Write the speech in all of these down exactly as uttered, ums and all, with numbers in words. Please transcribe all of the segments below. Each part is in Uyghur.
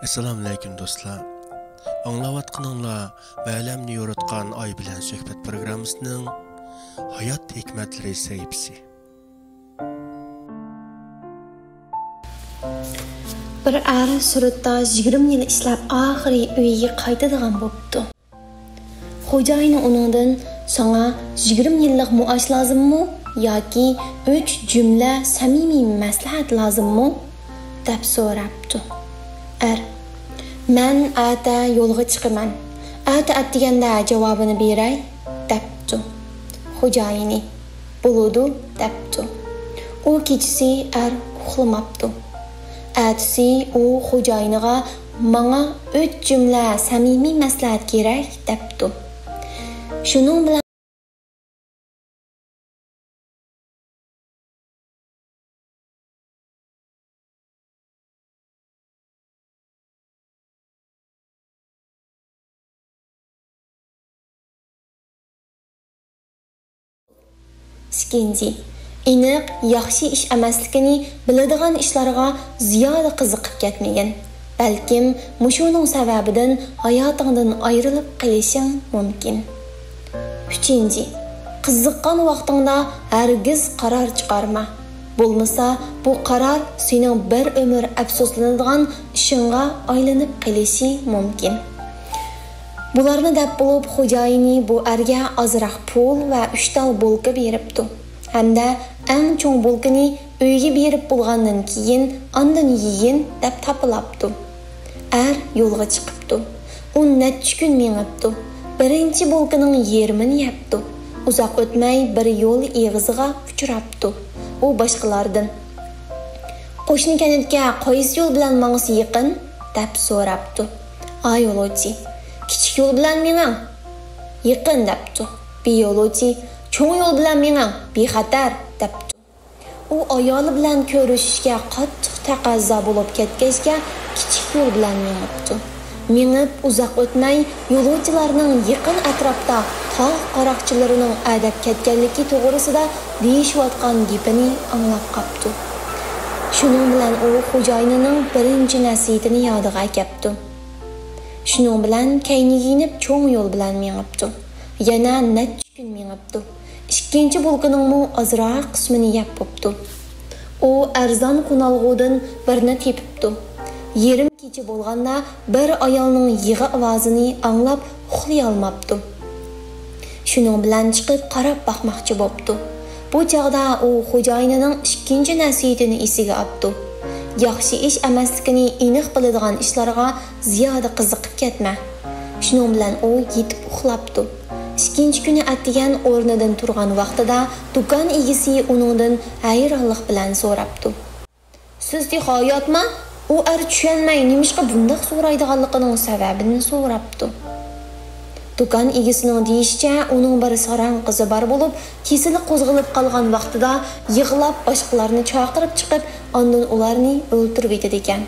ئەسسالامۇئەلەيكۇم دوستلار. ئاڭلاۋاتقىنىڭلار مەلەمنى يورۇتقان ئاي بىلەن سۆھبەت پروگراممىسىنىڭ ھايات ھېكمەتلىرى سەھىپىسى. بىر ئەر سۈرەتتە يىگىرمە يىل ئىشلەپ، ئاخىرى ئۆيىگە قايتىدىغان بوپتۇ. خوجايىنى ئۇنىڭدىن، «ساڭا يىگىرمە يىللىق مائاش لازىممۇ ياكى ئۈچ جۈملە سەمىمىي مەسلىھەت لازىممۇ؟» دەپ سوراپتۇ. ئەر، «مەن ئەتە يولغا چىقىمەن، ئەتە ئەتىگەندە جاۋابىنى بېرەي» دەپتۇ. خوجايىنى، «بولىدۇ» دەپتۇ. ئۇ كېچىسى ئەر ئۇخلىماپتۇ. ئەتىسى ئۇ خوجايىنىغا، «ماڭا ئۈچ جۈملە سەمىمىي مەسلىھەت كېرەك» دەپتۇ. شۇنىڭ بىلەن ئىككىنچى، ئېنىق، ياخشى ئىش ئەمەسلىكىنى بىلىدىغان ئىشلارغا زىيادە قىزىقىپ كەتمىگىن. بەلكىم مۇشۇنىڭ سەۋەبىدىن ھاياتىڭدىن ئايرىلىپ قېلىشىڭ مۇمكىن. ئۈچىنچى، قىزىققان ۋاقتىڭدا ھەرگىز قارار چىقارما. بولمىسا، بۇ قارار سېنىڭ بىر ئۆمۈر ئەپسۇسلىنىدىغان ئىشىڭغا ئايلىنىپ قېلىشى مۇمكىن. بۇلارنى دەپ بولۇپ، خوجايىنى بۇ ئەرگە ئازراق پۇل ۋە ئۈچ تال بولكا بېرىپتۇ ھەمدە «ئەڭ چوڭ بولكىنى ئۆيگە بېرىپ بولغاندىن كېيىن ئاندىن يېگىن» دەپ تاپىلاپتۇ. ئەر يولغا چىقىپتۇ. ئۇ نەچچە كۈن مېڭىپتۇ. بىرىنچى بولكىنىڭ يېرىمىنى يەپتۇ. ئۇزاق ئۆتمەي بىر يول ئېغىزىغا ئۇچراپتۇ. ئۇ باشقىلاردىن، «قوشنا كەنتكە قايسى يول بىلەن ماڭسا يېقىن؟» دەپ سوراپتۇ. ئا يولۇچى، «كىچىك يول بىلەن مېڭىڭ، يېقىن» دەپتۇ. بى يولۇچى، «چوڭ يول بىلەن مېڭىڭ، بىخەتەر» دەپتۇ. ئۇ ئايالى بىلەن كۆرۈشۈشكە قاتتىق تەقەززا بولۇپ كەتكەچكە، كىچىك يول بىلەن مېڭىپتۇ. مېڭىپ ئۇزاق ئۆتمەي، يولۇچىلارنىڭ يېقىن ئەتراپتا تاغ قاراقچىلىرىنىڭ ئەدەپ كەتكەنلىكى توغرىسىدا دېيىشىۋاتقان گېپىنى ئاڭلاپ قاپتۇ. شۇنىڭ بىلەن ئۇ خوجايىنىنىڭ بىرىنچى نەسىھىتىنى يادىغا ئەكەپتۇ. شۇنىڭ بىلەن كەينىگە يېنىپ چوڭ يول بىلەن مېڭىپتۇ. يەنە نەچچە كۈن مېڭىپتۇ. ئىككىنچى بولكىنىڭمۇ ئازراق قىسمىنى يەپ بوپتۇ. ئۇ ئەرزان قونالغۇدىن بىرنى تېپىپتۇ. يېرىم كېچە بولغاندا بىر ئايالنىڭ يىغا ئاۋازىنى ئاڭلاپ ئۇخلىيالماپتۇ. شۇنىڭ بىلەن چىقىپ قاراپ باقماقچى بوپتۇ. بۇ چاغدا ئۇ خوجايىنىنىڭ ئىككىنچى نەسىھىتىنى ئېسىگە ئاپتۇ. ياخشى ئىش ئەمەسلىكىنى ئېنىق بىلىدىغان ئىشلارغا زىيادە قىزىقىپ كەتمە. شۇنىڭ بىلەن ئۇ يېتىپ ئۇخلاپتۇ. ئىككىنچى كۈنى ئەتىگەن ئورنىدىن تۇرغان ۋاقتىدا دۇكان ئىگىسى ئۇنىڭدىن ھەيرانلىق بىلەن سوراپتۇ. سىز تېخى ھاياتما؟ ئۇ ئەر چۈشەنمەي، نېمىشقا بۇنداق سورايدىغانلىقىنىڭ سەۋەبىنى سوراپتۇ. دۇكان ئىگىسىنىڭ دېيىشىچە، ئۇنىڭ بىر ساراڭ قىزى بار بولۇپ، كېسىلى قوزغىلىپ قالغان ۋاقتىدا يىغلاپ باشقىلارنى چاقىرىپ چىقىپ، ئاندىن ئۇلارنى ئۆلتۈرۈۋېتىدىكەن.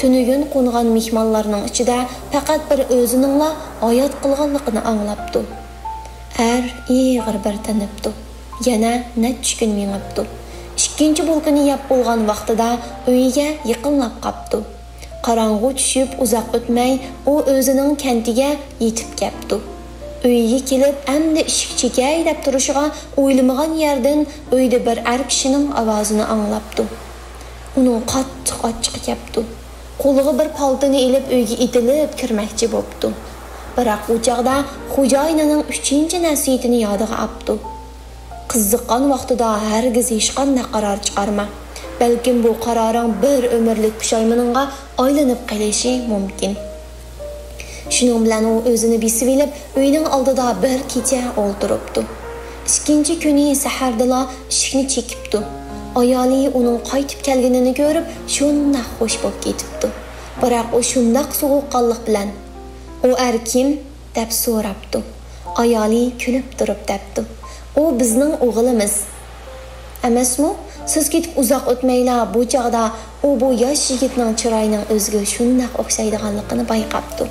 تۈنۈگۈن قونغان مېھمانلارنىڭ ئىچىدە پەقەت بىر ئۆزىنىڭلا ھايات قالغانلىقىنى ئاڭلاپتۇ. ئەر ئېغىر بىر تىنىپتۇ. يەنە نەچچە كۈن مېڭىپتۇ. ئىككىنچى بولكىنى يەپ بولغان ۋاقتىدا ئۆيىگە يېقىنلاپ قاپتۇ. قاراڭغۇ چۈشۈپ ئۇزاق ئۆتمەي ئۇ ئۆزىنىڭ كەنتىگە يېتىپ كەپتۇ. ئۆيىگە كېلىپ ئەمدى ئىشىك چېكەي دەپ تۇرۇشىغا ئويلىمىغان يەردىن ئۆيدە بىر ئەر كىشىنىڭ ئاۋازىنى ئاڭلاپتۇ. ئۇنىڭ قاتتىق ئاچچىقى كەپتۇ. قولىغا بىر پالتىنى ئېلىپ ئۆيگە ئېتىلىپ كىرمەكچى بوپتۇ. بىراق ئۇ چاغدا خوجايىنىنىڭ ئۈچىنچى نەسىھىتىنى يادىغا ئاپتۇ. قىزىققان ۋاقتىدا ھەرگىز ھېچقانداق قارار چىقارما. بەلكىم بۇ قارارىڭ بىر ئۆمۈرلۈك پۇشايمىنىڭغا ئايلىنىپ قېلىشى مۇمكىن. شۇنىڭ بىلەن ئۇ ئۆزىنى بېسىۋېلىپ، ئۆينىڭ ئالدىدا بىر كېچە ئولتۇرۇپتۇ. ئىككىنچى كۈنى سەھەردىلا ئىشىكنى چېكىپتۇ. ئايالى ئۇنىڭ قايتىپ كەلگىنىنى كۆرۈپ، شۇنداق خوش بولۇپ كېتىپتۇ. بىراق ئۇ شۇنداق سوغۇققانلىق بىلەن، «ئۇ ئەر كىم؟» دەپ سوراپتۇ. ئايالى كۈلۈپ تۇرۇپ دەپتۇ، «ئۇ بىزنىڭ ئوغلىمىز. ئەمەسمۇ؟ سىز كېتىپ ئۇزاق ئۆتمەيلا بۇ چاغدا ئۇ بۇ ياش يىگىتنىڭ چىرايىنىڭ ئۆزىگە شۇنداق ئوخشايدىغانلىقىنى بايقاپتۇ.»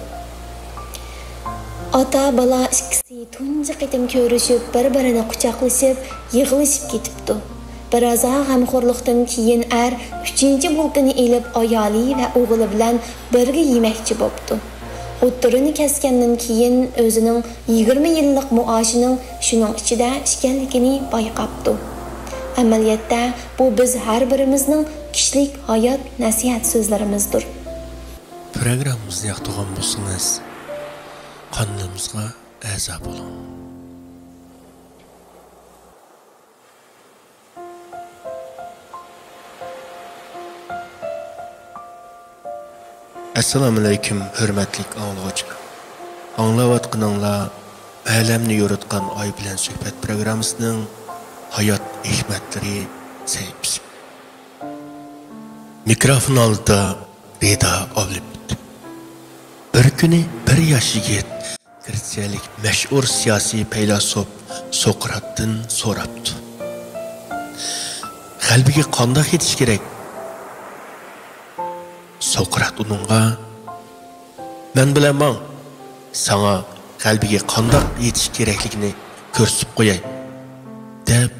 ئاتا-بالا ئىككىسى تۇنجى قېتىم كۆرۈشۈپ، بىر-بىرىنى قۇچاقلىشىپ، يىغلىشىپ كېتىپتۇ. بىرازا غەمخورلۇقتىن كېيىن ئەر ئۈچىنچى بولكىنى ئېلىپ ئايالى ۋە ئوغلى بىلەن بىرگە يېمەكچى بوپتۇ. ئوتتۇرىنى كەسكەندىن كېيىن ئۆزىنىڭ يىگىرمە يىللىق مائاشىنىڭ شۇنىڭ ئىچىدە ئىكەنلىكىنى بايقاپتۇ. ئەمەلىيەتتە بۇ بىز ھەر بىرىمىزنىڭ كىشىلىك ھايات نەسىھەت سۆزلىرىمىزدۇر. پروگراممىمىزنى ياقتۇرغان بولسىڭىز، قانىلىمىزغا ئەزا بولۇڭ. ئەسسالامۇئەلەيكۇم، ھۆرمەتلىك ئاڭلىغۇچىلار. ئاڭلاۋاتقىنىڭلار ئالەمنى يورۇتقان ئاي بىلەن سۆھبەت پروگراممىسىنىڭ ھايات ھېكمەتلىرى سەھىپىسى. مىكروفون ئالدىدا رىدا ئابلىمىت. بىر كۈنى بىر ياش يىگىت گرېتسىيەلىك مەشھۇر سىياسىي پەيلاسوپ سوقراتتىن سوراپتۇ. غەلىبىگە قانداق يېتىش كېرەك؟ سوقرات ئۇنىڭغا، مەن بىلەن ماڭ، ساڭا غەلىبىگە قانداق يېتىش كېرەكلىكىنى كۆرسىتىپ قوياي، دەپ،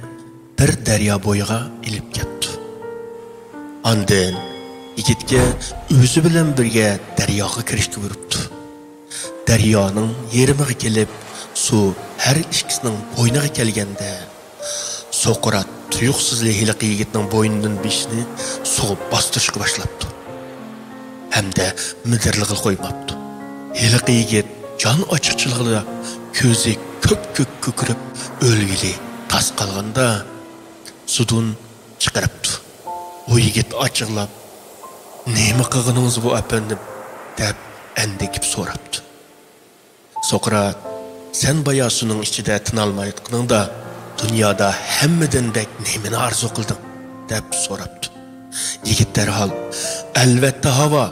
بىر دەريا بويىغا ئېلىپ كەپتۇ. ئاندىن يىگىتكە ئۆزى بىلەن بىرگە دەرياغا كىرىشكە بۇيرۇپتۇ. دەريانىڭ يېرىمىغا كېلىپ، سۇ ھەر ئىككىسىنىڭ بوينىغا كەلگەندە، سوقرات تۇيۇقسىزلا ھېلىقى يىگىتنىڭ بوينىدىن بېشىنى سۇغا باستۇرۇشقا باشلاپتۇ ھەمدە مىدىرلىغىلى قويماپتۇ. ھېلىقى يىگىت جان ئاچچىقچىلىقىدا كۆزى كۆپ-كۆك كۆكىرىپ ئۆلگىلى تاس قالغاندا، سۇدىن چىقىرىپتۇ. ئۇ يىگىت ئاچچىقلاپ، نېمە قىلغىنىڭىز بۇ، ئەپەندىم؟ دەپ ئەندىكىپ سوراپتۇ. سوقرات، سەن بايا سۇنىڭ ئىچىدە تىنالمايۋاتقىنىڭدا، دۇنيادا ھەممىدىن بەك نېمىنى ئارزۇ قىلدىڭ؟ دەپ سوراپتۇ. يىگىت دەرھال، ئەلۋەتتە ھاۋا،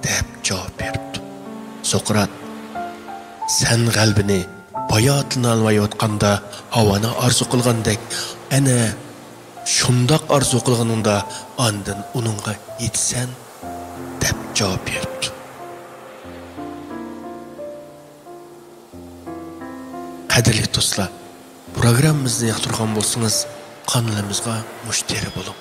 دەپ جاۋاب بېرىپتۇ. سوقرات، سەن غەلىبىنى بايا تىنالمايۋاتقاندا ھاۋانى ئارزۇ قىلغاندەك، ئەنە شۇنداق ئارزۇ قىلغىنىڭدا ئاندىن ئۇنىڭغا يېتىسەن، دەپ جاۋاب بېرىپتۇ. قەدىرلىك دوستلار، پروگراممىمىزنى ياقتۇرغان بولسىڭىز، قانىلىمىزغا مۇشتەرى بولۇڭ.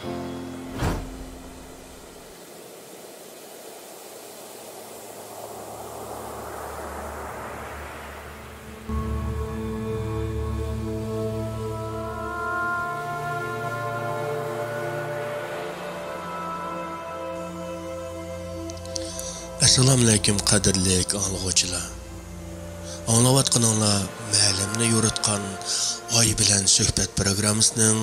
ئەسسالامۇئەلەيكۇم، قەدىرلىك ئاڭلىغۇچىلار. ئاڭلاۋاتقىنىڭلار مەلۇمنى يورۇتقان ئاي بىلەن سۆھبەت پروگراممىسىنىڭ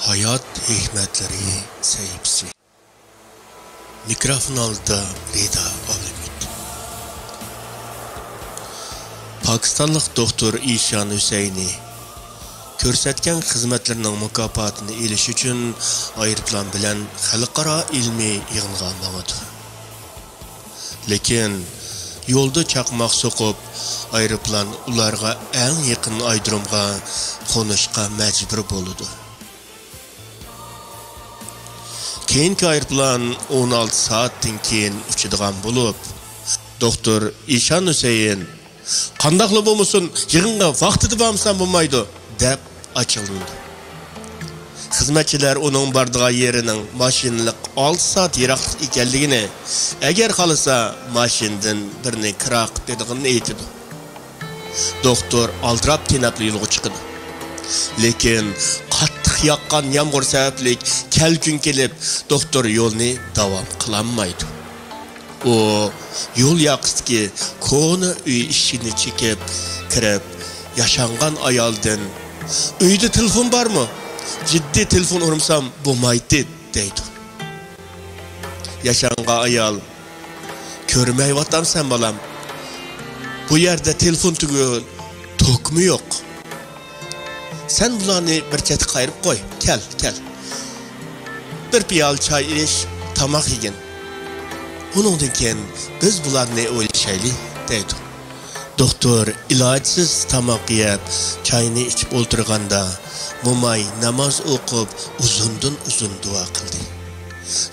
ھايات ھېكمەتلىرى سەھىپىسى. مىكروفون ئالدىدا رىدا ئابلىمىت. پاكىستانلىق دوختۇر ئىشان ھۈسەينى كۆرسەتكەن خىزمەتلىرىنىڭ مۇكاپاتىنى ئېلىش ئۈچۈن ئايروپىلان بىلەن خەلقئارا ئىلمىي يىغىنغا ماڭىدۇ. لېكىن يولدا چاقماق سوقۇپ، ئايروپىلان ئۇلارغا ئەڭ يېقىن ئايرودرومغا قونۇشقا مەجبۇر بولىدۇ. كېيىنكى ئايروپىلان ئون ئالتە سائەتتىن كېيىن ئۇچىدىغان بولۇپ، دوختۇر ئىشان ھۈسەيىن، «قانداقلا بولمىسۇن، يىغىنغا ۋاقتىدا بارمىسام بولمايدۇ» دەپ ئاچچىقلىنىدۇ. خىزمەتچىلەر ئۇنىڭ بارىدىغان يېرىنىڭ ماشىنىلىق ئالتە سائەت يىراقلىق ئىكەنلىكىنى، ئەگەر خالىسا ماشىنىدىن بىرنى كىرا قىلىپ بېرىدىغىنىنى ئېيتىدۇ. دوختۇر ئالدىراپ تېنەپلا يولغا چىقىدۇ. لېكىن قاتتىق ياغقان يامغۇر سەۋەبلىك كەلكۈن كېلىپ، دوختۇر يولنى داۋام قىلالمايدۇ. ئۇ يول ياقىسىدىكى كونا ئۆي ئىشىكىنى چېكىپ كىرىپ، ياشانغان ئايالدىن، «ئۆيدە تېلېفون بارمۇ؟ جىددىي تېلېفون ئۇرمىسام بولمايتتى» دەيدۇ. ياشانغان ئايال، «كۆرمەيۋاتامسەن، بالام؟ بۇ يەردە تېلېفون تۈگۈل، توكمۇ يوق. سەن بۇلارنى بىر چەتكە قايرىپ قوي، كەل، كەل. بىر پىيالە چاي ئىچ، تاماق يېگىن. ئۇنىڭدىن كېيىن بىز بۇلارنى ئويلىشايلى» دەيدۇ. دوختۇر ئىلاجسىز تاماق يەپ، چاينى ئىچىپ ئولتۇرغاندا، موماي ناماز ئوقۇپ، ئۇزۇندىن ئۇزۇن دۇئا قىلدى.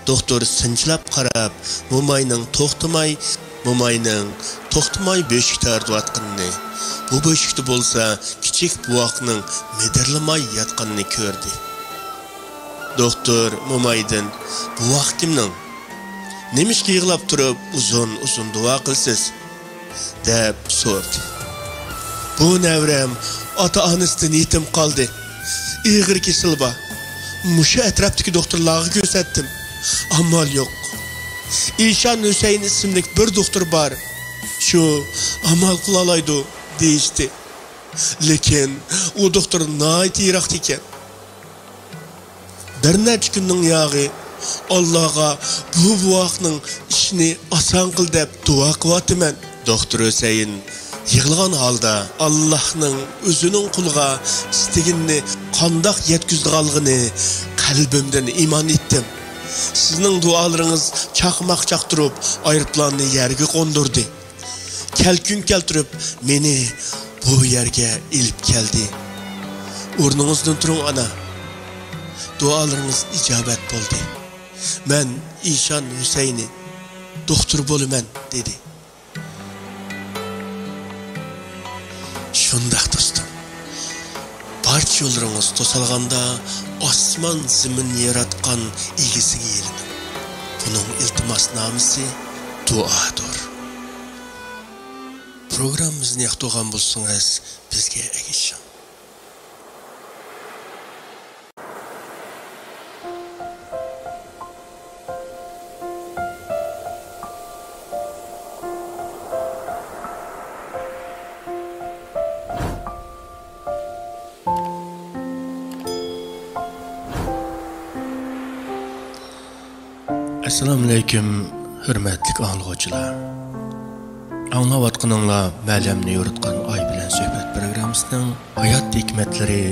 دوختۇر سىنچىلاپ قاراپ، موماينىڭ توختىماي، موماينىڭ توختىماي بۆشۈك تارتىۋاتقىنىنى، بۇ بۆشۈكتە بولسا كىچىك بوۋاقنىڭ مىدىرلىماي ياتقىنىنى كۆردى. دوختۇر مومايدىن: «بوۋاق كىمنىڭ؟ نېمىشقا يىغلاپ تۇرۇپ ئۇزۇن-ئۇزۇن دۇئا قىلىسىز؟» دەپ سورىدى. «بۇ نەۋرەم ئاتا-ئانىسىدىن يېتىم قالدى. ئېغىر كېسىلى بار. مۇشۇ ئەتراپتىكى دوختۇرلارغا كۆرسەتتىم. ئامال يوق. ئىشان ھۈسەيىن ئىسىملىك بىر دوختۇر بار. شۇ ئامال قىلالايدۇ» دېيىشتى. لېكىن ئۇ دوختۇر ناھايىتى يىراقتا ئىكەن. بىر نەچچە كۈننىڭ ياغى ئاللاغا بۇ بوۋاقنىڭ ئىشىنى ئاسان قىل دەپ دۇئا قىلىۋاتىمەن. دوختۇر ھۈسەيىن يىغلىغان ھالدا ئاللاھنىڭ ئۆزىنىڭ قۇلىغا ئىستىگىنىنى قانداق يەتكۈزىدىغانلىقىنى قەلبىمدىن ئىمان ئېيتتىم. سىزنىڭ دۇئالىرىڭىز چاقماق چاقتۇرۇپ ئايروپىلاننى يەرگە قوندۇردى. كەلكۈن كەلتۈرۈپ مېنى بۇ يەرگە ئېلىپ كەلدى. ئورنىڭىزدىن تۇرۇڭ، ئانا. دۇئالىرىڭىز ئىجابەت بولدى. مەن ئىشان ھۈسەينى دوختۇر بولىمەن، دېدى. شۇنداق، دوستۇم. بارچە يوللىرىڭىز توسالغاندا، ئاسمان زېمىننى ياراتقان ئىگىسىگە يېلىنىڭ. بۇنىڭ ئىلتىماسنامىسى دۇئادۇر. پروگراممىمىزنى ياقتۇرغان بولسىڭىز، بىزگە ئەگىشىڭ. ئەسسالامۇئەلەيكۇم، ھۆرمەتلىك ئاڭلىغۇچىلار. ئاڭلاۋاتقىنىڭلار مەلەمنى يورۇتقان ئاي بىلەن سۆھبەت پروگراممىسىنىڭ ھايات ھېكمەتلىرى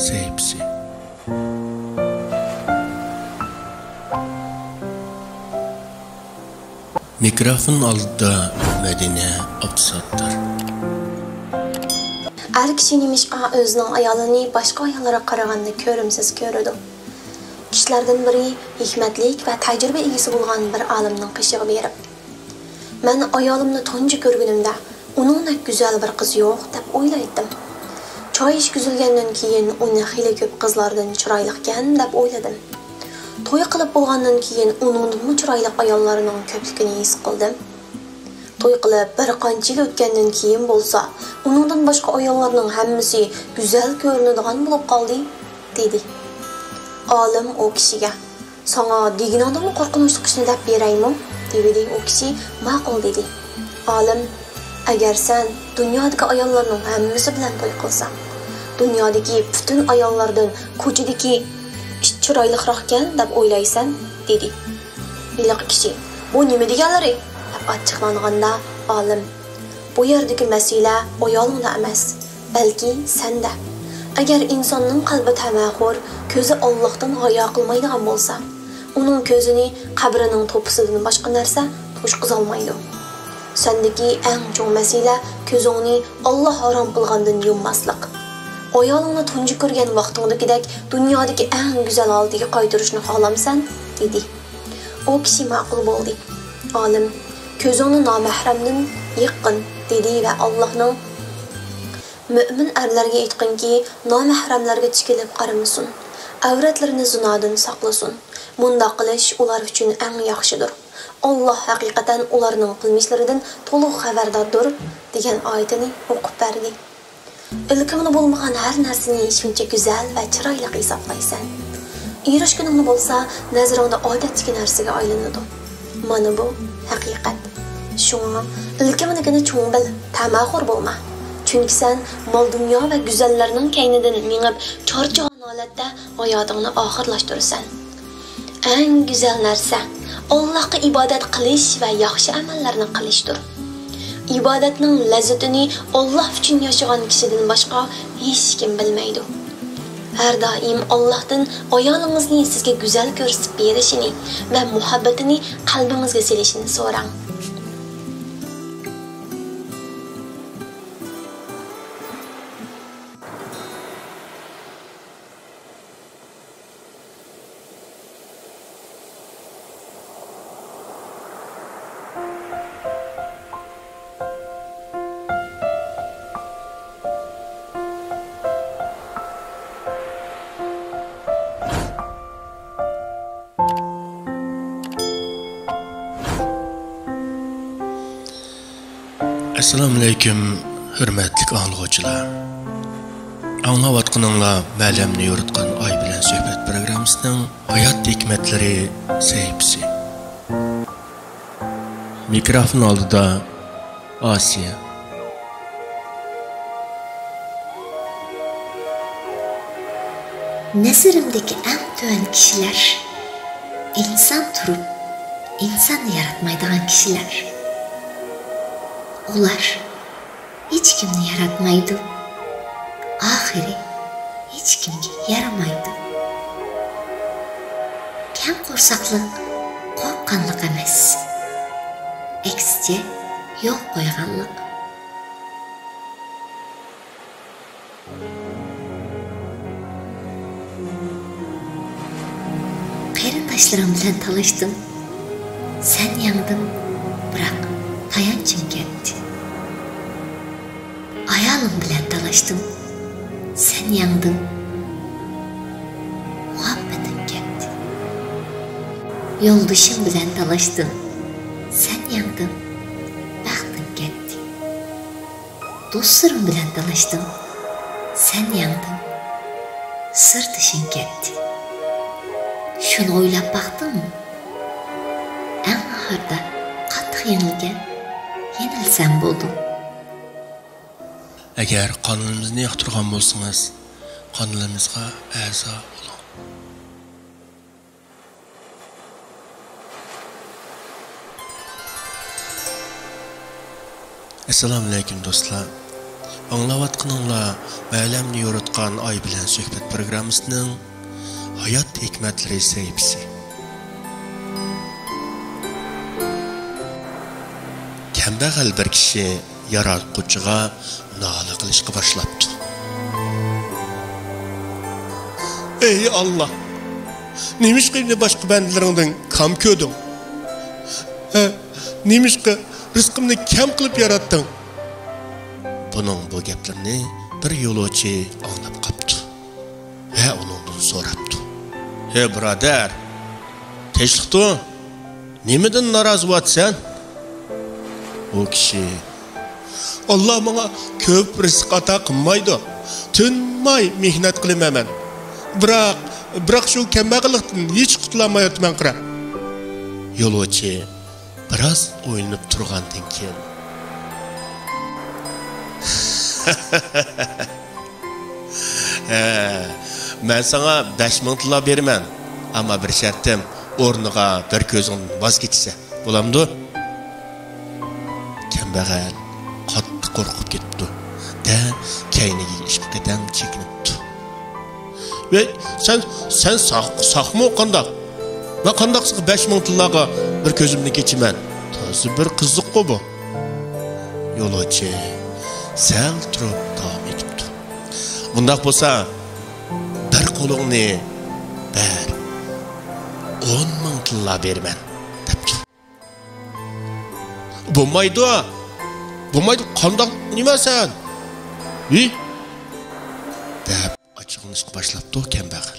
سەھىپىسى. مىكروفون ئالدىدا مەدىنە ئابدۇساتتار. ئەر كىشى نېمىشقا ئۆزىنىڭ ئايالىنى باشقا ئاياللارغا قارىغاندا كۆرۈمسىز كۆرىدۇ؟ كىشىلەردىن بىرى ھېكمەتلىك ۋە تەجرىبە ئىگىسى بولغان بىر ئالىمنىڭ قېشىغا بېرىپ، «مەن ئايالىمنى تۇنجى كۆرگىنىمدە، ئۇنىڭدەك گۈزەل بىر قىز يوق دەپ ئويلايتتىم. چاي ئىچكۈزۈلگەندىن كېيىن ئۇنى خېلى كۆپ قىزلاردىن چىرايلىقكەن دەپ ئويلىدىم. توي قىلىپ بولغاندىن كېيىن ئۇنىڭدىنمۇ چىرايلىق ئاياللارنىڭ كۆپلۈكىنى ھېس قىلدىم. توي قىلىپ بىر قانچە يىل ئۆتكەندىن كېيىن بولسا، ئۇنىڭدىن باشقا ئاياللارنىڭ ھەممىسى گۈزەل كۆرۈنىدىغان بولۇپ قالدى» دېدى. ئالىم ئۇ كىشىگە: «ساڭا دېگىنىڭدىنمۇ قورقۇنچلۇق ئىشنى دەپ بېرەيمۇ؟» دېۋىدى. ئۇ كىشى ماقۇل دېدى. ئالىم: «ئەگەر سەن دۇنيادىكى ئاياللارنىڭ ھەممىسى بىلەن توي قىلساڭ، دۇنيادىكى پۈتۈن ئاياللاردىن كوچىدىكى ئىت چىرايلىقراقكەن دەپ ئويلايسەن؟» دېدى. ھېلىقى كىشى: «بۇ نېمە دېگەنلىرى؟» دەپ ئاچچىقلانغاندا، ئالىم: «بۇ يەردىكى مەسىلە ئايالىڭدا ئەمەس، بەلكى سەندە. ئەگەر ئىنساننىڭ قەلبى تەمەخور، كۆزى ئاللاھتىن ھايا قىلمايدىغان بولسا، ئۇنىڭ كۆزىنى قەبرىنىڭ توپىسىدىن باشقا نەرسە توشقۇزالمايدۇ. سەندىكى ئەڭ چوڭ مەسىلە كۆزۈڭنى ئاللاھ ھارام قىلغاندىن يۇمماسلىق. ئايالىڭنى تۇنجى كۆرگەن ۋاقتىڭدىكىدەك دۇنيادىكى ئەڭ گۈزەل ھالىتىگە قايتۇرۇشنى خالامسەن؟» دېدى. ئۇ كىشى ماقۇل بولدى. ئالىم: «كۆزۈڭنى نامەھرەمدىن يىغقىن» دېدى ۋە ئاللاھنىڭ: «مۆمىن ئەرلەرگە ئېيتقىنكى، نامەھرەملەرگە تىكىلىپ قارىمىسۇن، ئەۋرەتلىرىنى زىنادىن ساقلىسۇن. مۇنداق قىلىش ئۇلار ئۈچۈن ئەڭ ياخشىدۇر. ئاللاھ ھەقىقەتەن ئۇلارنىڭ قىلمىشلىرىدىن تولۇق خەۋەرداردۇر» دېگەن ئايىتىنى ئوقۇپ بەردى. ئىلكىڭدە بولمىغان ھەر نەرسىنى شۇنچە گۈزەل ۋە چىرايلىق ھېسابلايسەن. ئېرىشكىنىڭدە بولسا نەزىرىڭدە ئادەتتىكى نەرسىگە ئايلىنىدۇ. مانا بۇ ھەقىقەت. شۇڭا ئىلكىڭدىكىنى چوڭ بىل، تەمەخور بولما. چۈنكى سەن مال-دۇنيا ۋە گۈزەللەرنىڭ كەينىدىن مېڭىپ چارچىغان ھالەتتە ھاياتىڭنى ئاخىرلاشتۇرىسەن. ئەڭ گۈزەل نەرسە ئاللاھقا ئىبادەت قىلىش ۋە ياخشى ئەمەللەرنى قىلىشتۇر. ئىبادەتنىڭ لەززىتىنى ئاللاھ ئۈچۈن ياشىغان كىشىدىن باشقا ھېچكىم بىلمەيدۇ. ھەر دائىم ئاللاھتىن ئايالىڭىزنى سىزگە گۈزەل كۆرسىتىپ بېرىشىنى ۋە مۇھەببىتىنى قەلبىڭىزگە سېلىشىنى سوراڭ. ئەسسالامۇئەلەيكۇم، ھۆرمەتلىك ئاڭلىغۇچىلار. ئاڭلاۋاتقىنىڭلار مەلەمنى يورۇتقان ئاي بىلەن سۆھبەت پروگراممىسىنىڭ ھايات ھېكمەتلىرى سەھىپىسى. مىكروفون ئالدىدا ئاسىيە. نەزىرىمدىكى ئەڭ تۆۋەن كىشىلەر، ئىنسان تۇرۇپ، ئىنساننى ياراتمايدىغان كىشىلەر. ئۇلار ھېچكىمنى ياراتمايدۇ. ئاخىرى ھېچكىمگە يارىمايدۇ. كەڭ قورساقلىق قورققانلىق ئەمەس. ئەكسىچە، يول قويغانلىق. قېرىنداشلىرىڭ بىلەن تالاشتىڭ، سەن يەڭدىڭ، بىراق تايانچىڭ كەتتى. ئايالىڭ بىلەن تالاشتىڭ، سەن يەڭدىڭ، مۇھەببىتىڭ كەتتى. يولدىشىڭ بىلەن تالاشتىڭ، سەن يەڭدىڭ، بەختىڭ كەتتى. دوستلىرىڭ بىلەن تالاشتىڭ، سەن يەڭدىڭ، سىردىشىڭ كەتتى. شۇنى ئويلاپ باقتىڭمۇ؟ ئەڭ ئاخىرىدا قاتتىق يېڭىلگەن، يېنىلسەڭ بولدۇڭ. ئەگەر قانىلىمىزنى ياقتۇرغان بولسىڭىز، قانىلىمىزغا ئەزا بولۇڭ. ئەسسالامۇئەلەيكۇم دوستلار. ئاڭلاۋاتقىنىڭلار مەلەمنى يورۇتقان ئاي بىلەن سۆھبەت پروگراممىسىنىڭ ھايات ھېكمەتلىرى سەھىپىسى. كەمبەغەل بىر كىشى ياراتقۇچىغا نالە قىلىشقا باشلاپتۇ. ئەي ئاللا! نېمىشقا مېنى باشقا بەندىلىرىڭدىن كام كۆردۈڭ؟ ھە، نېمىشقا رىزقىمنى كەم قىلىپ ياراتتىڭ؟ بۇنىڭ بۇ گەپلىرىنى بىر يولۇچى ئاڭلاپ قاپتۇ ۋە ئۇنىڭدىن سوراپتۇ. ھەي بۇرادەر، تىنچلىقتۇ؟ نېمىدىن نارازى بولۇۋاتىسەن؟ ئۇ كىشى، ئاللا ماڭا كۆپ رىزىق ئاتا قىلمايدۇ. تىنماي مېھنەت قىلىمەن مەن. بىراق، بىراق شۇ كەمبەغەللىكتىن ھېچ قۇتۇلالمايۋاتىمەن قارا. يولۇچى بىراز ئويلىنىپ تۇرغاندىن كېيىن، ھە، مەن ساڭا بەش مىڭ تىللا بېرىمەن. ئەمما بىر شەرتىم، ئورنىغا بىر كۆزۈڭدىن ۋاز كېچىسەن. بولامدۇ؟ كەمبەغەل قاتتىق قورقۇپ كېتىپتۇ دە، كەينىگە ئىككى قەدەم چېكىنىپتۇ. ۋەي، سەن، سەن ساق، ساقمۇ قانداق؟ مەن قانداق ساقا بەش مىڭ تىللاغا بىر كۆزۈمدىن كېچىمەن؟ تازا بىر قىزىققۇ بۇ. يولۇچى سەل تۇرۇپ داۋام ئېتىپتۇ. ئۇنداق بولسا، بىر قولۇڭنى بەر، ئون مىڭ تىللا بېرىمەن، دەپتۇ. بولمايدۇ، بولمايدۇ، قانداق نېمە سەن؟ ھى؟ دەپ ئاچچىقلىنىشقا باشلاپتۇ كەمبەغەل.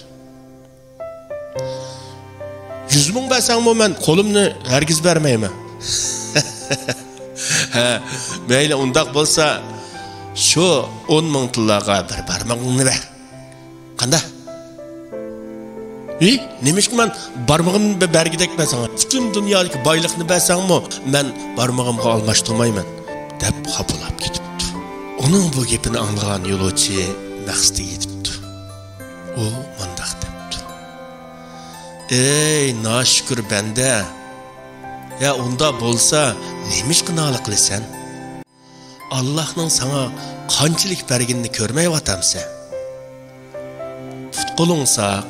يۈز مىڭ بەرسەڭمۇ مەن قولۇمنى ھەرگىز بەرمەيمەن. ھە، مەيلى، ئۇنداق بولسا، شۇ ئون مىڭ تىللاغا بىر بارمىقىڭنى بەر. قانداق؟ ھى، نېمىشقا مەن بارمىقىمنى بە-، بەرگۈدەكمەن ساڭا؟ پۈتۈن دۇنيادىكى بايلىقنى بەرسەڭمۇ، مەن بارمىقىمغا ئالماشتۇرمايمەن، دەپ خاپىلاپ كېتىپتۇ. ئۇنىڭ بۇ گېپىنى ئاڭلىغان يولۇچى مەقسىتىگە يېتىپتۇ. ئۇ مۇنداق دەپتۇ. ئەي ناشۈكۈر بەندە! يا ئۇنداق بولسا، نېمىشقا نالە قىلىسەن؟ ئاللاھنىڭ ساڭا قانچىلىك بەرگىنىنى كۆرمەيۋاتامسەن؟ پۇت-قولۇڭ ساق،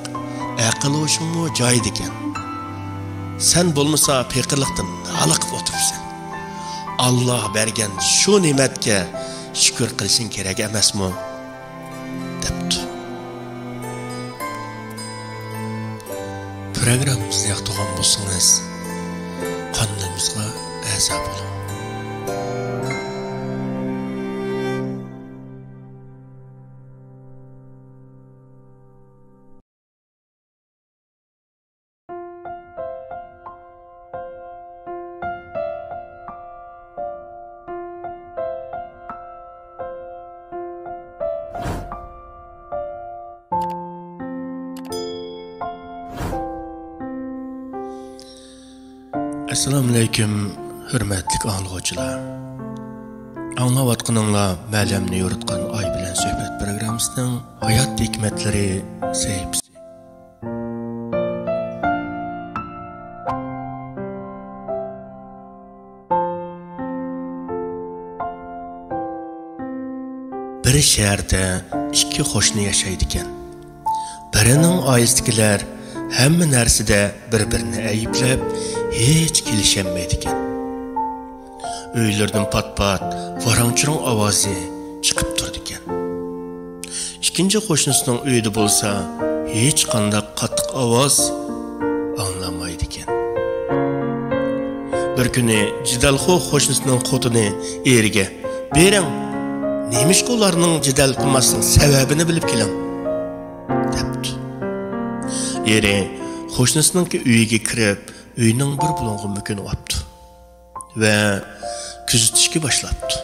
ئەقىل-ھوشۇڭمۇ جايىدىكەن. سەن بولمىسا پېقىرلىقتىن نالە قىلىپ ئولتۇرۇپسەن. ئاللاھ بەرگەن شۇ نېمەتكە شۈكۈر قىلىشىڭ كېرەك ئەمەسمۇ؟ دەپتۇ. پروگراممىمىزنى ياقتۇرغان بولسىڭىز، قانىلىمىزغا ئەزا بولۇڭ. ئەسسالامۇئەلەيكۇم، ھۆرمەتلىك ئاڭلىغۇچىلار. ئاڭلاۋاتقىنىڭلار مەلەمنى يورۇتقان ئاي بىلەن سۆھبەت پروگراممىسىنىڭ ھايات ھېكمەتلىرى سەھىپىسى. بىر شەھەردە ئىككى قوشنا ياشايدىكەن. بىرىنىڭ ئائىلىسىدىكىلەر ھەممە نەرسىدە بىر-بىرىنى ئەيىبلەپ، ھېچ كېلىشەلمەيدىكەن. ئۆيلىرىدىن پات-پات ۋاراڭ-چۇرۇڭ ئاۋازى چىقىپ تۇرىدىكەن. ئىككىنچى قوشنىسىنىڭ ئۆيىدە بولسا ھېچقانداق قاتتىق ئاۋاز ئاڭلانمايدىكەن. بىر كۈنى جېدەلخور قوشنىسىنىڭ خوتۇنى ئېرىگە، «بېرىڭ، نېمىشقا ئۇلارنىڭ جېدەل قىلماسلىق سەۋەبىنى بىلىپ كېلىڭ» دەپتۇ. ئېرى قوشنىسىنىڭكى ئۆيىگە كىرىپ، ئۆينىڭ بىر بۇلۇڭىغا مۆكۈنۈۋاپتۇ ۋە كۆزىتىشكە باشلاپتۇ.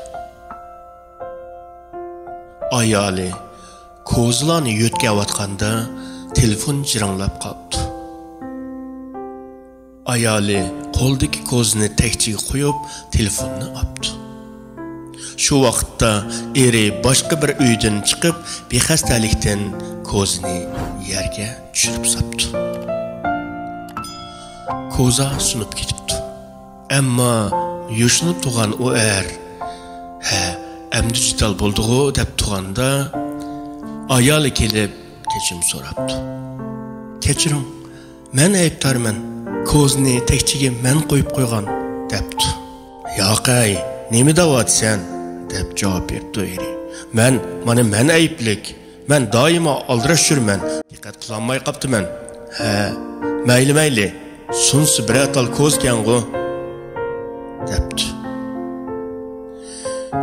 ئايالى كوزىلارنى يۆتكەۋاتقاندا تېلېفون جىرىڭلاپ قاپتۇ. ئايالى قولىدىكى كوزىنى تەكچىگە قويۇپ، تېلېفوننى ئاپتۇ. شۇ ۋاقىتتا ئېرى باشقا بىر ئۆيدىن چىقىپ، بىخەستەلىكتىن كوزىنى يەرگە چۈشۈرۈپ ساپتۇ. كوزا سۇنۇپ كېتىپتۇ. ئەمما يوشۇنۇپ تۇرغان ئۇ ئەر، «ھە، ئەمدى جېدەل بولدىغۇ» دەپ تۇرغاندا، ئايالى كېلىپ كەچۈرۈم سوراپتۇ. «كەچۈرۈڭ، مەن ئەيىبدارمەن، كوزىنى تەكچىگە مەن قويۇپ قويغان» دەپتۇ. «ياقەي، نېمە دەۋاتىسەن؟» دەپ جاۋاب بېرىپتۇ ئېرى. «مەن، مانا مەن ئەيىبلىك. مەن دائىما ئالدىراش يۈرىمەن. دىققەت قىلالماي قاپتىمەن.» «ھە، مەيلى، مەيلى. سۇنسا بىرەر تال كوزىكەنغۇ» دەپتۇ.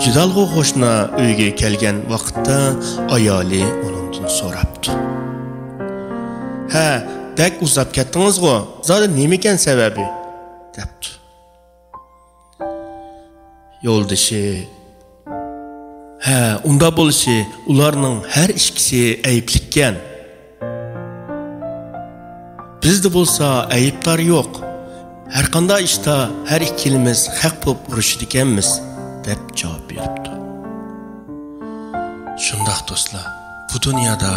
جېدەلخور قوشنا ئۆيگە كەلگەن ۋاقىتتا ئايالى ئۇنىڭدىن سوراپتۇ. «ھە، بەك ئۇزاپ كەتتىڭىزغۇ، زادى نېمىكەن سەۋەبى؟» دەپتۇ. يولدىشى، «ھە، ئۇنداق بولۇشى، ئۇلارنىڭ ھەر ئىككىسى ئەيىبلىككەن. بىزدە بولسا ئەيىبدار يوق. ھەرقانداق ئىشتا ھەر ئىككىلىمىز ھەق بولۇپ ئۇرۇشىدىكەنمىز» دەپ جاۋاب بېرىپتۇ. شۇنداق دوستلار، بۇ دۇنيادا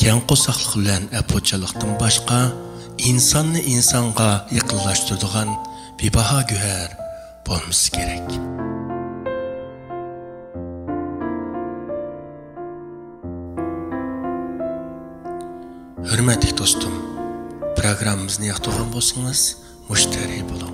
كەڭ قورساقلىق بىلەن ئەپۇچانلىقتىن باشقا، ئىنساننى ئىنسانغا يېقىنلاشتۇرىدىغان بىباھا گۆھەر بولمىسا كېرەك. ھۆرمەتلىك دوستۇم، پروگراممىمىزنى ياقتۇرغان بولسىڭىز، مۇشتەرى بولۇڭ.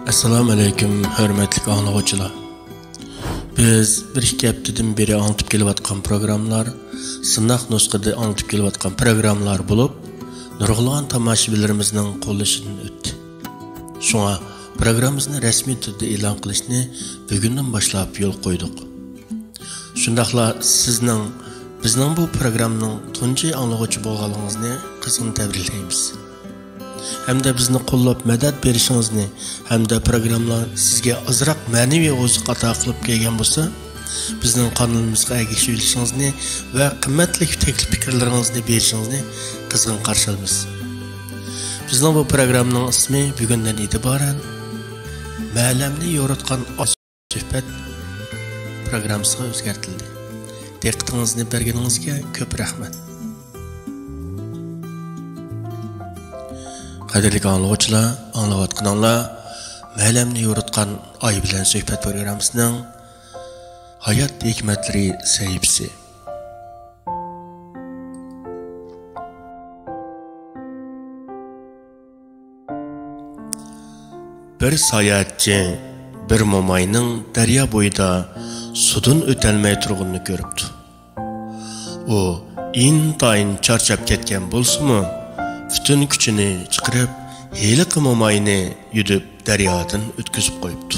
ئەسسالامۇئەلەيكۇم، ھۆرمەتلىك ئاڭلىغۇچىلار. بىز بىر ئىككى ھەپتىدىن بېرى ئاڭلىتىپ كېلىۋاتقان پروگراممىلار سىناق نۇسخىدا ئاڭلىتىپ كېلىۋاتقان پروگراممىلار بولۇپ، نۇرغۇنلىغان تاماشىبىنلىرىمىزنىڭ قوللىشىدىن ئۆتتى. شۇڭا پروگراممىمىزنى رەسمىي تۈردە ئېلان قىلىشنى بۈگۈندىن باشلاپ يولغا قويدۇق. شۇنداقلا سىزنىڭ بىزنىڭ بۇ پروگراممىنىڭ تۇنجى ئاڭلىغۇچى بولغانلىقىڭىزنى قىزغىن تەبرىكلەيمىز. ھەمدە بىزنى قوللاپ مەدەت بېرىشىڭىزنى ھەمدە پروگراممىلار سىزگە ئازراق مەنىۋى ئوزۇق ئاتا قىلىپ كەلگەن بولسا، بىزنىڭ قانىلىمىزغا ئەگىشىۋېلىشىڭىزنى ۋە قىممەتلىك تەكلىپ پىكىرلىرىڭىزنى بېرىشىڭىزنى قىزغىن قارشى ئالىمىز. بىزنىڭ بۇ پروگراممىنىڭ ئىسمى بۈگۈندىن ئېتىبارەن مەلەمنى يورۇتقان سۆھبەت پروگراممىسىغا ئۆزگەرتىلدى. دىققىتىڭىزنى بەرگىنىڭىزگە كۆپ رەھمەت. قەدىرلىك ئاڭلىغۇچىلار، ئاڭلاۋاتقىنىڭلار مەلەمنى يورۇتقان ئاي بىلەن سۆھبەت پروگراممىسىنىڭ ھايات ھېكمەتلىرى سەھىپىسى. بىر ساياھەتچى بىر موماينىڭ دەريا بويىدا سۇدىن ئۆتەلمەي تۇرغىنىنى كۆرۈپتۇ. ئۇ ئىنتايىن چارچاپ كەتكەن بولسىمۇ، پۈتۈن كۈچىنى چىقىرىپ، ھېلىقى موماينى يۈدۈپ دەريادىن ئۆتكۈزۈپ قويۇپتۇ.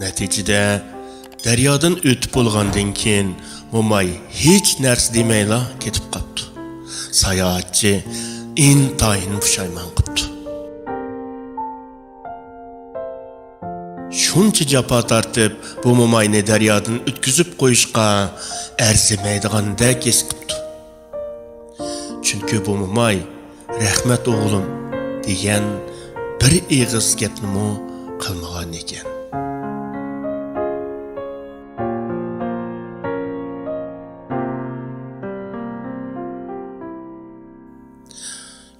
نەتىجىدە، دەريادىن ئۆتۈپ بولغاندىن كېيىن، موماي ھېچ نەرسە دېمەيلا كېتىپ قاپتۇ. ساياھەتچى ئىنتايىن پۇشايمان قىپتۇ. شۇنچە جاپا تارتىپ، بۇ موماينى دەريادىن ئۆتكۈزۈپ قويۇشقا ئەرزىمەيدىغاندەك ھېس قىپتۇ. چۈنكى بۇ موماي «رەھمەت، ئوغلۇم» دېگەن بىر ئېغىز گەپنىمۇ قىلمىغان ئىكەن.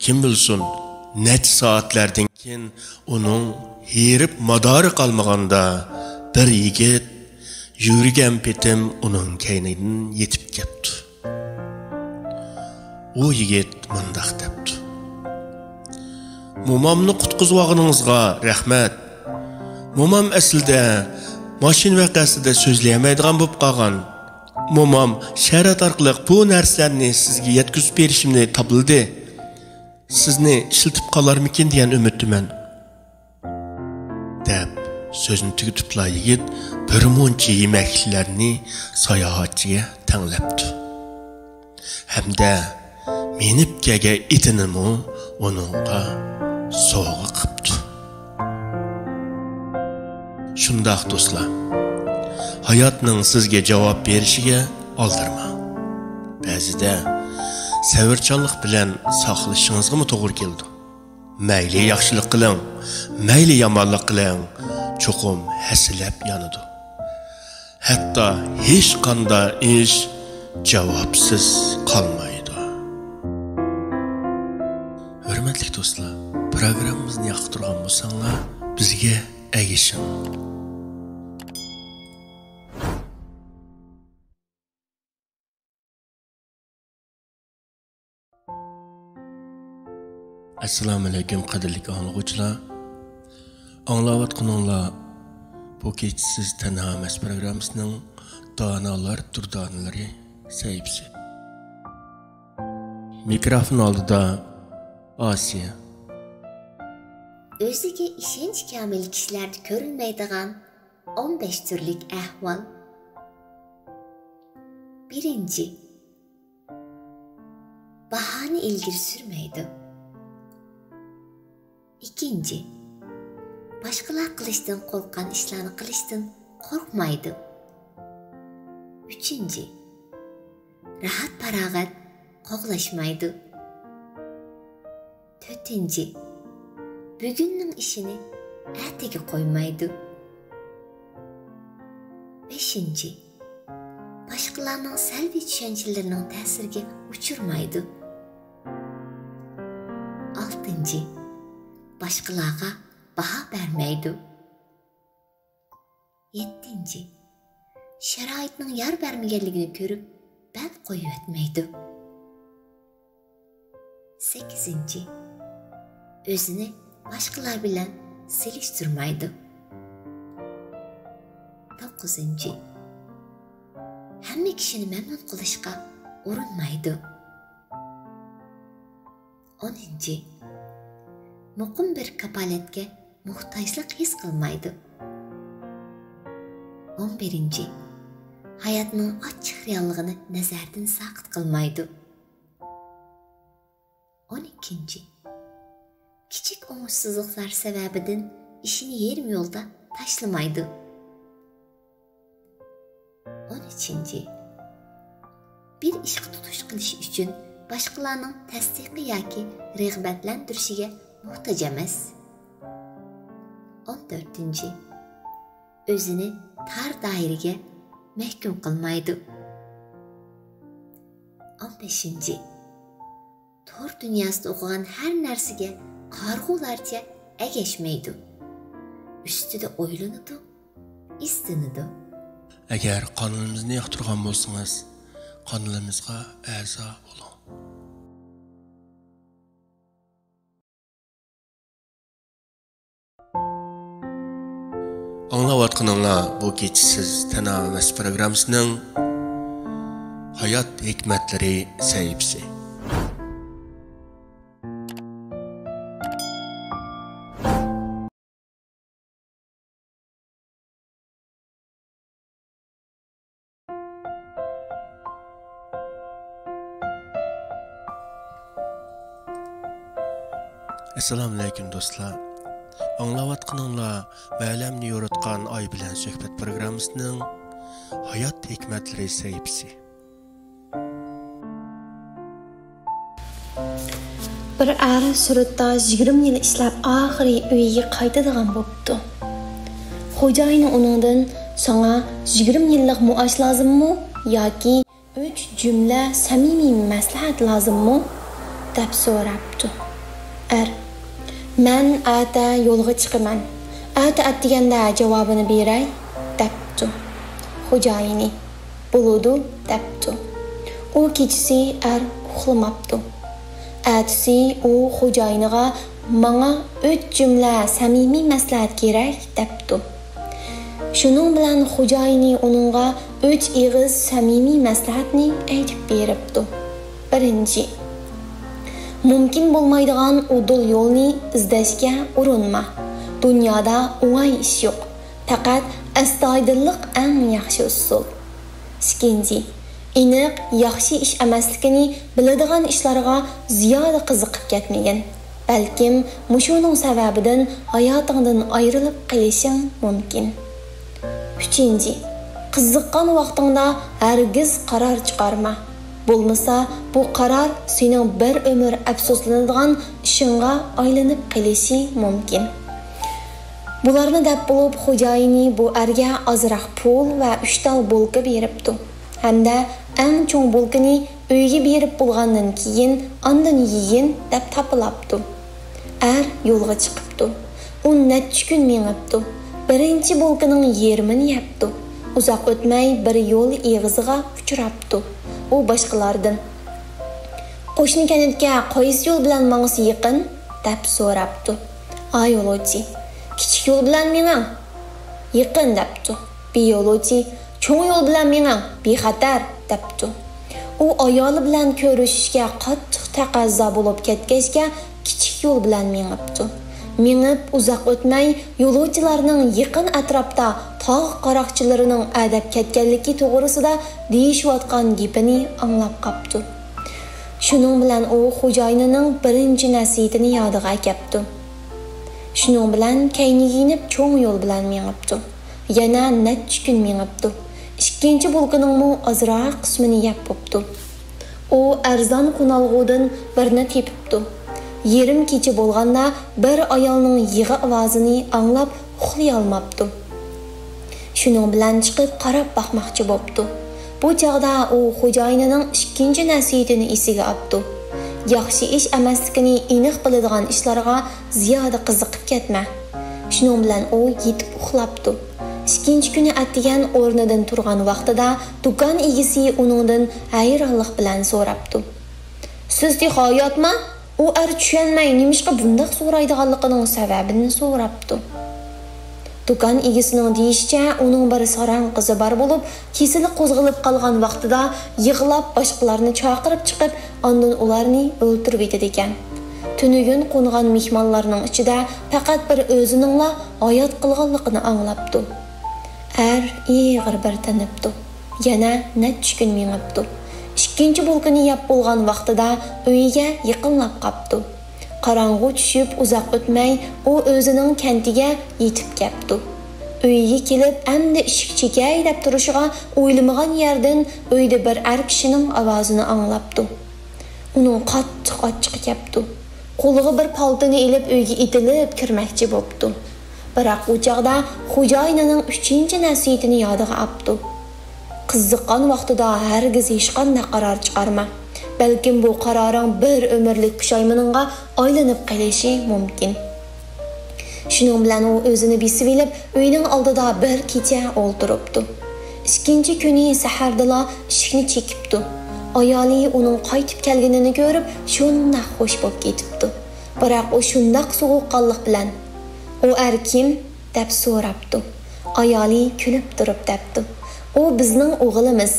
كىم بىلسۇن، نەچچە سائەتلەردىن كېيىن ئۇنىڭ ھېرىپ مادارى قالمىغاندا، بىر يىگىت يۈرگەن پېتىم ئۇنىڭ كەينىدىن يېتىپ كەپتۇ. ئۇ يىگىت مۇنداق دەپتۇ: «مومامنى قۇتقۇزۇۋالغىنىڭىزغا رەھمەت. مومام ئەسلىدە ماشىنا ۋەقەسىدە سۆزلىيەلمەيدىغان بولۇپ قالغان. مومام شەرەت ئارقىلىق بۇ نەرسىلەرنى سىزگە يەتكۈزۈپ بېرىشىمنى تاپىلىدى. سىزنى ئىشلىتىپ قالارمىكىن دېگەن ئۈمىدتىمەن»، دەپ سۆزىنى تۈگىتىپلا، يىگىت بىر مۇنچە يېمەكلىكلەرنى ساياھەتچىگە تەڭلەپتۇ ھەمدە مىنىپ كەلگەن ئېتىنىمۇ ئۇنىڭغا سوۋغا قىپتۇ. شۇنداق دوستلار، ھاياتنىڭ سىزگە جاۋاب بېرىشىگە ئالدىرىماڭ. بەزىدە سەۋرچانلىق بىلەن ساقلىشىڭىزغىمۇ توغرا كېلىدۇ. مەيلى ياخشىلىق قىلىڭ، مەيلى يامانلىق قىلىڭ، چوقۇم ھەسسىلەپ يانىدۇ. ھەتتا ھېچقانداق ئىش جاۋابسىز قالمايدۇ. ھۆرمەتلىك دوستلار، پروگراممىمىزنى ياقتۇرغان بولساڭلار، بىزگە ئەگىشىڭ. ئەسسالامۇئەلەيكۇم، قەدىرلىك ئاڭلىغۇچىلار! ئاڭلاۋاتقىنىڭلار بۇ كېچە سىز تەنھا ئەمەس پروگراممىسىنىڭ دانالار دۇردانىلىرى سەھىپىسى. مىكروفون ئالدىدا ئاسىيە. ئۆزىگە ئىشەنچ كامىل كىشىلەردە كۆرۈلمەيدىغان ئون بەش تۈرلۈك ئەھۋال. بىرىنچى، باھانى ئىلگىرى سۈرمەيدۇ. ئىككىنچى، باشقىلار قىلىشتىن قورققان ئىشلارنى قىلىشتىن قورقمايدۇ. ئۈچىنچى، راھەت-پاراغەت قوغلاشمايدۇ. تۆتىنچى، بۈگۈننىڭ ئىشىنى ئەتىگە قويمايدۇ. بەشىنچى، باشقىلارنىڭ سەلبىي چۈشەنچىلىرىنىڭ تەسىرىگە ئۇچرىمايدۇ. ئالتىنچى، باشقىلارغا باھا بەرمەيدۇ. يەتتىنچى، شارائىتنىڭ يار بەرمىگەنلىكىنى كۆرۈپ، بەل قويۇۋەتمەيدۇ. سەككىزىنچى، ئۆزىنى باشقىلار بىلەن سېلىشتۇرمايدۇ. توققۇزىنچى، ھەممە كىشىنى مەمنۇن قىلىشقا ئۇرۇنمايدۇ. ئونىنچى، مۇقىم بىر كاپالەتكە موھتاجلىق ھېس قىلمايدۇ. ئون بىرىنچى، ھاياتنىڭ ئاچچىق رېئاللىقىنى نەزەردىن ساقىت قىلمايدۇ. ئون ئىككىنچى، كىچىك ئوڭۇشسىزلىقلار سەۋەبىدىن ئىشىنى يېرىم يولدا تاشلىمايدۇ. ئون ئۈچىنچى، بىر ئىشقا تۇتۇش قىلىش ئۈچۈن باشقىلارنىڭ تەستىقى ياكى رىغبەتلەندۈرۈشىگە موھتاج ئەمەس. ئون تۆتىنچى، ئۆزىنى تار دائىرىگە مەھكۇم قىلمايدۇ. ئون بەشىنچى، تور دۇنياسىدا ئوقۇغان ھەر نەرسىگە قارىغۇلارچە ئەگەشمەيدۇ. ئۈستىدە ئويلىنىدۇ، ئىزدىنىدۇ. ئەگەر قانىلىمىزنى ياقتۇرغان بولسىڭىز، قانىلىمىزغا ئەزا بولۇڭ. ئاڭلاۋاتقىنىڭلار بۇ كېچە سىز تەنھا ئەمەس پروگراممىسىنىڭ ھايات ھېكمەتلىرى سەھىپىسى. ئەسسالامۇئەلەيكۇم دوستلار. ئاڭلاۋاتقىنىڭلار مەلەمنى يورۇتقان ئاي بىلەن سۆھبەت پروگراممىسىنىڭ ھايات ھېكمەتلىرى سەھىپىسى. بىر ئەر سۈرەتتە يىگىرمە يىل ئىشلەپ، ئاخىرى ئۆيىگە قايتىدىغان بوپتۇ. خوجايىنى ئۇنىڭدىن، «ساڭا يىگىرمە يىللىق مائاش لازىممۇ ياكى ئۈچ جۈملە سەمىمىي مەسلىھەت لازىممۇ؟» دەپ سوراپتۇ. ئەر، «مەن ئەتە يولغا چىقىمەن، ئەتە ئەتىگەندە جاۋابىنى بېرەي» دەپتۇ. خوجايىنى، «بولىدۇ» دەپتۇ. ئۇ كېچىسى ئەر ئۇخلىماپتۇ. ئەتىسى ئۇ خوجايىنىغا، «ماڭا ئۈچ جۈملە سەمىمىي مەسلىھەت كېرەك» دەپتۇ. شۇنىڭ بىلەن خوجايىنى ئۇنىڭغا ئۈچ ئېغىز سەمىمىي مەسلىھەتنى ئېيتىپ بېرىپتۇ. بىرىنچى، مۇمكىن بولمايدىغان ئۇدۇل يولنى ئىزدەشكە ئۇرۇنما. دۇنيادا ئوڭاي ئىش يوق. پەقەت ئەستايىدىللىق ئەڭ ياخشى ئۇسۇل. ئىككىنچى، ئېنىق، ياخشى ئىش ئەمەسلىكىنى بىلىدىغان ئىشلارغا زىيادە قىزىقىپ كەتمىگىن. بەلكىم مۇشۇنىڭ سەۋەبىدىن ھاياتىڭدىن ئايرىلىپ قېلىشىڭ مۇمكىن. ئۈچىنچى، قىزىققان ۋاقتىڭدا ھەرگىز قارار چىقارما. بولمىسا، بۇ قارار سېنىڭ بىر ئۆمۈر ئەپسۇسلىنىدىغان ئىشىڭغا ئايلىنىپ قېلىشى مۇمكىن. بۇلارنى دەپ بولۇپ، خوجايىنى بۇ ئەرگە ئازراق پۇل ۋە ئۈچ تال بولكا بېرىپتۇ ھەمدە «ئەڭ چوڭ بولكىنى ئۆيگە بېرىپ بولغاندىن كېيىن ئاندىن يېگىن» دەپ تاپىلاپتۇ. ئەر يولغا چىقىپتۇ. ئۇ نەچچە كۈن مېڭىپتۇ. بىرىنچى بولكىنىڭ يېرىمىنى يەپتۇ. ئۇزاق ئۆتمەي بىر يول ئېغىزىغا ئۇچراپتۇ. ئۇ باشقىلاردىن، «قوشنا كەنتكە قايسى يول بىلەن ماڭسا يېقىن؟» دەپ سوراپتۇ. ئا يولۇچى، «كىچىك يول بىلەن مېڭىڭ، يېقىن» دەپتۇ. بى يولۇچى، «چوڭ يول بىلەن مېڭىڭ، بىخەتەر» دەپتۇ. ئۇ ئايالى بىلەن كۆرۈشۈشكە قاتتىق تەقەززا بولۇپ كەتكەچكە، كىچىك يول بىلەن مېڭىپتۇ. مېڭىپ ئۇزاق ئۆتمەي، يولۇچىلارنىڭ يېقىن ئەتراپتا تاغ قاراقچىلىرىنىڭ ئەدەپ كەتكەنلىكى توغرىسىدا دېيىشىۋاتقان گېپىنى ئاڭلاپ قاپتۇ. شۇنىڭ بىلەن ئۇ خوجايىنىنىڭ بىرىنچى نەسىھىتىنى يادىغا ئەكەپتۇ. شۇنىڭ بىلەن كەينىگە يېنىپ چوڭ يول بىلەن مېڭىپتۇ. يەنە نەچچە كۈن مېڭىپتۇ. ئىككىنچى بولكىنىڭمۇ ئازراق قىسمىنى يەپ بوپتۇ. ئۇ ئەرزان قونالغۇدىن بىرنى تېپىپتۇ. يېرىم كېچە بولغاندا بىر ئايالنىڭ يىغا ئاۋازىنى ئاڭلاپ ئۇخلىيالماپتۇ. شۇنىڭ بىلەن چىقىپ قاراپ باقماقچى بوپتۇ. بۇ چاغدا ئۇ خوجايىنىنىڭ ئىككىنچى نەسىھىتىنى ئېسىگە ئاپتۇ. ياخشى ئىش ئەمەسلىكىنى ئېنىق بىلىدىغان ئىشلارغا زىيادە قىزىقىپ كەتمە. شۇنىڭ بىلەن ئۇ يېتىپ ئۇخلاپتۇ. ئىككىنچى كۈنى ئەتىگەن ئورنىدىن تۇرغان ۋاقتىدا دۇكان ئىگىسى ئۇنىڭدىن ھەيرانلىق بىلەن سوراپتۇ. سىز تېخى ھاياتما؟ ئۇ ئەر چۈشەنمەي، نېمىشقا بۇنداق سورايدىغانلىقىنىڭ سەۋەبىنى سوراپتۇ. دۇكان ئىگىسىنىڭ دېيىشىچە، ئۇنىڭ بىر ساراڭ قىزى بار بولۇپ، كېسىلى قوزغىلىپ قالغان ۋاقتىدا يىغلاپ باشقىلارنى چاقىرىپ چىقىپ، ئاندىن ئۇلارنى ئۆلتۈرۈۋېتىدىكەن. تۈنۈگۈن قونغان مېھمانلارنىڭ ئىچىدە پەقەت بىر ئۆزىنىڭلا ھايات قالغانلىقىنى ئاڭلاپتۇ. ئەر ئېغىر بىر تىنىپتۇ. يەنە نەچچە كۈن مېڭىپتۇ. ئىككىنچى بولكىنى يەپ بولغان ۋاقتىدا ئۆيىگە يېقىنلاپ قاپتۇ. قاراڭغۇ چۈشۈپ ئۇزاق ئۆتمەي ئۇ ئۆزىنىڭ كەنتىگە يېتىپ كەپتۇ. ئۆيىگە كېلىپ ئەمدى ئىشىك چېكەي دەپ تۇرۇشىغا ئويلىمىغان يەردىن ئۆيدە بىر ئەر كىشىنىڭ ئاۋازىنى ئاڭلاپتۇ. ئۇنىڭ قاتتىق ئاچچىقى كەپتۇ. قولىغا بىر پالتىنى ئېلىپ ئۆيگە ئېتىلىپ كىرمەكچى بوپتۇ. بىراق ئۇ چاغدا خوجايىنىنىڭ ئۈچىنچى نەسىھىتىنى يادىغا ئاپتۇ. قىزىققان ۋاقتىدا ھەرگىز ھېچقانداق قارار چىقارما. بەلكىم بۇ قارارىڭ بىر ئۆمۈرلۈك پۇشايمىنىڭغا ئايلىنىپ قېلىشى مۇمكىن. شۇنىڭ بىلەن ئۇ ئۆزىنى بېسىۋېلىپ، ئۆينىڭ ئالدىدا بىر كېچە ئولتۇرۇپتۇ. ئىككىنچى كۈنى سەھەردىلا ئىشىكنى چېكىپتۇ. ئايالى ئۇنىڭ قايتىپ كەلگىنىنى كۆرۈپ، شۇنداق خوش بولۇپ كېتىپتۇ. بىراق ئۇ شۇنداق سوغۇققانلىق بىلەن، «ئۇ ئەر كىم؟» دەپ سوراپتۇ. ئايالى كۈلۈپ تۇرۇپ دەپتۇ، «ئۇ بىزنىڭ ئوغلىمىز.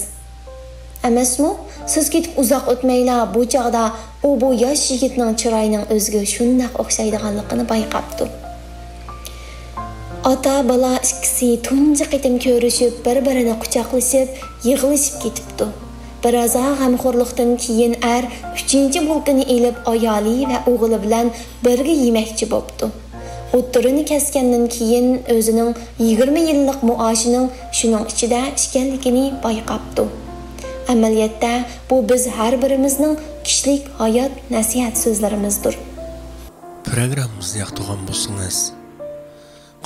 ئەمەسمۇ؟ سىز كېتىپ ئۇزاق ئۆتمەيلا بۇ چاغدا ئۇ بۇ ياش يىگىتنىڭ چىرايىنىڭ ئۆزىگە شۇنداق ئوخشايدىغانلىقىنى بايقاپتۇ.» ئاتا-بالا ئىككىسى تۇنجى قېتىم كۆرۈشۈپ، بىر-بىرىنى قۇچاقلىشىپ، يىغلىشىپ كېتىپتۇ. بىرازا غەمخورلۇقتىن كېيىن ئەر ئۈچىنچى بولكىنى ئېلىپ ئايالى ۋە ئوغلى بىلەن بىرگە يېمەكچى بوپتۇ. ئوتتۇرىنى كەسكەندىن كېيىن ئۆزىنىڭ يىگىرمە يىللىق مائاشىنىڭ شۇنىڭ ئىچىدە ئىكەنلىكىنى بايقاپتۇ. ئەمەلىيەتتە بۇ بىز ھەر بىرىمىزنىڭ كىشىلىك ھايات نەسىھەت سۆزلىرىمىزدۇر. پروگراممىمىزنى ياقتۇرغان بولسىڭىز،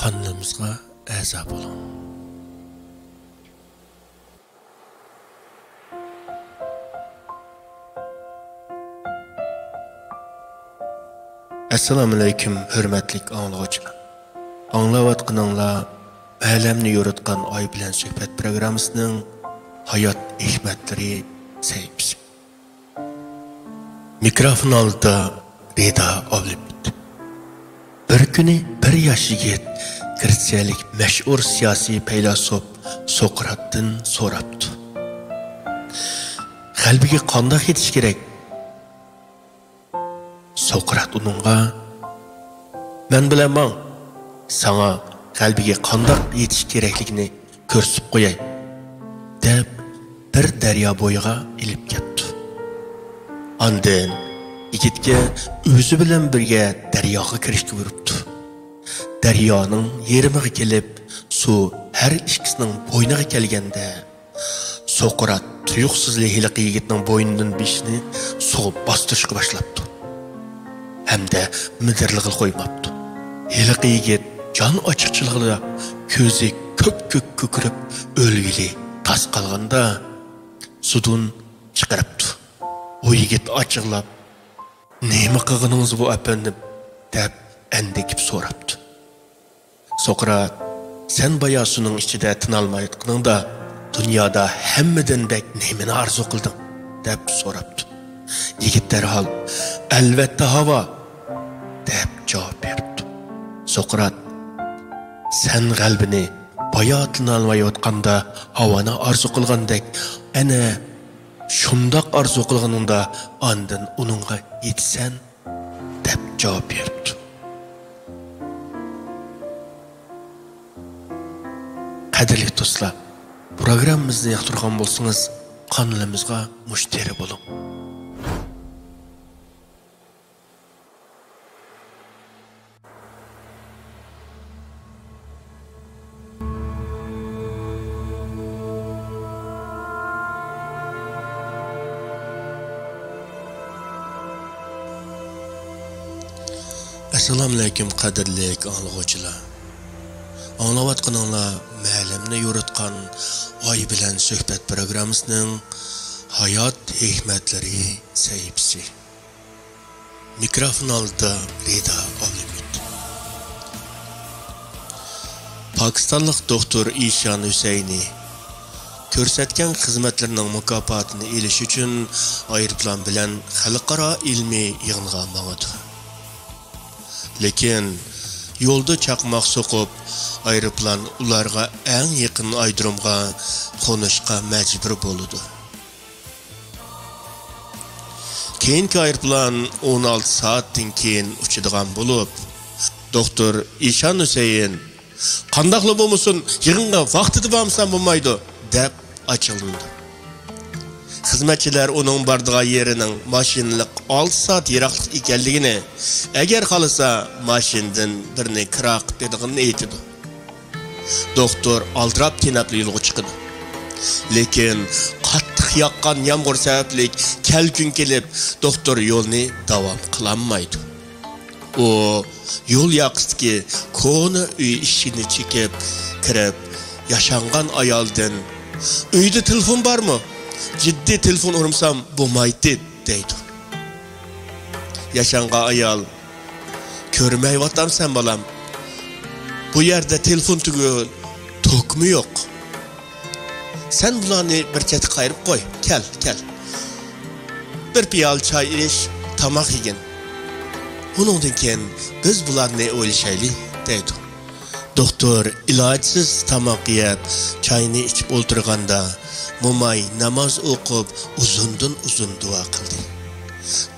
قانىلىمىزغا ئەزا بولۇڭ. ئەسسالامۇئەلەيكۇم، ھۆرمەتلىك ئاڭلىغۇچىلار. ئاڭلاۋاتقىنىڭلار ئالەمنى يورۇتقان ئاي بىلەن سۆھبەت پروگراممىسىنىڭ ھايات ھېكمەتلىرى سەھىپىسى. مىكروفون ئالدىدا رىدا ئابلىمىت. بىر كۈنى بىر ياش يىگىت گرېتسىيەلىك مەشھۇر سىياسىي پەيلاسوپ سوقراتتىن سوراپتۇ. غەلىبىگە قانداق يېتىش كېرەك؟ سوقرات ئۇنىڭغا، مەن بىلەن ماڭ، ساڭا غەلىبىگە قانداق يېتىش كېرەكلىكىنى كۆرسىتىپ قوياي، دەپ بىر دەريا بويىغا ئېلىپ كەپتۇ. ئاندىن يىگىتكە ئۆزى بىلەن بىرگە دەرياغا كىرىشكە بۇيرۇپتۇ. دەريانىڭ يېرىمىغا كېلىپ، سۇ ھەر ئىككىسىنىڭ بوينىغا كەلگەندە، سوقرات تۇيۇقسىزلا ھېلىقى يىگىتنىڭ بوينىدىن بېشىنى سۇغا باستۇرۇشقا باشلاپتۇ ھەمدە مىدىرلىغىلى قويماپتۇ. ھېلىقى يىگىت جان ئاچچىقچىلىقىدا كۆزى كۆك-كۆك كۆكىرىپ ئۆلگىلى تاس قالغاندا، سۇدىن چىقىرىپتۇ. ئۇ يىگىت ئاچچىقلاپ، نېمە قىلغىنىڭىز بۇ، ئەپەندىم؟ دەپ ئەندىكىپ سوراپتۇ. سوقرات، سەن بايا سۇنىڭ ئىچىدە تىنالمايۋاتقىنىڭدا، دۇنيادا ھەممىدىن بەك نېمىنى ئارزۇ قىلدىڭ؟ دەپ سوراپتۇ. يىگىت دەرھال، ئەلۋەتتە ھاۋا، دەپ جاۋاب بېرىپتۇ. سوقرات، سەن غەلىبىنى بايا تىنالمايۋاتقاندا ھاۋانى ئارزۇ قىلغاندەك، ئەنە شۇنداق ئارزۇ قىلغىنىڭدا ئاندىن ئۇنىڭغا يېتىسەن، دەپ جاۋاب بېرىپتۇ. قەدىرلىك دوستلار، پروگراممىمىزنى ياقتۇرغان بولسىڭىز، قانىلىمىزغا مۇشتەرى بولۇڭ. ئەسسالامۇئەلەيكۇم، قەدىرلىك ئاڭلىغۇچىلار. ئاڭلاۋاتقىنىڭلار مەلۇمنى يورۇتقان ئاي بىلەن سۆھبەت پروگراممىسىنىڭ ھايات ھېكمەتلىرى سەھىپىسى. مىكروفون ئالدىدا رىدا ئابلىمىت. پاكىستانلىق دوختۇر ئىشان ھۈسەينى كۆرسەتكەن خىزمەتلىرىنىڭ مۇكاپاتىنى ئېلىش ئۈچۈن ئايروپىلان بىلەن خەلقئارا ئىلمىي يىغىنغا ماڭىدۇ. لېكىن يولدا چاقماق سوقۇپ، ئايروپىلان ئۇلارغا ئەڭ يېقىن ئايرودرومغا قونۇشقا مەجبۇر بولىدۇ. كېيىنكى ئايروپىلان ئون ئالتە سائەتتىن كېيىن ئۇچىدىغان بولۇپ، دوختۇر ئىشان ھۈسەيىن، قانداقلا بولمىسۇن، يىغىنغا ۋاقتىدا بارمىسام بولمايدۇ، دەپ ئاچچىقلىنىدۇ. خىزمەتچىلەر ئۇنىڭ بارىدىغان يېرىنىڭ ماشىنىلىق ئالتە سائەت يىراقلىق ئىكەنلىكىنى، ئەگەر خالىسا ماشىنىدىن بىرنى كىرا قىلىپ بېرىدىغىنىنى ئېيتىدۇ. دوختۇر ئالدىراپ تېنەپلا يولغا چىقىدۇ. لېكىن قاتتىق ياغقان يامغۇر سەۋەبلىك كەلكۈن كېلىپ، دوختۇر يولنى داۋام قىلالمايدۇ. ئۇ يول ياقىسىدىكى كونا ئۆي ئىشىكىنى چېكىپ كىرىپ، ياشانغان ئايالدىن، «ئۆيدە تېلېفون بارمۇ؟ جىددىي تېلېفون ئۇرمىسام بولمايتتى» دەيدۇ. ياشانغان ئايال، «كۆرمەيۋاتامسەن، بالام؟ بۇ يەردە تېلېفون تۈگۈل، توكمۇ يوق. سەن بۇلارنى بىر چەتكە قايرىپ قوي. كەل، كەل. بىر پىيالە چاي ئىچ، تاماق يېگىن. ئۇنىڭدىن كېيىن بىز بۇلارنى ئويلىشايلى» دەيدۇ. دوختۇر ئىلاجسىز تاماق يەپ، چاينى ئىچىپ ئولتۇرغاندا، موماي ناماز ئوقۇپ، ئۇزۇندىن ئۇزۇن دۇئا قىلدى.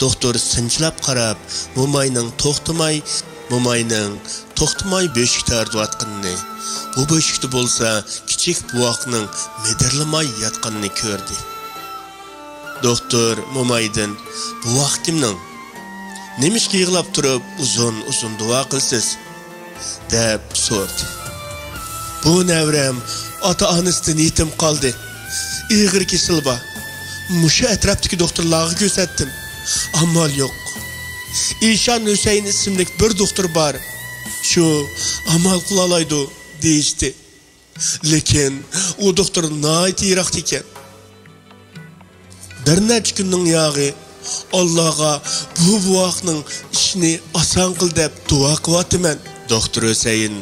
دوختۇر سىنچىلاپ قاراپ، موماينىڭ توختىماي، موماينىڭ توختىماي بۆشۈك تارتىۋاتقىنىنى، بۇ بۆشۈكتە بولسا كىچىك بوۋاقنىڭ مىدىرلىماي ياتقىنىنى كۆردى. دوختۇر مومايدىن: «بوۋاق كىمنىڭ؟ نېمىشقا يىغلاپ تۇرۇپ ئۇزۇن-ئۇزۇن دۇئا قىلىسىز؟» دەپ سورىدى. «بۇ نەۋرەم ئاتا-ئانىسىدىن يېتىم قالدى. ئېغىر كېسىلى بار. مۇشۇ ئەتراپتىكى دوختۇرلارغا كۆرسەتتىم. ئامال يوق. ئىشان ھۈسەيىن ئىسىملىك بىر دوختۇر بار. شۇ ئامال قىلالايدۇ» دېيىشتى. لېكىن ئۇ دوختۇر ناھايىتى يىراقتا ئىكەن. بىر نەچچە كۈننىڭ ياغى ئاللاغا بۇ بوۋاقنىڭ ئىشىنى ئاسان قىل دەپ دۇئا قىلىۋاتىمەن. دوختۇر ھۈسەيىن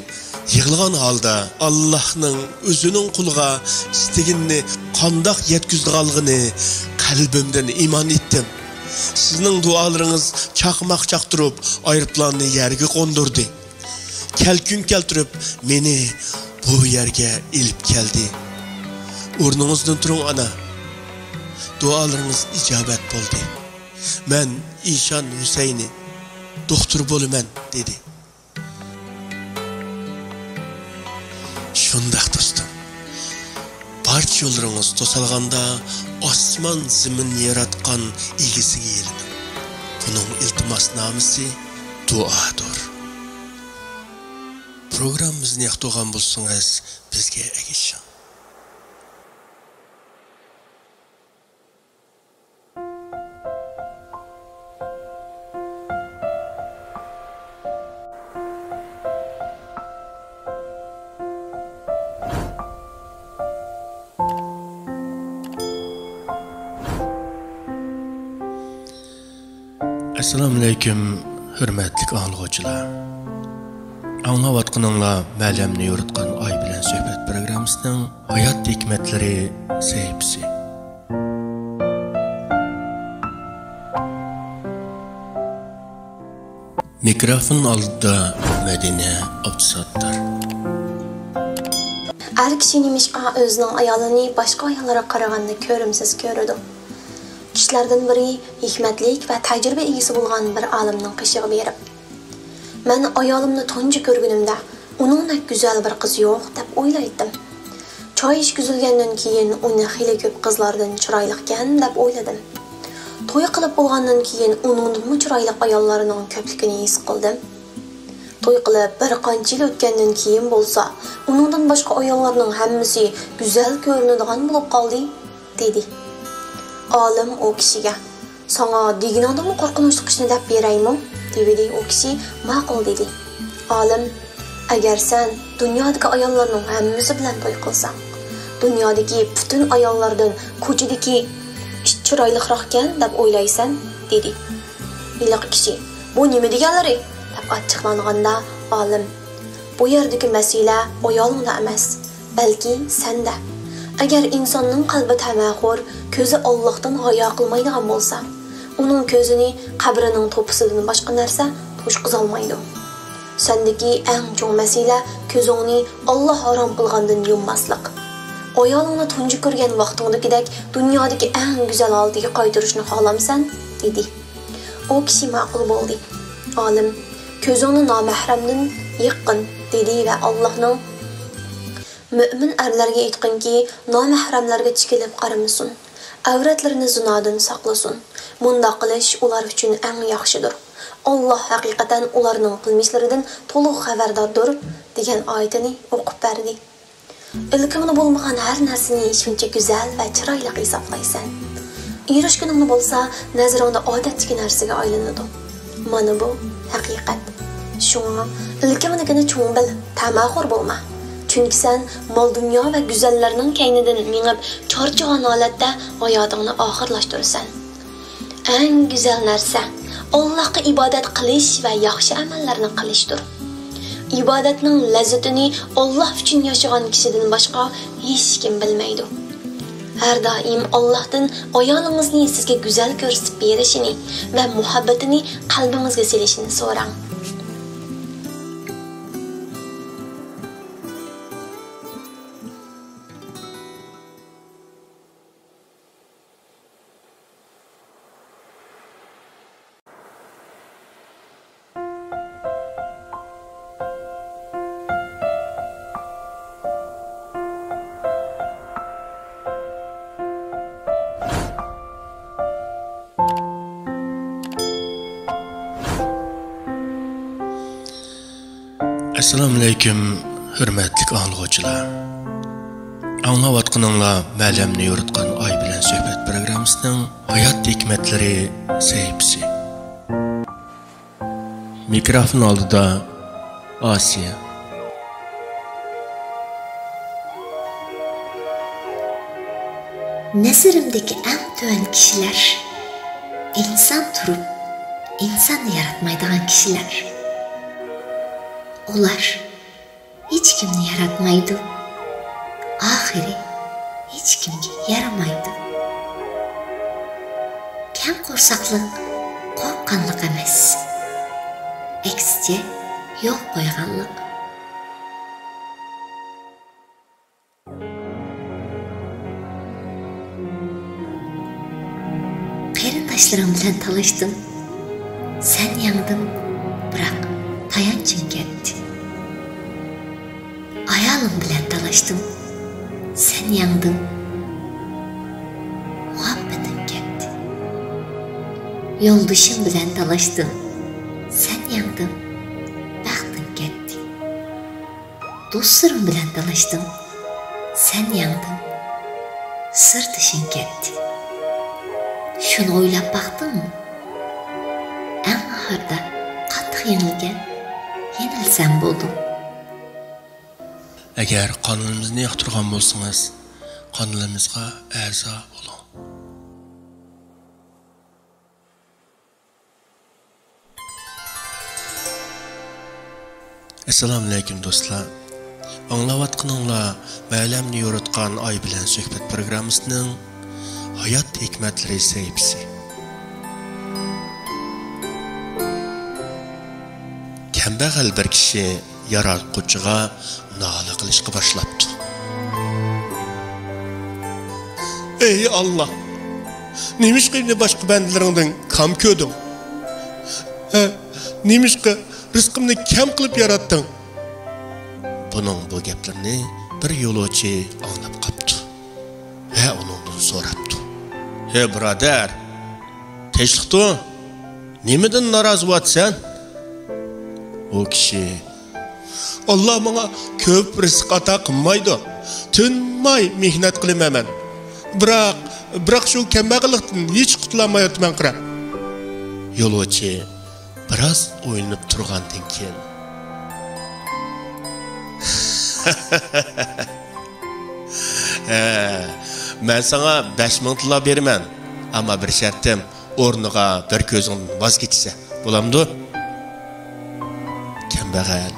يىغلىغان ھالدا ئاللاھنىڭ ئۆزىنىڭ قۇلىغا ئىستىگىنىنى قانداق يەتكۈزىدىغانلىقىنى قەلبىمدىن ئىمان ئېيتتىم. سىزنىڭ دۇئالىرىڭىز چاقماق چاقتۇرۇپ ئايروپىلاننى يەرگە قوندۇردى. كەلكۈن كەلتۈرۈپ مېنى بۇ يەرگە ئېلىپ كەلدى. ئورنىڭىزدىن تۇرۇڭ، ئانا. دۇئالىرىڭىز ئىجابەت بولدى. مەن ئىشان ھۈسەينى دوختۇر بولىمەن، دېدى. شۇنداق، دوستۇم. بارچە يوللىرىڭىز توسالغاندا، ئاسمان زېمىننى ياراتقان ئىگىسىگە يېلىنىڭ. بۇنىڭ ئىلتىماسنامىسى دۇئادۇر. پروگراممىمىزنى ياقتۇرغان بولسىڭىز، بىزگە ئەگىشىڭ. ئەسسالامۇئەلەيكۇم، ھۆرمەتلىك ئاڭلىغۇچىلار! ئاڭلاۋاتقىنىڭلار مەلەمنى يورۇتقان ئاي بىلەن سۆھبەت پروگراممىسىنىڭ ھايات ھېكمەتلىرى سەھىپىسى. مىكروفون ئالدىدا مەدىنە ئابدۇساتتار. ئەر كىشى نېمىشقا ئۆزىنىڭ ئايالىنى باشقا ئاياللارغا قارىغاندا كۆرۈمسىز كۆرىدۇ؟ كىشىلەردىن بىرى ھېكمەتلىك ۋە تەجرىبە ئىگىسى بولغان بىر ئالىمنىڭ قېشىغا بېرىپ، «مەن ئايالىمنى تۇنجى كۆرگىنىمدە، ئۇنىڭدەك گۈزەل بىر قىز يوق دەپ ئويلايتتىم. چاي ئىچكۈزۈلگەندىن كېيىن ئۇنى خېلى كۆپ قىزلاردىن چىرايلىقكەن دەپ ئويلىدىم. توي قىلىپ بولغاندىن كېيىن ئۇنىڭدىنمۇ چىرايلىق ئاياللارنىڭ كۆپلۈكىنى ھېس قىلدىم. توي قىلىپ بىر قانچە يىل ئۆتكەندىن كېيىن بولسا، ئۇنىڭدىن باشقا ئاياللارنىڭ ھەممىسى گۈزەل كۆرۈنىدىغان بولۇپ قالدى» دېدى. ئالىم ئۇ كىشىگە: «ساڭا دېگىنىڭدىنمۇ قورقۇنچلۇق ئىشنى دەپ بېرەيمۇ؟» دېۋىدى ئۇ كىشى. «ماقۇل» دېدى. ئالىم: «ئەگەر سەن دۇنيادىكى ئاياللارنىڭ ھەممىسى بىلەن توي قىلساڭ، دۇنيادىكى پۈتۈن ئاياللاردىن كوچىدىكى چىرايلىقراقكەن دەپ ئويلايسەن؟» دېدى. ھېلىقى كىشى: «بۇ نېمە دېگەنلىرى؟» دەپ ئاچچىقلانغاندا، ئالىم: «بۇ يەردىكى مەسىلە ئايالىڭدا ئەمەس، بەلكى سەندە. ئەگەر ئىنساننىڭ قەلبى تەمەخور، كۆزى ئاللاھتىن ھايا قىلمايدىغان بولسا، ئۇنىڭ كۆزىنى قەبرىنىڭ توپىسىدىن باشقا نەرسە توشقۇزالمايدۇ. سەندىكى ئەڭ چوڭ مەسىلە كۆزۈڭنى ئاللاھ ھارام قىلغاندىن يۇمماسلىق. ئايالىڭنى تۇنجى كۆرگەن ۋاقتىڭدىكىدەك دۇنيادىكى ئەڭ گۈزەل ھالىتىگە قايتۇرۇشنى خالامسەن؟» دېدى. ئۇ كىشى ماقۇل بولدى. ئالىم: «كۆزۈڭنى نامەھرەمدىن يىغقىن» دېدى ۋە ئاللاھنىڭ: «مۆمىن ئەرلەرگە ئېيتقىنكى، نامەھرەملەرگە تىكىلىپ قارىمىسۇن، ئەۋرەتلىرىنى زىنادىن ساقلىسۇن. مۇنداق قىلىش ئۇلار ئۈچۈن ئەڭ ياخشىدۇر. ئاللاھ ھەقىقەتەن ئۇلارنىڭ قىلمىشلىرىدىن تولۇق خەۋەرداردۇر» دېگەن ئايىتىنى ئوقۇپ بەردى. «ئىلكىڭدە بولمىغان ھەر نەرسىنى شۇنچە گۈزەل ۋە چىرايلىق ھېسابلايسەن. ئېرىشكىنىڭدە بولسا نەزىرىڭدە ئادەتتىكى نەرسىگە ئايلىنىدۇ. مانا بۇ ھەقىقەت. شۇڭا ئىلكىڭدىكىنى چوڭ بىل، تەمەخور بولما. چۈنكى سەن مال-دۇنيا ۋە گۈزەللەرنىڭ كەينىدىن مېڭىپ، چارچىغان ھالەتتە ھاياتىڭنى ئاخىرلاشتۇرىسەن. ئەڭ گۈزەل نەرسە ئاللاھقا ئىبادەت قىلىش ۋە ياخشى ئەمەللەرنى قىلىشتۇر. ئىبادەتنىڭ لەززىتىنى ئاللاھ ئۈچۈن ياشىغان كىشىدىن باشقا ھېچكىم بىلمەيدۇ. ھەر دائىم ئاللاھتىن ئايالىڭىزنى سىزگە گۈزەل كۆرسىتىپ بېرىشىنى ۋە مۇھەببىتىنى قەلبىڭىزگە سېلىشىنى سوراڭ.» ئەسسالامۇئەلەيكۇم، ھۆرمەتلىك ئاڭلىغۇچىلار. ئاڭلاۋاتقىنىڭلار مەلەمنى يورۇتقان ئاي بىلەن سۆھبەت پروگراممىسىنىڭ ھايات ھېكمەتلىرى سەھىپىسى. مىكروفون ئالدىدا ئاسىيە. نەزىرىمدىكى ئەڭ تۆۋەن كىشىلەر، ئىنسان تۇرۇپ، ئىنساننى ياراتمايدىغان كىشىلەر. ئۇلار ھېچكىمنى ياراتمايدۇ. ئاخىرى ھېچكىمگە يارىمايدۇ. كەڭ قورساقلىق قورققانلىق ئەمەس. ئەكسىچە، يول قويغانلىق. قېرىنداشلىرىڭ بىلەن تالاشتىڭ، سەن يەڭدىڭ، بىراق تايانچىڭ كەتتى. ئايالىڭ بىلەن تالاشتىڭ، سەن يەڭدىڭ، مۇھەببىتىڭ كەتتى. يولدىشىڭ بىلەن تالاشتىڭ، سەن يەڭدىڭ، بەختىڭ كەتتى. دوستلىرىڭ بىلەن تالاشتىڭ، سەن يەڭدىڭ، سىردىشىڭ كەتتى. شۇنى ئويلاپ باقتىڭمۇ؟ ئەڭ ئاخىرىدا قاتتىق يېڭىلگەن، يېنىلسەڭ بولدۇڭ. ئەگەر قانىلىمىزنى ياقتۇرغان بولسىڭىز، قانىلىمىزغا ئەزا بولۇڭ. ئەسسالامۇئەلەيكۇم دوستلار. ئاڭلاۋاتقىنىڭلار مەلەمنى يورۇتقان ئاي بىلەن سۆھبەت پروگراممىسىنىڭ ھايات ھېكمەتلىرى سەھىپىسى. كەمبەغەل بىر كىشى ياراتقۇچىغا نالە قىلىشقا باشلاپتۇ. ئەي ئاللا، نېمىشقا مېنى باشقا بەندىلىرىڭدىن كام كۆردۈڭ؟ ھە، نېمىشقا رىزقىمنى كەم قىلىپ ياراتتىڭ؟ بۇنىڭ بۇ گەپلىرىنى بىر يولۇچى ئاڭلاپ قاپتۇ ۋە ئۇنىڭدىن سوراپتۇ. ھەي بۇرادەر، تىنچلىقتۇ؟ نېمىدىن نارازى بولۇۋاتىسەن؟ ئۇ كىشى، ئاللا ماڭا كۆپ رىزىق ئاتا قىلمايدۇ. تىنماي مېھنەت قىلىمەن مەن. بىراق، بىراق شۇ كەمبەغەللىكتىن ھېچ قۇتۇلالمايۋاتىمەن قارا. يولۇچى بىراز ئويلىنىپ تۇرغاندىن كېيىن، ھە، مەن ساڭا بەش مىڭ تىللا بېرىمەن، ئەمما بىر شەرتىم، ئورنىغا بىر كۆزۈڭدىن ۋاز كېچىسە بولامدۇ؟ كەمبەغەل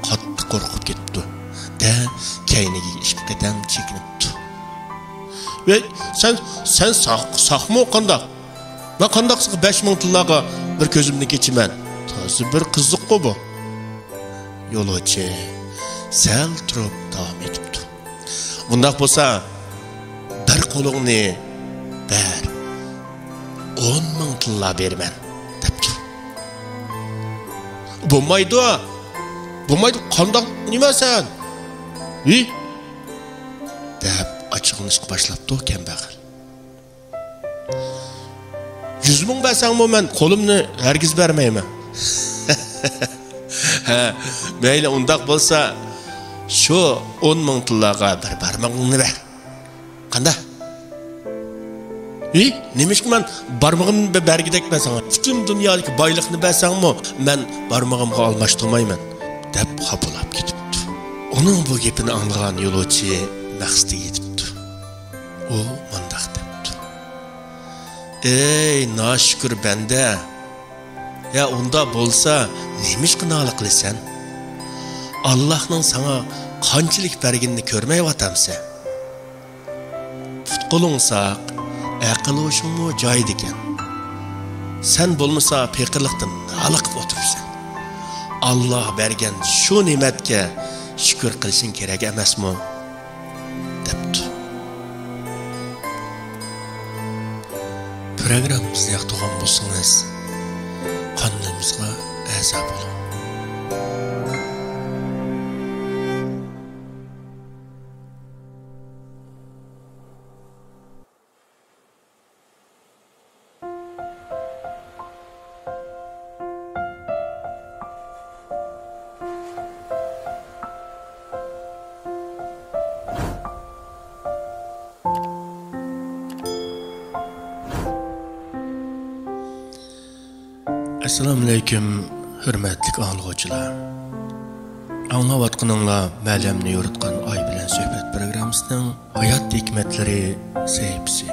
قاتتىق قورقۇپ كېتىپتۇ دە، كەينىگە ئىككى قەدەم چېكىنىپتۇ. ۋەي، سەن، سەن ساق، ساقمۇ قانداق؟ مەن قانداقسىغا بەش مىڭ تىللاغا بىر كۆزۈمدىن كېچىمەن؟ تازا بىر قىزىققۇ بۇ. يولۇچى سەل تۇرۇپ داۋام ئېتىپتۇ. بۇنداق بولسا، بىر قولۇڭنى بەر، ئون مىڭ تىللا بېرىمەن، دەپتۇ. بولمايدۇ، بولمايدۇ، قانداق نېمە سەن؟ ھى؟ دەپ ئاچچىقلىنىشقا باشلاپتۇ كەمبەغەل. يۈز مىڭ بەرسەڭمۇ مەن قولۇمنى ھەرگىز بەرمەيمەن. ھە، مەيلى، ئۇنداق بولسا، شۇ ئون مىڭ تىللاغا بىر بارمىقىڭنى بەر. قانداق؟ ھى، نېمىشقا مەن بارمىقىمنى بە-، بەرگۈدەكمەن ساڭا؟ پۈتۈن دۇنيادىكى بايلىقنى بەرسەڭمۇ مەن بارمىقىمغا ئالماشتۇرمايمەن، دەپ خاپىلاپ كېتىپتۇ. ئۇنىڭ بۇ گېپىنى ئاڭلىغان يولۇچى مەقسىتىگە يېتىپتۇ. ئۇ مۇنداق دەپتۇ. ئەي ناشۈكۈر بەندە! يا ئۇنداق بولسا نېمىشقا نالە قىلىسەن؟ ئاللاھنىڭ ساڭا قانچىلىك بەرگىنىنى كۆرمەيۋاتامسەن؟ پۇت-قولۇڭ ساق، ئەقىل-ھوشۇڭمۇ جايىدىكەن. سەن بولمىسا پېقىرلىقتىن نالە قىلىپ ئولتۇرۇپسەن. ئاللاھ بەرگەن شۇ نېمەتكە شۈكۈر قىلىشىڭ كېرەك ئەمەسمۇ؟ دەپتۇ. پروگراممىمىزنى ياقتۇرغان بولسىڭىز، قانىلىمىزغا ئەزا بولۇڭ. ئەسسالامۇئەلەيكۇم، ھۆرمەتلىك ئاڭلىغۇچىلار. ئاڭلاۋاتقىنىڭلار مەلەمنى يورۇتقان ئاي بىلەن سۆھبەت پروگراممىسىنىڭ ھايات ھېكمەتلىرى سەھىپىسى.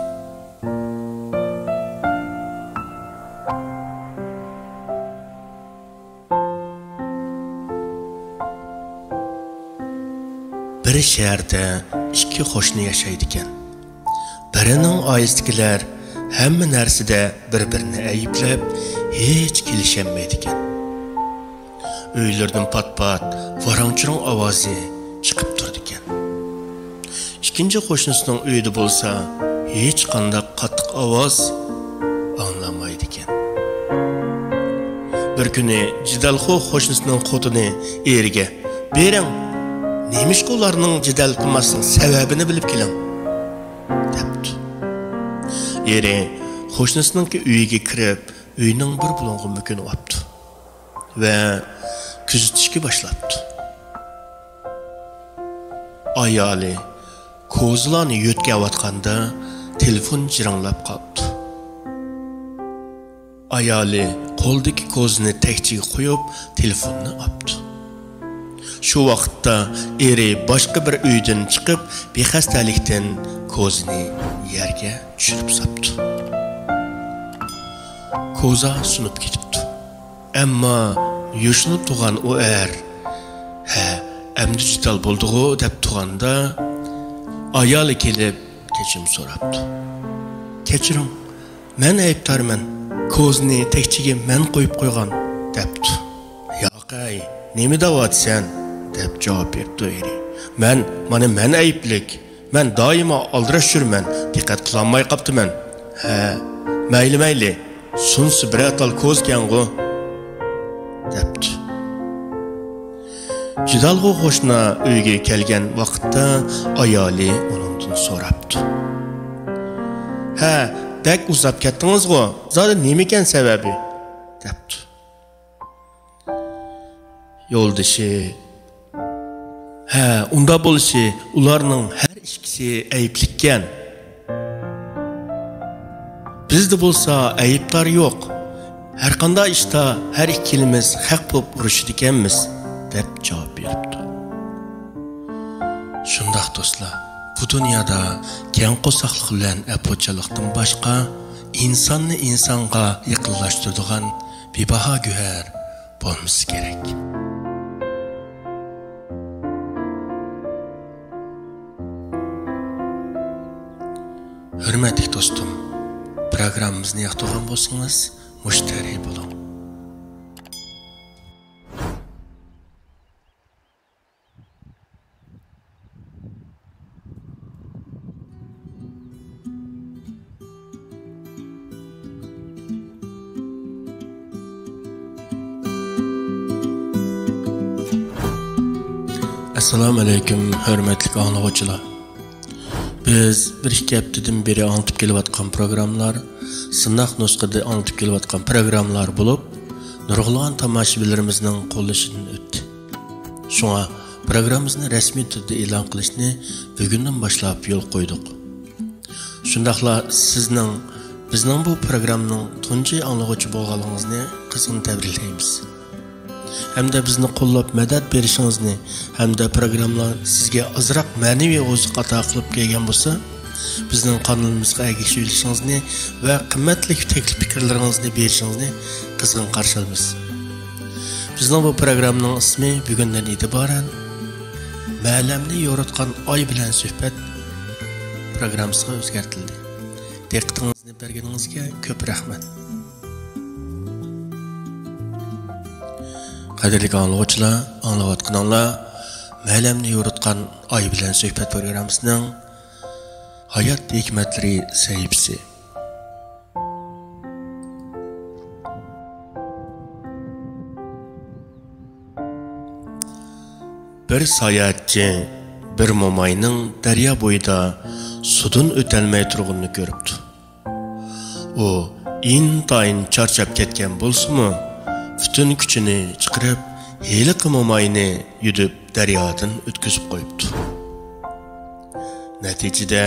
بىر شەھەردە ئىككى قوشنا ياشايدىكەن. بىرىنىڭ ئائىلىسىدىكىلەر ھەممە نەرسىدە بىر-بىرىنى ئەيىبلەپ، ھېچ كېلىشەلمەيدىكەن. ئۆيلىرىدىن پات-پات ۋاراڭ-چۇرۇڭ ئاۋازى چىقىپ تۇرىدىكەن. ئىككىنچى قوشنىسىنىڭ ئۆيىدە بولسا ھېچقانداق قاتتىق ئاۋاز ئاڭلانمايدىكەن. بىر كۈنى جېدەلخور قوشنىسىنىڭ خوتۇنى ئېرىگە، «بېرىڭ، نېمىشقا ئۇلارنىڭ جېدەل قىلماسلىقىنىڭ سەۋەبىنى بىلىپ كېلىڭ» دەپتۇ. ئېرى قوشنىسىنىڭكى ئۆيىگە كىرىپ، ئۆينىڭ بىر بۇلۇڭغا مۆكۈنۈۋاپتۇ ۋە كۆزىتىشكە باشلاپتۇ. ئايالى كوزىلارنى يۆتكەۋاتقاندا تېلېفون جىرىڭلاپ قاپتۇ. ئايالى قولىدىكى كوزىنى تەكچىگە قويۇپ، تېلېفوننى ئاپتۇ. شۇ ۋاقىتتا ئېرى باشقا بىر ئۆيدىن چىقىپ، بىخەستەلىكتىن كوزىنى يەرگە چۈشۈرۈپ ساپتۇ. كوزا سۇنۇپ كېتىپتۇ. ئەمما يوشۇنۇپ تۇرغان ئۇ ئەر، «ھە، ئەمدى جېدەل بولدىغۇ» دەپ تۇرغاندا، ئايالى كېلىپ كەچۈرۈم سوراپتۇ. «كەچۈرۈڭ، مەن ئەيىبدارمەن، كوزىنى تەكچىگە مەن قويۇپ قويغان» دەپتۇ. «ياقەي، نېمە دەۋاتىسەن؟» دەپ جاۋاب بېرىپتۇ ئېرى. «مەن، مانا مەن ئەيىبلىك. مەن دائىما ئالدىراش يۈرىمەن، دىققەت قىلالماي قاپتىمەن.» «ھە، مەيلى، مەيلى، سۇنسا بىرەر تال كوزىكەنغۇ» دەپتۇ. جېدەلخور قوشنا ئۆيگە كەلگەن ۋاقىتتا ئايالى ئۇنىڭدىن سوراپتۇ. «ھە، بەك ئۇزاپ كەتتىڭىزغۇ، زادى نېمىكەن سەۋەبى؟» دەپتۇ. يولدىشى، «ھە، ئۇنداق بولۇشى، ئۇلارنىڭ ھەر ئىككىسى ئەيىبلىككەن. بىزدە بولسا ئەيىبدار يوق. ھەرقانداق ئىشتا ھەر ئىككىلىمىز ھەق بولۇپ ئۇرۇشىدىكەنمىز» دەپ جاۋاب بېرىپتۇ. شۇنداق دوستلار، بۇ دۇنيادا كەڭ قورساقلىق بىلەن ئەپۇچانلىقتىن باشقا ئىنساننى ئىنسانغا يېقىنلاشتۇرىدىغان بىباھا گۆھەر بولمىسا كېرەك. ھۆرمەتلىك دوستۇم، پروگراممىمىزنى ياقتۇرغان بولسىڭىز، مۇشتەرى بولۇڭ. ئەسسالامۇئەلەيكۇم، ھۆرمەتلىك ئاڭلىغۇچىلار. بىز بىر ئىككى ھەپتىدىن بېرى ئاڭلىتىپ كېلىۋاتقان پروگراممىلار سىناق نۇسخىدا ئاڭلىتىپ كېلىۋاتقان پروگراممىلار بولۇپ، نۇرغۇنلىغان تاماشىبىنلىرىمىزنىڭ قوللىشىدىن ئۆتتى. شۇڭا پروگراممىمىزنى رەسمىي تۈردە ئېلان قىلىشنى بۈگۈندىن باشلاپ يولغا قويدۇق. شۇنداقلا سىزنىڭ بىزنىڭ بۇ پروگراممىنىڭ تۇنجى ئاڭلىغۇچى بولغانلىقىڭىزنى قىزغىن تەبرىكلەيمىز. ھەمدە بىزنى قوللاپ مەدەت بېرىشىڭىزنى ھەمدە پروگراممىلار سىزگە ئازراق مەنىۋى ئوزۇق ئاتا قىلىپ كەلگەن بولسا، بىزنىڭ قانىلىمىزغا ئەگىشىۋېلىشىڭىزنى ۋە قىممەتلىك تەكلىپ پىكىرلىرىڭىزنى بېرىشىڭىزنى قىزغىن قارشى ئالىمىز. بىزنىڭ بۇ پروگراممىنىڭ ئىسمى بۈگۈندىن ئېتىبارەن مەلەمنى يورۇتقان ئاي بىلەن سۆھبەت پروگراممىسىغا ئۆزگەرتىلدى. دىققىتىڭىزنى بەرگىنىڭىزگە كۆپ رەھمەت. قەدىرلىك ئاڭلىغۇچىلار، ئاڭلاۋاتقىنىڭلار مەلەمنى يورۇتقان ئاي بىلەن سۆھبەت پروگراممىسىنىڭ ھايات ھېكمەتلىرى سەھىپىسى. بىر ساياھەتچى بىر موماينىڭ دەريا بويىدا سۇدىن ئۆتەلمەي تۇرغىنىنى كۆرۈپتۇ. ئۇ ئىنتايىن چارچاپ كەتكەن بولسىمۇ، پۈتۈن كۈچىنى چىقىرىپ، ھېلىقى موماينى يۈدۈپ دەريادىن ئۆتكۈزۈپ قويۇپتۇ. نەتىجىدە،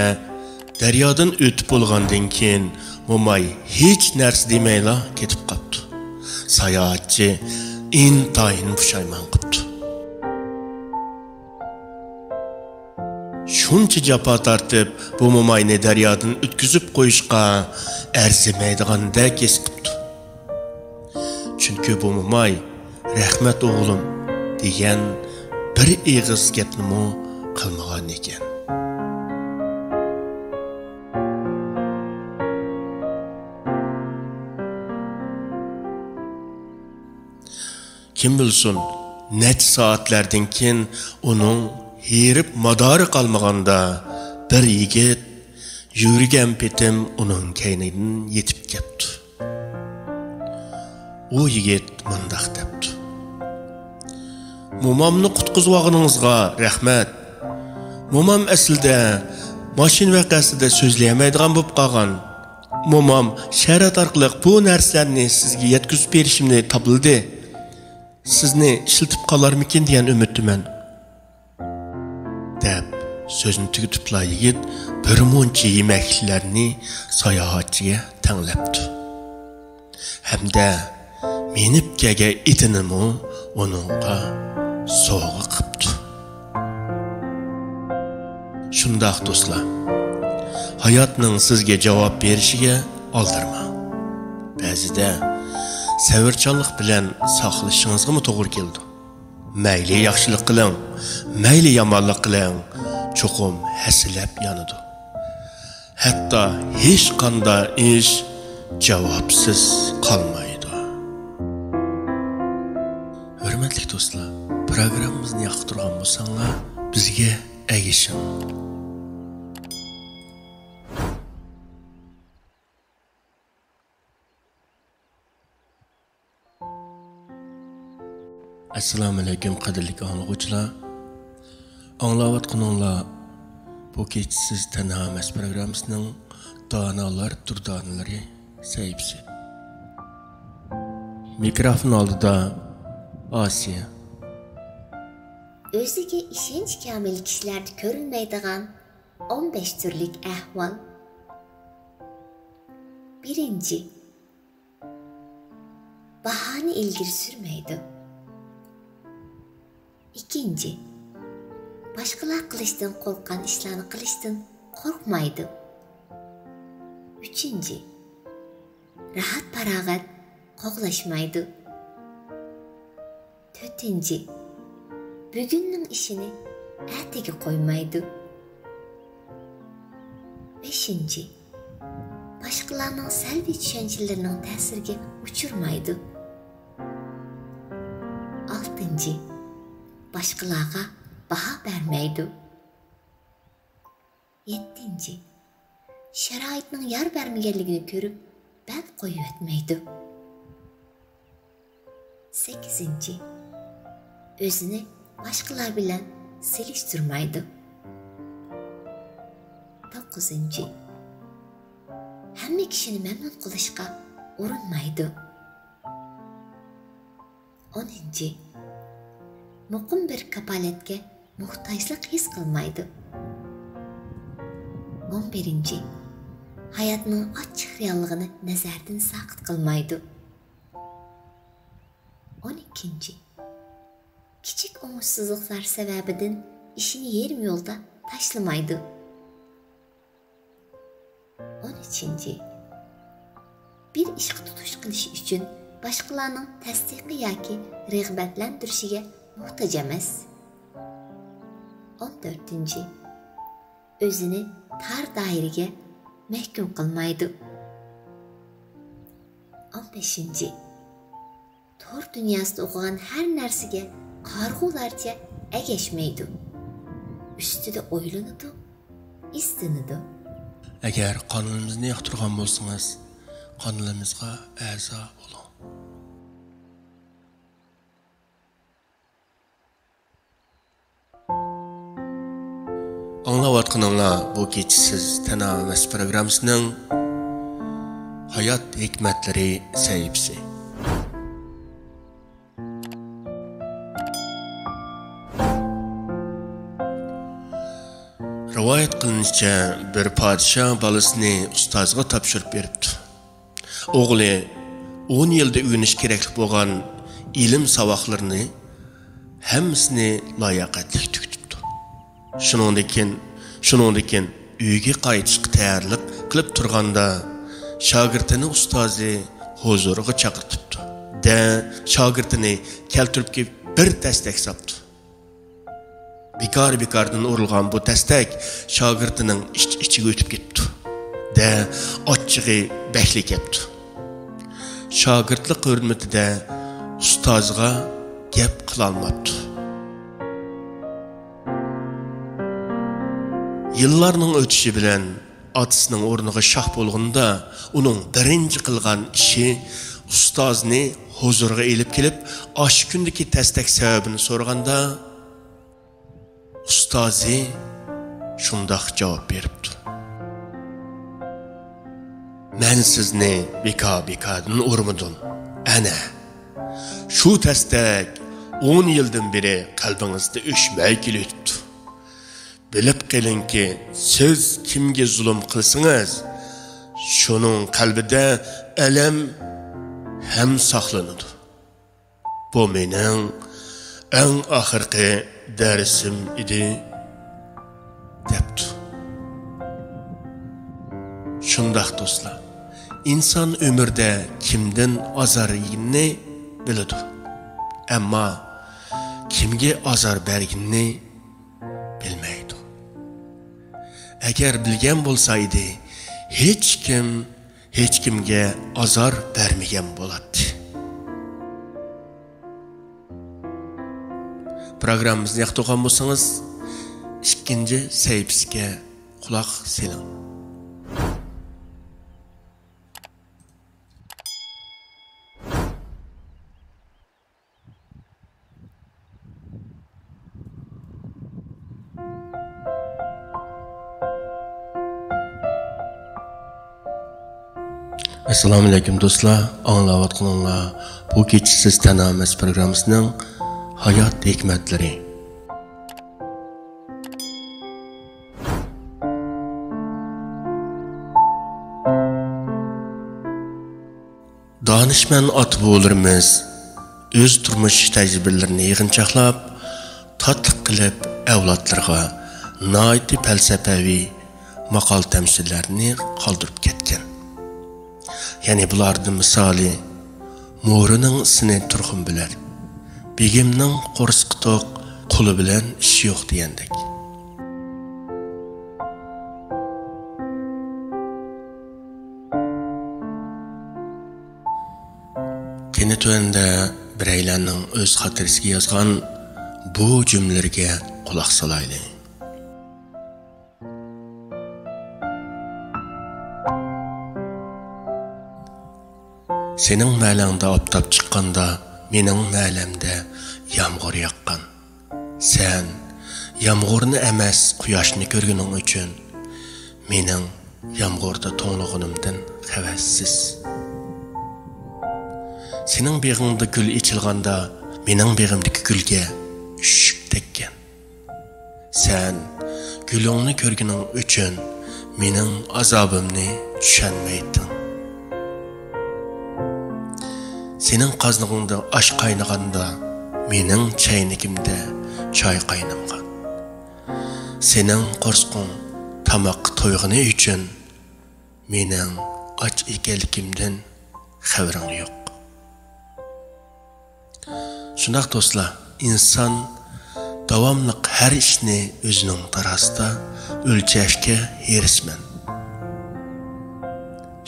دەريادىن ئۆتۈپ بولغاندىن كېيىن، موماي ھېچ نەرسە دېمەيلا كېتىپ قاپتۇ. ساياھەتچى ئىنتايىن پۇشايمان قىپتۇ. شۇنچە جاپا تارتىپ، بۇ موماينى دەريادىن ئۆتكۈزۈپ قويۇشقا ئەرزىمەيدىغاندەك ھېس قىپتۇ. چۈنكى بۇ موماي «رەھمەت، ئوغلۇم» دېگەن بىر ئېغىز گەپنىمۇ قىلمىغان ئىكەن. كىم بىلسۇن، نەچچە سائەتلەردىن كېيىن ئۇنىڭ ھېرىپ مادارى قالمىغاندا، بىر يىگىت يۈرگەن پېتىم ئۇنىڭ كەينىدىن يېتىپ كەپتۇ. ئۇ يىگىت مۇنداق دەپتۇ: «مومامنى قۇتقۇزۇۋالغىنىڭىزغا رەھمەت. مومام ئەسلىدە ماشىنا ۋەقەسىدە سۆزلىيەلمەيدىغان بولۇپ قالغان. مومام شەرەت ئارقىلىق بۇ نەرسىلەرنى سىزگە يەتكۈزۈپ بېرىشىمنى تاپىلىدى. سىزنى ئىشلىتىپ قالارمىكىن دېگەن ئۈمىدتىمەن»، دەپ سۆزىنى تۈگىتىپلا، يىگىت بىر مۇنچە يېمەكلىكلەرنى ساياھەتچىگە تەڭلەپتۇ ھەمدە مىنىپ كەلگەن ئېتىنىمۇ ئۇنىڭغا سوۋغا قىپتۇ. شۇنداق، دوستلار، ھاياتنىڭ سىزگە جاۋاب بېرىشىگە ئالدىرىماڭ. بەزىدە سەۋرچانلىق بىلەن ساقلىشىڭىزغىمۇ توغرا كېلىدۇ. مەيلى ياخشىلىق قىلىڭ، مەيلى يامانلىق قىلىڭ، چوقۇم ھەسسىلەپ يانىدۇ. ھەتتا ھېچقانداق ئىش جاۋابسىز قالمايدۇ. ھۆرمەتلىك دوستلار، پروگراممىمىزنى ياقتۇرغان بولساڭلار، بىزگە ئەگىشىڭ. ئەسسالامۇئەلەيكۇم، قەدىرلىك ئاڭلىغۇچىلار. ئاڭلاۋاتقىنىڭلار بۇ كېچە سىز تەنھا ئەمەس پروگراممىسىنىڭ دانالار دۇردانىلىرى سەھىپىسى. مىكروفون ئالدىدا ئاسىيە. ئۆزىگە ئىشەنچ كامىل كىشىلەردە كۆرۈلمەيدىغان ئون بەش تۈرلۈك ئەھۋال. بىرىنچى، باھانى ئىلگىرى سۈرمەيدۇ. ئىككىنچى، باشقىلار قىلىشتىن قورققان ئىشلارنى قىلىشتىن قورقمايدۇ. ئۈچىنچى، راھەت-پاراغەت قوغلاشمايدۇ. تۆتىنچى، بۈگۈننىڭ ئىشىنى ئەتىگە قويمايدۇ. بەشىنچى، باشقىلارنىڭ سەلبىي چۈشەنچىلىرىنىڭ تەسىرىگە ئۇچرىمايدۇ. ئالتىنچى، باشقىلارغا باھا بەرمەيدۇ. يەتتىنچى، شارائىتنىڭ يار بەرمىگەنلىكىنى كۆرۈپ، بەل قويۇۋەتمەيدۇ. سەككىزىنچى، ئۆزىنى باشقىلار بىلەن سېلىشتۇرمايدۇ. توققۇزىنچى، ھەممە كىشىنى مەمنۇن قىلىشقا ئۇرۇنمايدۇ. ئونىنچى، مۇقىم بىر كاپالەتكە موھتاجلىق ھېس قىلمايدۇ. ئون بىرىنچى، ھاياتنىڭ ئاچچىق رېئاللىقىنى نەزەردىن ساقىت قىلمايدۇ. ئون ئىككىنچى، كىچىك ئوڭۇشسىزلىقلار سەۋەبىدىن ئىشىنى يېرىم يولدا تاشلىمايدۇ. ئون ئۈچىنچى، بىر ئىشقا تۇتۇش قىلىش ئۈچۈن باشقىلارنىڭ تەستىقى ياكى رىغبەتلەندۈرۈشىگە موھتاج ئەمەس. ئون تۆتىنچى، ئۆزىنى تار دائىرىگە مەھكۇم قىلمايدۇ. ئون بەشىنچى، تور دۇنياسىدا ئوقۇغان ھەر نەرسىگە قارىغۇلارچە ئەگەشمەيدۇ. ئۈستىدە ئويلىنىدۇ، ئىزدىنىدۇ. ئەگەر قانىلىمىزنى ياقتۇرغان بولسىڭىز، قانىلىمىزغا ئەزا بولۇڭ. ئاڭلاۋاتقىنىڭلار بۇ كېچە سىز تەنھا ئەمەس پروگراممىسىنىڭ ھايات ھېكمەتلىرى سەھىپىسى. رىۋايەت قىلىنىشىچە، بىر پادىشاھ بالىسىنى ئۇستازغا تاپشۇرۇپ بېرىپتۇ. ئوغلى ئون يىلدا ئۆگىنىش كېرەكلىك بولغان ئىلىم ساۋاقلىرىنى ھەممىسىنى لاياقەتلىك تۈگىتىپتۇ. شۇنىڭدىن كېيىن، شۇنىڭدىن كېيىن ئۆيگە قايتىشقا تەييارلىق قىلىپ تۇرغاندا، شاگىرتىنى ئۇستازى ھۇزۇرىغا چاقىرتىپتۇ. دە، شاگىرتىنى كەلتۈرۈپ كېلىپ بىر تەستەك ساپتۇ. بىكار-بىكاردىن ئۇرۇلغان بۇ تەستەك شاگىرتىنىڭ ئىچ-ئىچىگە ئۆتۈپ كېتىپتۇ. دە، ئاچچىقى بەكلا كەپتۇ. شاگىرتلىق ھۆرمىتىدە ئۇستازىغا گەپ قىلالماپتۇ. يىللارنىڭ ئۆتۈشى بىلەن ئاتىسىنىڭ ئورنىغا شاھ بولغىنىدا، ئۇنىڭ بىرىنچى قىلغان ئىشى ئۇستازنى ھۇزۇرىغا ئېلىپ كېلىپ، ئاشۇ كۈندىكى تەستەك سەۋەبىنى سورىغاندا، ئۇستازى شۇنداق جاۋاب بېرىپتۇ: «مەن سىزنى بىكار-بىكاردىن ئۇرمىدىم. ئەنە، شۇ تەستەك ئون يىلدىن بېرى قەلبىڭىزدە ئۆچمەي كېلىۋېتىپتۇ. بىلىپ قېلىڭكى، سىز كىمگە زۇلۇم قىلسىڭىز، شۇنىڭ قەلبىدە ئەلەم ھەم ساقلىنىدۇ. بۇ مېنىڭ ئەڭ ئاخىرقى دەرسىم ئىدى» دەپتۇ. شۇنداق دوستلار، ئىنسان ئۆمرىدە كىمدىن ئازار يېگىنىنى بىلىدۇ، ئەمما كىمگە ئازار بەرگىنىنى بىلمەيدۇ. ئەگەر بىلگەن بولسا ئىدى، ھېچكىم ھېچكىمگە ئازار بەرمىگەن بولاتتى. پروگراممىمىزنى ياقتۇرغان بولسىڭىز، ئىككىنچى سەھىپىسىگە قۇلاق سېلىڭ. ئەسسالامۇئەلەيكۇم دوستلار، ئاڭلاۋاتقىنىڭلار بۇ كېچە سىز تەنھا ئەمەس پروگراممىسىنىڭ ھايات ھېكمەتلىرى. دانىشمەن ئاتا-بوۋىلىرىمىز ئۆز تۇرمۇش تەجرىبىلىرىنى يىغىنچاقلاپ، تاتلىق قىلىپ ئەۋلادلىرىغا ناھايىتى پەلسەپەۋى ماقال-تەمسىللەرنى قالدۇرۇپ كەتكەن. يەنى بۇلاردىن مىسالى: «مورىنىڭ ئىسىنى تۇرغۇن بىلەر، بېگىمنىڭ قورسىقى توق، قۇلى بىلەن ئىشى يوق» دېگەندەك. قېنى، تۆۋەندە بىرەيلەننىڭ ئۆز خاتىرىسىگە يازغان بۇ جۈملىلىرىگە قۇلاق سالايلى. سېنىڭ مەلەڭدە ئاپتاپ چىققاندا، مېنىڭ مەلەمدە يامغۇر ياغقان. سەن يامغۇرنى ئەمەس، قۇياشنى كۆرگىنىڭ ئۈچۈن، مېنىڭ يامغۇردا توڭلىغىنىمدىن خەۋەرسىز. سېنىڭ بېغىڭدا گۈل ئېچىلغاندا، مېنىڭ بېغىمدىكى گۈلگە ئۈششۈك تەگكەن. سەن گۈلۈڭنى كۆرگىنىڭ ئۈچۈن مېنىڭ ئازابىمنى چۈشەنمەيتتىڭ. سېنىڭ قازنىقىڭدا ئاش قاينىغاندا، مېنىڭ چەينىكىمدە چاي قاينىمىغان. سېنىڭ قورسىقىڭ تاماققا تويغىنى ئۈچۈن، مېنىڭ ئاچ ئىكەنلىكىمدىن خەۋىرىڭ يوق. شۇنداق دوستلار، ئىنسان داۋاملىق ھەر ئىشنى ئۆزىنىڭ تارازىسىدا ئۆلچەشكە ھېرىسمەن.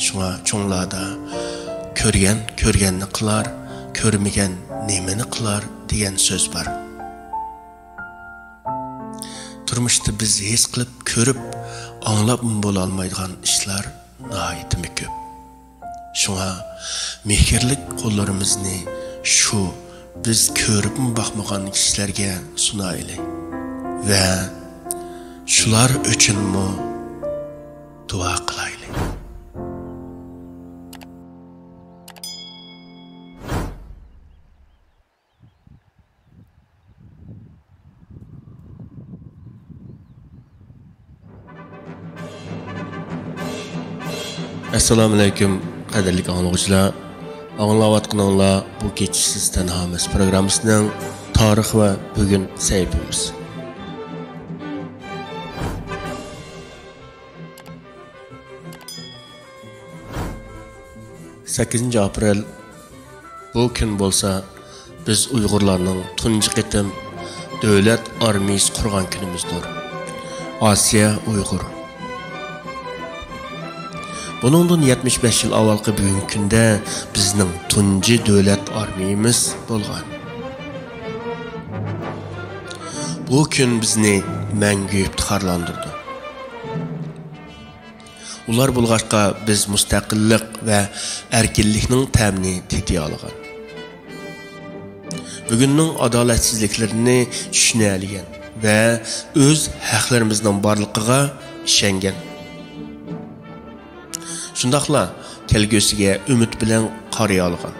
شۇڭا چوڭلاردا «كۆرگەن كۆرگەننى قىلار، كۆرمىگەن نېمىنى قىلار» دېگەن سۆز بار. تۇرمۇشتا بىز ھېس قىلىپ، كۆرۈپ، ئاڭلاپمۇ بولالمايدىغان ئىشلار ناھايىتىمۇ كۆپ. شۇڭا مېھىرلىك قوللىرىمىزنى شۇ بىز كۆرۈپمۇ باقمىغان كىشىلەرگە سۇنايلى ۋە شۇلار ئۈچۈنمۇ دۇئا قىلايلى. ئەسسالامۇئەلەيكۇم، قەدىرلىك ئاڭلىغۇچىلار. ئاڭلاۋاتقىنىڭلار بۇ كېچىسىز تەنھا ئەمەس پروگراممىسىنىڭ تارىخ ۋە بۈگۈن سەھىپىمىز. سەككىزىنچى ئاپرېل، بۇ كۈن بولسا بىز ئۇيغۇرلارنىڭ تۇنجى قېتىم دۆلەت ئارمىيىسى قۇرغان كۈنىمىزدۇر. ئاسىيە ئۇيغۇر. بۇنىڭدىن يەتمىش بەش يىل ئاۋۋالقى بۈگۈنكى كۈندە بىزنىڭ تۇنجى دۆلەت ئارمىيىمىز بولغان. بۇ كۈن بىزنى مەڭگۈ ئىپتىخارلاندۇرىدۇ. ئۇلار بولغاچقا بىز مۇستەقىللىق ۋە ئەركىنلىكنىڭ تەمىنى تېتىيالىغان. بۈگۈننىڭ ئادالەتسىزلىكلىرىنى چۈشىنەلىگەن ۋە ئۆز ھەقلىرىمىزنىڭ بارلىقىغا ئىشەنگەن. شۇنداقلا كەلگۈسىگە ئۈمىد بىلەن قارىيالىغان.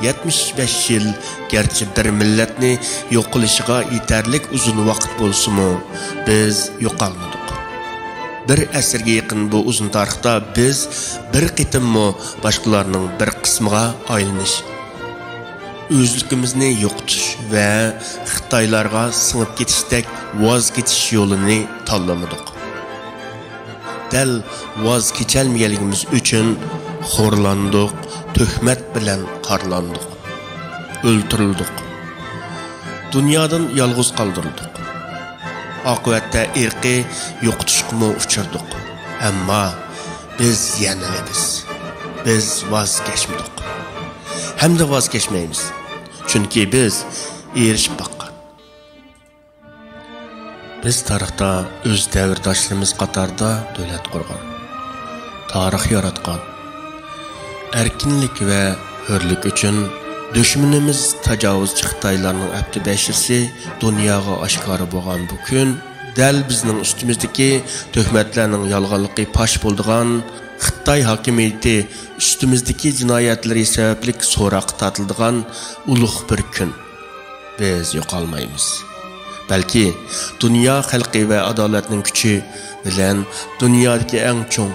يەتمىش بەش يىل گەرچە بىر مىللەتنى يوقىلىشىغا يېتەرلىك ئۇزۇن ۋاقىت بولسىمۇ، بىز يوقالمىدۇق. بىر ئەسىرگە يېقىن بۇ ئۇزۇن تارىختا بىز بىر قېتىممۇ باشقىلارنىڭ بىر قىسمىغا ئايلىنىش، ئۆزلۈكىمىزنى يوقىتىش ۋە خىتايلارغا سىڭىپ كېتىشتەك ۋاز كېچىش يولىنى تاللىمىدۇق. دەل ۋاز كېچەلمىگەنلىكىمىز ئۈچۈن خورلاندۇق، تۆھمەت بىلەن قارىلاندۇق، ئۆلتۈرۈلدۇق، دۇنيادىن يالغۇز قالدۇرۇلدۇق. ئاقىۋەتتە ئىرقىي يوقىتىشقىمۇ ئۇچرىدۇق. ئەمما بىز يەنىلا بىز. بىز ۋاز كەچمىدۇق. ھەمدە ۋاز كەچمەيمىز. چۈنكى بىز ئېرىشىپ باققان. بىز تارىختا ئۆز دەۋرداشلىرىمىز قاتارىدا دۆلەت قۇرغان، تارىخ ياراتقان، ئەركىنلىك ۋە ھۆرلۈك ئۈچۈن دۈشمىنىمىز تاجاۋۇزچى خىتايلارنىڭ ئەپتى بەشىرىسى دۇنياغا ئاشكارا بولغان بۇ كۈن دەل بىزنىڭ ئۈستىمىزدىكى تۆھمەتلەرنىڭ يالغانلىقى پاش بولىدىغان، خىتاي ھاكىمىيىتى ئۈستىمىزدىكى جىنايەتلىرى سەۋەبلىك سوراققا تارتىلىدىغان ئۇلۇغ بىر كۈن. بىز يوقالمايمىز. بەلكى دۇنيا خەلقى ۋە ئادالەتنىڭ كۈچى بىلەن دۇنيادىكى ئەڭ چوڭ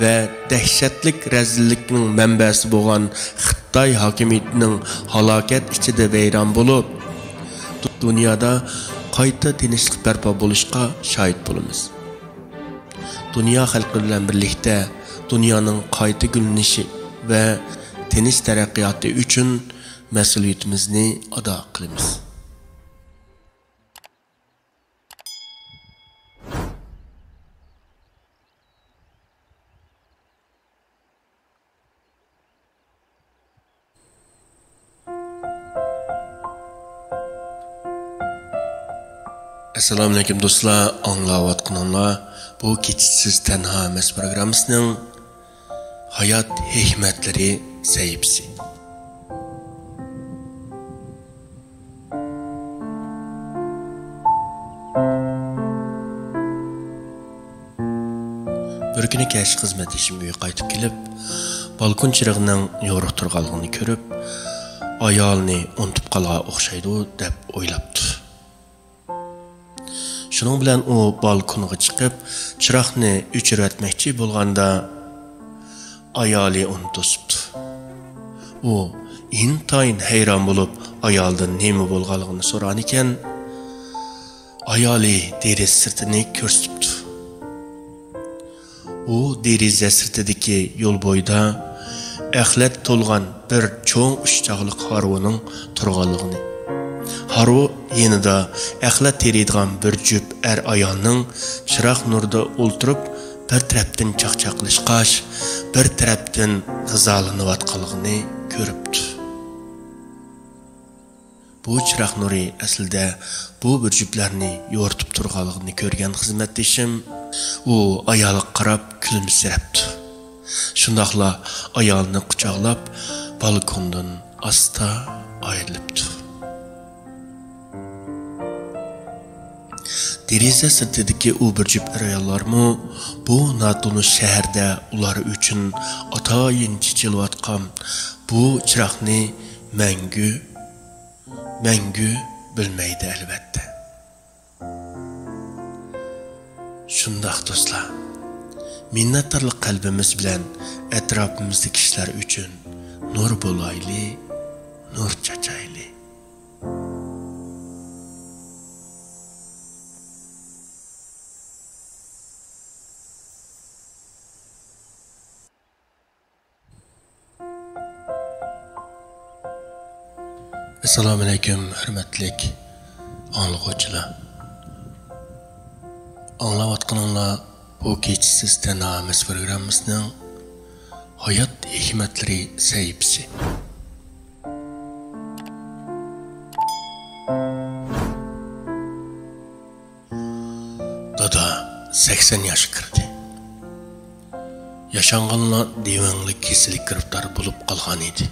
ۋە دەھشەتلىك رەزىللىكنىڭ مەنبەسى بولغان خىتاي ھاكىمىيىتىنىڭ ھالاكەت ئىچىدە ۋەيران بولۇپ، دۇنيادا قايتا تىنچلىق بەرپا بولۇشقا شاھىت بولىمىز. دۇنيا خەلقى بىلەن بىرلىكتە دۇنيانىڭ قايتا گۈللىنىشى ۋە تىنچ تەرەققىياتى ئۈچۈن مەسئۇلىيىتىمىزنى ئادا قىلىمىز. ئەسسالامۇئەلەيكۇم دوستلار، ئاڭلاۋاتقىنىڭلار بۇ كېچىسىز تەنھا ئەمەس پروگراممىسىنىڭ ھايات ھېكمەتلىرى سەھىپىسى. بىر كۈنى كەچ خىزمەتدىشىم ئۆيگە قايتىپ كېلىپ، بالكون چىرىغىنىڭ يورۇق تۇرغانلىقىنى كۆرۈپ، ئايالىنى ئۇنتۇپ قالغان ئوخشايدۇ دەپ ئويلاپتۇ. شۇنىڭ بىلەن ئۇ بالكونغا چىقىپ، چىراغنى ئۆچۈرۈۋەتمەكچى بولغاندا، ئايالى ئۇنى توسۇپتۇ. ئۇ ئىنتايىن ھەيران بولۇپ، ئايالىدىن نېمە بولغانلىقىنى سورىغانىكەن، ئايالى دېرىزە سىرتىنى كۆرسىتىپتۇ. ئۇ دېرىزە سىرتىدىكى يول بويىدا ئەخلەت تولغان بىر چوڭ ئۈچ چاغلىق ھارۋىنىڭ تۇرغانلىقىنى، ھارۋا يېنىدا ئەخلەت تېرىيدىغان بىر جۈپ ئەر-ئايالنىڭ چىراغ نۇرىدا ئولتۇرۇپ، بىر تەرەپتىن چاقچاقلىشىپ، بىر تەرەپتىن غىزالىنىۋاتقانلىقىنى كۆرۈپتۇ. بۇ چىراغ نۇرى ئەسلىدە بۇ بىر جۈپلەرنى يورۇتۇپ تۇرغانلىقىنى كۆرگەن خىزمەتدىشىم ئۇ ئايالغا قاراپ كۈلۈمسىرەپتۇ. شۇنداقلا ئايالىنى قۇچاقلاپ، بالكوندىن ئاستا ئايرىلىپتۇ. دېرىزە سىرتىدىكى ئۇ بىر جۈپ ئەر-ئاياللارمۇ بۇ ناتونۇش شەھەردە ئۇلار ئۈچۈن ئاتايىن چېچىلىۋاتقان بۇ چىراغنى مەڭگۈ، مەڭگۈ بىلمەيدۇ، ئەلۋەتتە. شۇنداق، دوستلار، مىننەتدارلىق قەلبىمىز بىلەن ئەتراپىمىزدىكى كىشىلەر ئۈچۈن نۇر بولايلى، نۇر چاچايلى. ئەسسالامۇئەلەيكۇم، ھۆرمەتلىك ئاڭلىغۇچىلار. ئاڭلاۋاتقىنىڭلار بۇ كېچىسىز تەنھا ئەمەس پروگراممىسىنىڭ ھايات ھېكمەتلىرى سەھىپىسى. دادا سەكسەن ياشقا كىردى. ياشانغانلار دېۋەڭلىك كېسىلىگە گىرىپتار بولۇپ قالغان ئىدى.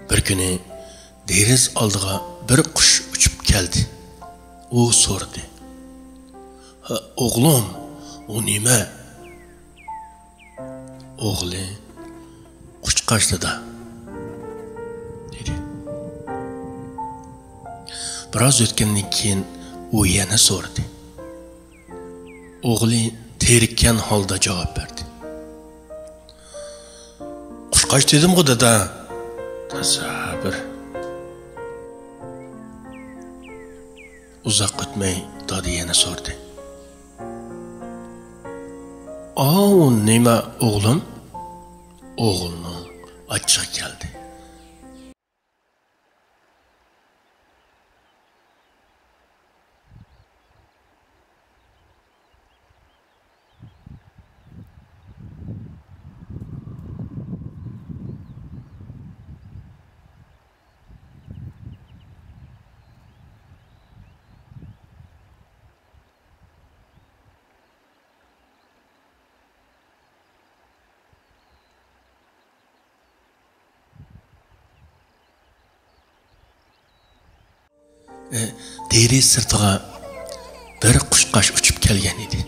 بىر كۈنى دېرىزە ئالدىغا بىر قۇش ئۇچۇپ كەلدى. ئۇ سورىدى: «ھە، ئوغلۇم، ئۇ نېمە؟» ئوغلى: «قۇشقاچ، دادا» دېدى. بىراز ئۆتكەندىن كېيىن ئۇ يەنە سورىدى. ئوغلى تېرىككەن ھالدا جاۋاب بەردى: «قۇشقاچ دېدىمغۇ، دادا.» تازا بىر. ئۇزاق ئۆتمەي دادا يەنە سورىدى: «ئاۋۇ نېمە، ئوغلۇم؟» ئوغلىنىڭ ئاچچىقى كەلدى. ئە، دېرىزە سىرتىغا بىر قۇشقاچ ئۇچۇپ كەلگەن ئىدى.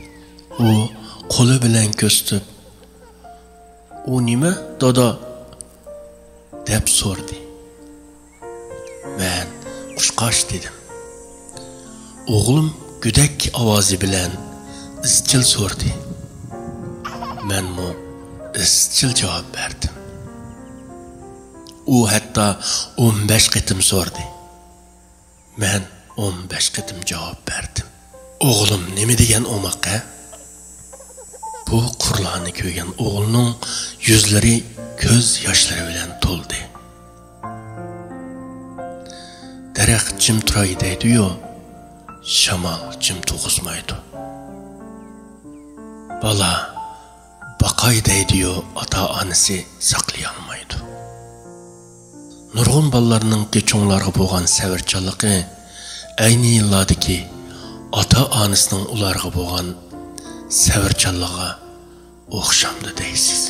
ئۇ قولى بىلەن كۆرسىتىپ: «ئۇ نېمە، دادا؟» دەپ سورىدى. مەن «قۇشقاچ» دېدىم. ئوغلۇم گۆدەك ئاۋازى بىلەن ئىزچىل سورىدى. مەنمۇ ئىزچىل جاۋاب بەردىم. ئۇ ھەتتا ئون بەش قېتىم سورىدى. مەن ئون بەش قېتىم جاۋاب بەردىم. ئوغلۇم نېمە دېگەن ئوماق، ھە؟ بۇ قۇرلارنى كۆرگەن ئوغلىنىڭ يۈزلىرى كۆز ياشلىرى بىلەن تولدى. دەرەخ جىم تۇراي دەيدۇ-يۇ، شامال جىم تۇرغۇزمايدۇ. بالا باقاي دەيدۇ-يۇ، ئاتا-ئانىسى ساقلىيالمايدۇ. نۇرغۇن بالىلارنىڭكى چوڭلارغا بولغان سەۋرچانلىقى ئەينى يىللاردىكى ئاتا-ئانىسىنىڭ ئۇلارغا بولغان سەۋرچانلىقىغا ئوخشامدۇ دەيسىز.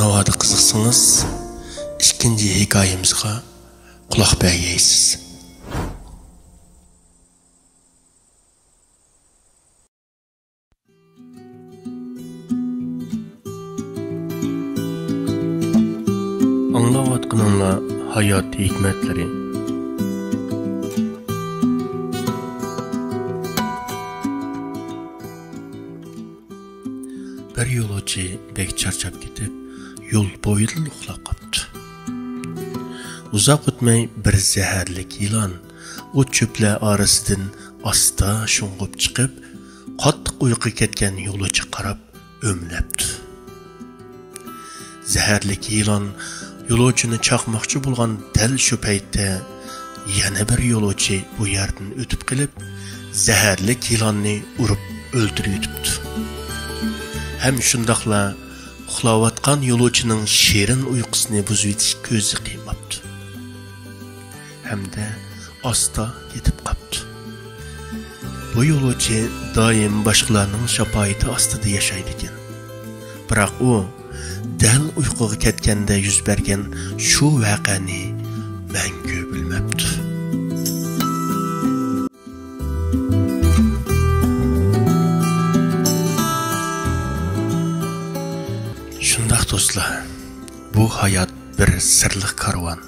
ناۋادا قىزىقسىڭىز، ئىككىنچى ھېكايىمىزغا قۇلاق بەرگەيسىز. ئاڭلاۋاتقىنىڭلار ھايات ھېكمەتلىرى. بىر يولۇچى بەك چارچاپ كېتىپ، يول بويىدىلا ئۇخلاپ قاپتۇ. ئۇزاق ئۆتمەي بىر زەھەرلىك يىلان ئوت-چۆپلەر ئارىسىدىن ئاستا شۇڭغۇپ چىقىپ، قاتتىق ئۇيقۇغا كەتكەن يولۇچىغا قاراپ ئۆمىلەپتۇ. زەھەرلىك يىلان يولۇچىنى چاقماقچى بولغان دەل شۇ پەيتتە يەنە بىر يولۇچى بۇ يەردىن ئۆتۈپ قېلىپ، زەھەرلىك يىلاننى ئۇرۇپ ئۆلتۈرۈۋېتىپتۇ. ھەم شۇنداقلا ئۇخلاۋاتقان يولۇچىنىڭ شېرىن ئۇيقۇسىنى بۇزۇۋېتىش كۆزى قىيماپتۇ. ھەمدە ئاستا يېتىپ قاپتۇ. بۇ يولۇچى دائىم باشقىلارنىڭ شاپائىتى ئاستىدا ياشايدىكەن. بىراق ئۇ دەل ئۇيقۇغا كەتكەندە يۈز بەرگەن شۇ ۋەقەنى مەڭگۈ بىلمەپتۇ. شۇنداق دوستلار، بۇ ھايات بىر سىرلىق كارۋان.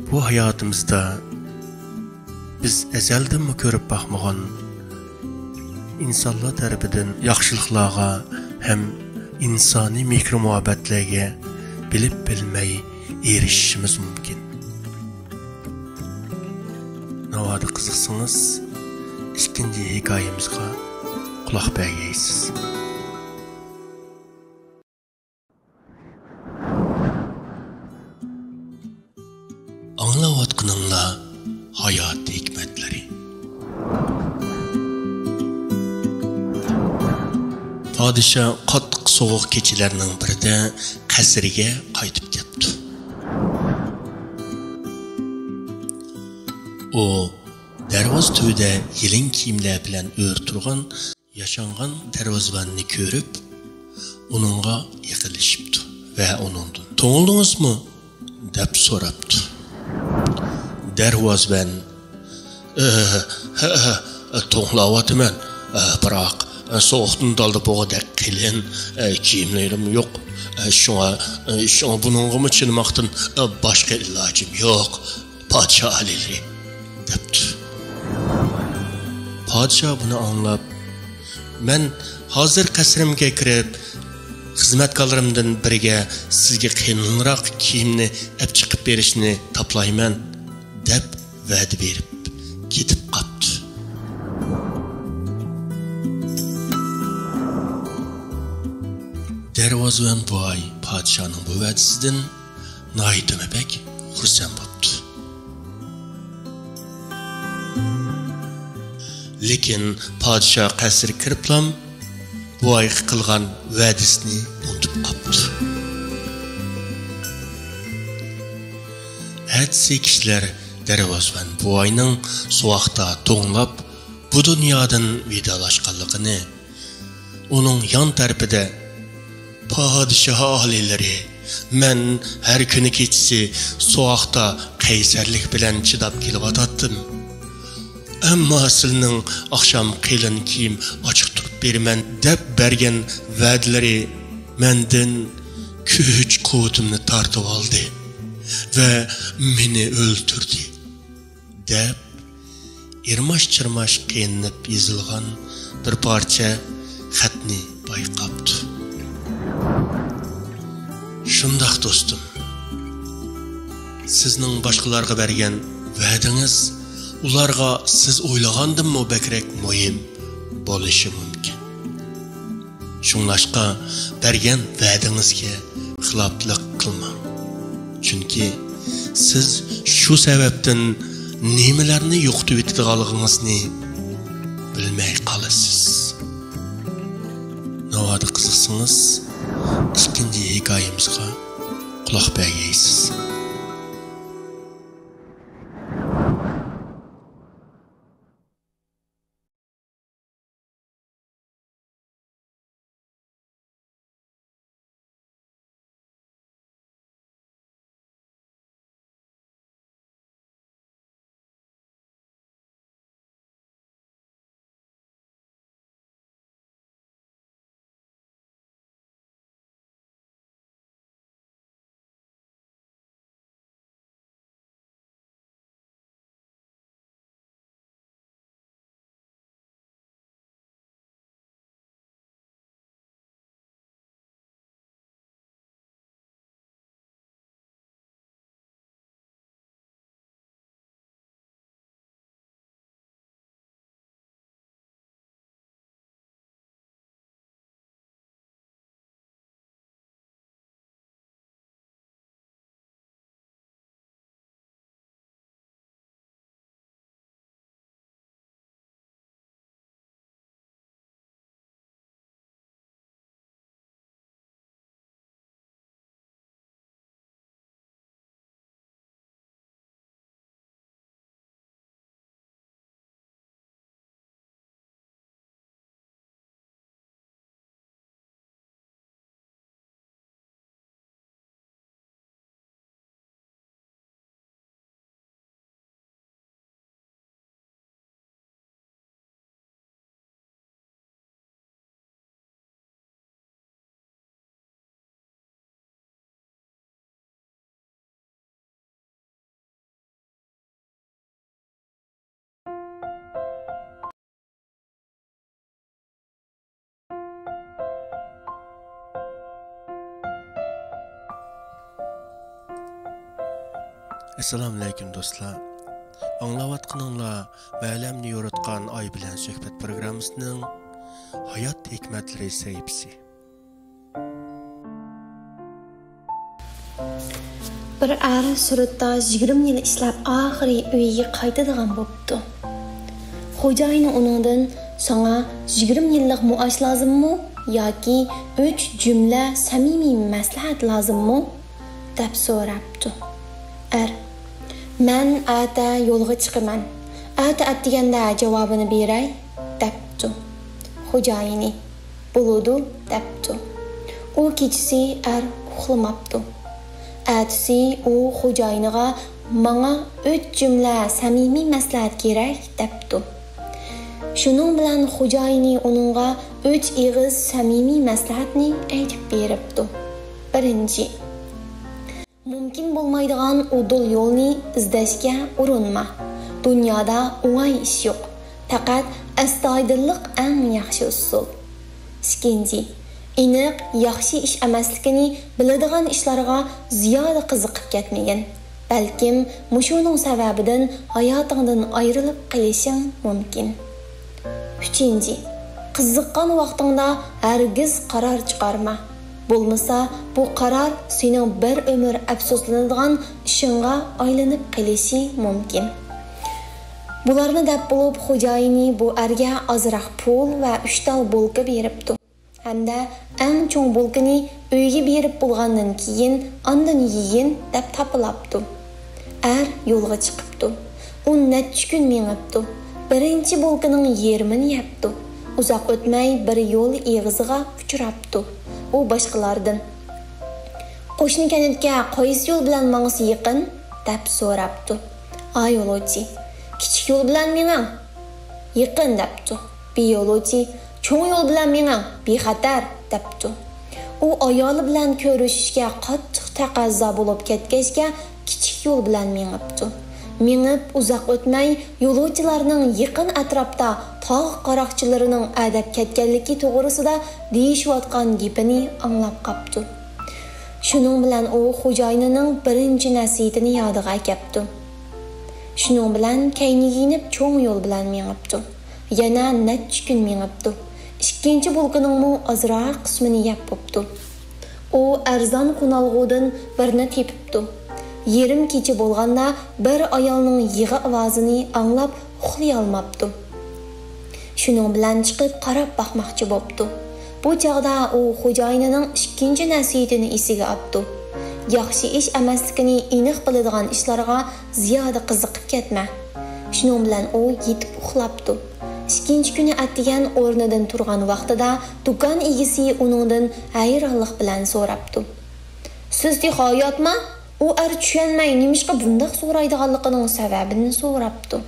بۇ ھاياتىمىزدا بىز ئەزەلدىنمۇ كۆرۈپ باقمىغان ئىنسانلار تەرىپىدىن ياخشىلىقلارغا ھەم ئىنسانىي مېھرى-مۇھەببەتلەرگە بىلىپ-بىلمەي ئېرىشىشىمىز مۇمكىن. ناۋادا قىزىقسىڭىز، ئىككىنچى ھېكايىمىزغا قۇلاق بەرگەيسىز. ئاڭلاۋاتقىنىڭلار ھايات ھېكمەتلىرى. پادىشاھ قاتتىق سوغۇق كېچىلەرنىڭ بىرىدە قەسرىگە قايتىپ كەپتۇ. ئۇ دەرۋازا تۈۋىدە يېلىڭ كىيىملەر بىلەن ئۆرە تۇرغان ياشانغان دەرۋازىۋەننى كۆرۈپ، ئۇنىڭغا يېقىنلىشىپتۇ ۋە ئۇنىڭدىن، «توڭلىدىڭىزمۇ؟» دەپ سوراپتۇ. دەرۋازىۋەن، «ئە، ھە، ھە، توڭلاۋاتىمەن. ئە، بىراق، ئە، سوغۇقتىن دالدا بوغۇدەك قېلىن، ئە، كىيىملىرىم يوق. ئە، شۇڭا، ئە، شۇڭا بۇنىڭغىمۇ چىدىماقتىن، ئە، باشقا ئىلاجىم يوق، پادىشاھ ئالىيلىرى» دەپتۇ. پادىشاھ بۇنى ئاڭلاپ، «مەن ھازىر قەسرىمگە كىرىپ، خىزمەتكارلىرىمدىن بىرىگە سىزگە قېلىنراق كىيىمنى ئەپ چىقىپ بېرىشنى تاپىلايمەن» دەپ ۋەدە بېرىپ كېتىپ قاپتۇ. دەرۋازىۋەن بوۋاي پادىشاھنىڭ بۇ ۋەدىسىدىن ناھايىتىمۇ بەك خۇرسەن بوپتۇ. لېكىن پادىشاھ قەسىرگە كىرىپلام، بوۋايغا قىلغان ۋەدىسىنى ئۇنتۇپ قاپتۇ. ئەتىسى كىشىلەر دەرۋازىۋەن بوۋاينىڭ سوغۇقتا توڭلاپ، بۇ دۇنيادىن ۋىدالاشقانلىقىنى، ئۇنىڭ يان تەرىپىدە، «پادىشاھ ئالىيلىرى، مەن ھەر كۈنى كېچىسى سوغۇقتا قەيسەرلىك بىلەن چىداپ كېلىۋاتاتتىم. ئەمما سىلىنىڭ ئاخشام قېلىن كىيىم ئاچىق تۇرۇپ بېرىمەن دەپ بەرگەن ۋەدىلىرى مەندىن كۈچ-قۇۋۋىتىمنى تارتىۋالدى ۋە مېنى ئۆلتۈردى» دەپ، ئىرماش-چىرماش قىينىلىپ يېزىلغان بىر پارچە خەتنى بايقاپتۇ. شۇنداق، دوستۇم، سىزنىڭ باشقىلارغا بەرگەن ۋەدىڭىز ئۇلارغا سىز ئويلىغاندىنمۇ بەكرەك مۇھىم بولۇشى مۇمكىن. شۇڭلاشقا، بەرگەن ۋەدىڭىزگە خىلاپلىق قىلماڭ. چۈنكى سىز شۇ سەۋەبتىن نېمىلەرنى يوقىتىۋېتىدىغانلىقىڭىزنى بىلمەي قالىسىز. ناۋادا قىزىقسىڭىز، ئىككىنچى ھېكايىمىزغا قۇلاق بەرگەيسىز. ئەسسالامۇئەلەيكۇم دوستلار. ئاڭلاۋاتقىنىڭلار مەلەمنى يورۇتقان ئاي بىلەن سۆھبەت پروگراممىسىنىڭ ھايات ھېكمەتلىرى سەھىپىسى. بىر ئەر سۈرۈتتە يىگىرمە يىل ئىشلەپ، ئاخىرى ئۆيىگە قايتىدىغان بوپتۇ. خوجايىنى ئۇنىڭدىن، «ساڭا يىگىرمە يىللىق مائاش لازىممۇ ياكى ئۈچ جۈملە سەمىمىي مەسلىھەت لازىممۇ؟» دەپ سوراپتۇ. ئەر، «مەن ئەتە يولغا چىقىمەن. ئەتە ئەتىگەندە جاۋابىنى بېرەي» دەپتۇ. خوجايىنى، «بولىدۇ» دەپتۇ. ئۇ كېچىسى ئەر ئۇخلىماپتۇ. ئەتىسى ئۇ خوجايىنىغا، «ماڭا ئۈچ جۈملە سەمىمىي مەسلىھەت كېرەك» دەپتۇ. شۇنىڭ بىلەن خوجايىنى ئۇنىڭغا ئۈچ ئېغىز سەمىمىي مەسلىھەتنى ئېيتىپ بېرىپتۇ. بىرىنچى، مۇمكىن بولمايدىغان ئۇدۇل يولنى ئىزدەشكە ئۇرۇنما. دۇنيادا ئوڭاي ئىش يوق. پەقەت ئەستايىدىللىق ئەڭ ياخشى ئۇسۇل. ئىككىنچى، ئېنىق، ياخشى ئىش ئەمەسلىكىنى بىلىدىغان ئىشلارغا زىيادە قىزىقىپ كەتمىگىن. بەلكىم مۇشۇنىڭ سەۋەبىدىن ھاياتىڭدىن ئايرىلىپ قېلىشىڭ مۇمكىن. ئۈچىنچى، قىزىققان ۋاقتىڭدا ھەرگىز قارار چىقارما. بولمىسا، بۇ قارار سېنىڭ بىر ئۆمۈر ئەپسۇسلىنىدىغان ئىشىڭغا ئايلىنىپ قېلىشى مۇمكىن. بۇلارنى دەپ بولۇپ، خوجايىنى بۇ ئەرگە ئازراق پۇل ۋە ئۈچ تال بولكا بېرىپتۇ. ھەمدە ئەڭ چوڭ بولكىنى ئۆيگە بېرىپ بولغاندىن كېيىن ئاندىن يېگىن دەپ تاپىلاپتۇ. ئەر يولغا چىقىپتۇ. ئۇ نەچچە كۈن مېڭىپتۇ. بىرىنچى بولكىنىڭ يېرىمىنى يەپتۇ. ئۇزاق ئۆتمەي بىر يول ئېغىزىغا ئۇچراپتۇ. ئۇ باشقىلاردىن، «قوشنا كەنتكە قايسى يول بىلەن ماڭسا يېقىن؟» دەپ سوراپتۇ. ئا يولۇچى، «كىچىك يول بىلەن مېڭىڭ، يېقىن» دەپتۇ. بى يولۇچى، «چوڭ يول بىلەن مېڭىڭ، بىخەتەر» دەپتۇ. ئۇ ئايالى بىلەن كۆرۈشۈشكە قاتتىق تەقەززا بولۇپ كەتكەچكە، كىچىك يول بىلەن مېڭىپتۇ. مېڭىپ ئۇزاق ئۆتمەي، يولۇچىلارنىڭ يېقىن ئەتراپتا تاغ قاراقچىلىرىنىڭ ئەدەپ كەتكەنلىكى توغرىسىدا دېيىشىۋاتقان گېپىنى ئاڭلاپ قاپتۇ. شۇنىڭ بىلەن ئۇ خوجايىنىنىڭ بىرىنچى نەسىھىتىنى يادىغا ئەكەپتۇ. شۇنىڭ بىلەن كەينىگە يېنىپ چوڭ يول بىلەن مېڭىپتۇ. يەنە نەچچە كۈن مېڭىپتۇ. ئىككىنچى بولكىنىڭمۇ ئازراق قىسمىنى يەپ بوپتۇ. ئۇ ئەرزان قونالغۇدىن بىرنى تېپىپتۇ. يېرىم كېچە بولغاندا بىر ئايالنىڭ يىغا ئاۋازىنى ئاڭلاپ ئۇخلىيالماپتۇ. شۇنىڭ بىلەن چىقىپ قاراپ باقماقچى بوپتۇ. بۇ چاغدا ئۇ خوجايىنىنىڭ ئىككىنچى نەسىھىتىنى ئېسىگە ئاپتۇ. ياخشى ئىش ئەمەسلىكىنى ئېنىق بىلىدىغان ئىشلارغا زىيادە قىزىقىپ كەتمە. شۇنىڭ بىلەن ئۇ يېتىپ ئۇخلاپتۇ. ئىككىنچى كۈنى ئەتىگەن ئورنىدىن تۇرغان ۋاقتىدا دۇكان ئىگىسى ئۇنىڭدىن ھەيرانلىق بىلەن سوراپتۇ. سىز تېخى ھاياتما؟ ئۇ ئەر چۈشەنمەي، نېمىشقا بۇنداق سورايدىغانلىقىنىڭ سەۋەبىنى سوراپتۇ.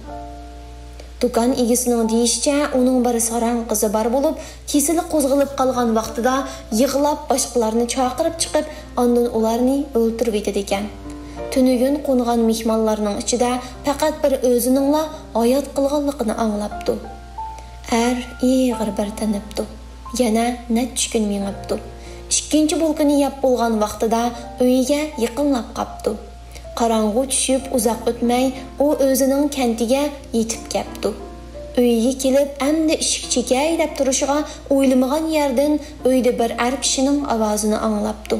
دۇكان ئىگىسىنىڭ دېيىشىچە، ئۇنىڭ بىر ساراڭ قىزى بار بولۇپ، كېسىلى قوزغىلىپ قالغان ۋاقتىدا يىغلاپ باشقىلارنى چاقىرىپ چىقىپ، ئاندىن ئۇلارنى ئۆلتۈرۈۋېتىدىكەن. تۈنۈگۈن قونغان مېھمانلارنىڭ ئىچىدە پەقەت بىر ئۆزىنىڭلا ھايات قالغانلىقىنى ئاڭلاپتۇ. ئەر ئېغىر بىر تىنىپتۇ. يەنە نەچچە كۈن مېڭىپتۇ. ئىككىنچى بولكىنى يەپ بولغان ۋاقتىدا ئۆيىگە يېقىنلاپ قاپتۇ. قاراڭغۇ چۈشۈپ ئۇزاق ئۆتمەي، ئۇ ئۆزىنىڭ كەنتىگە يېتىپ كەپتۇ. ئۆيىگە كېلىپ، ئەمدى ئىشىك چېكەي دەپ تۇرۇشىغا، ئويلىمىغان يەردىن ئۆيدە بىر ئەر كىشىنىڭ ئاۋازىنى ئاڭلاپتۇ.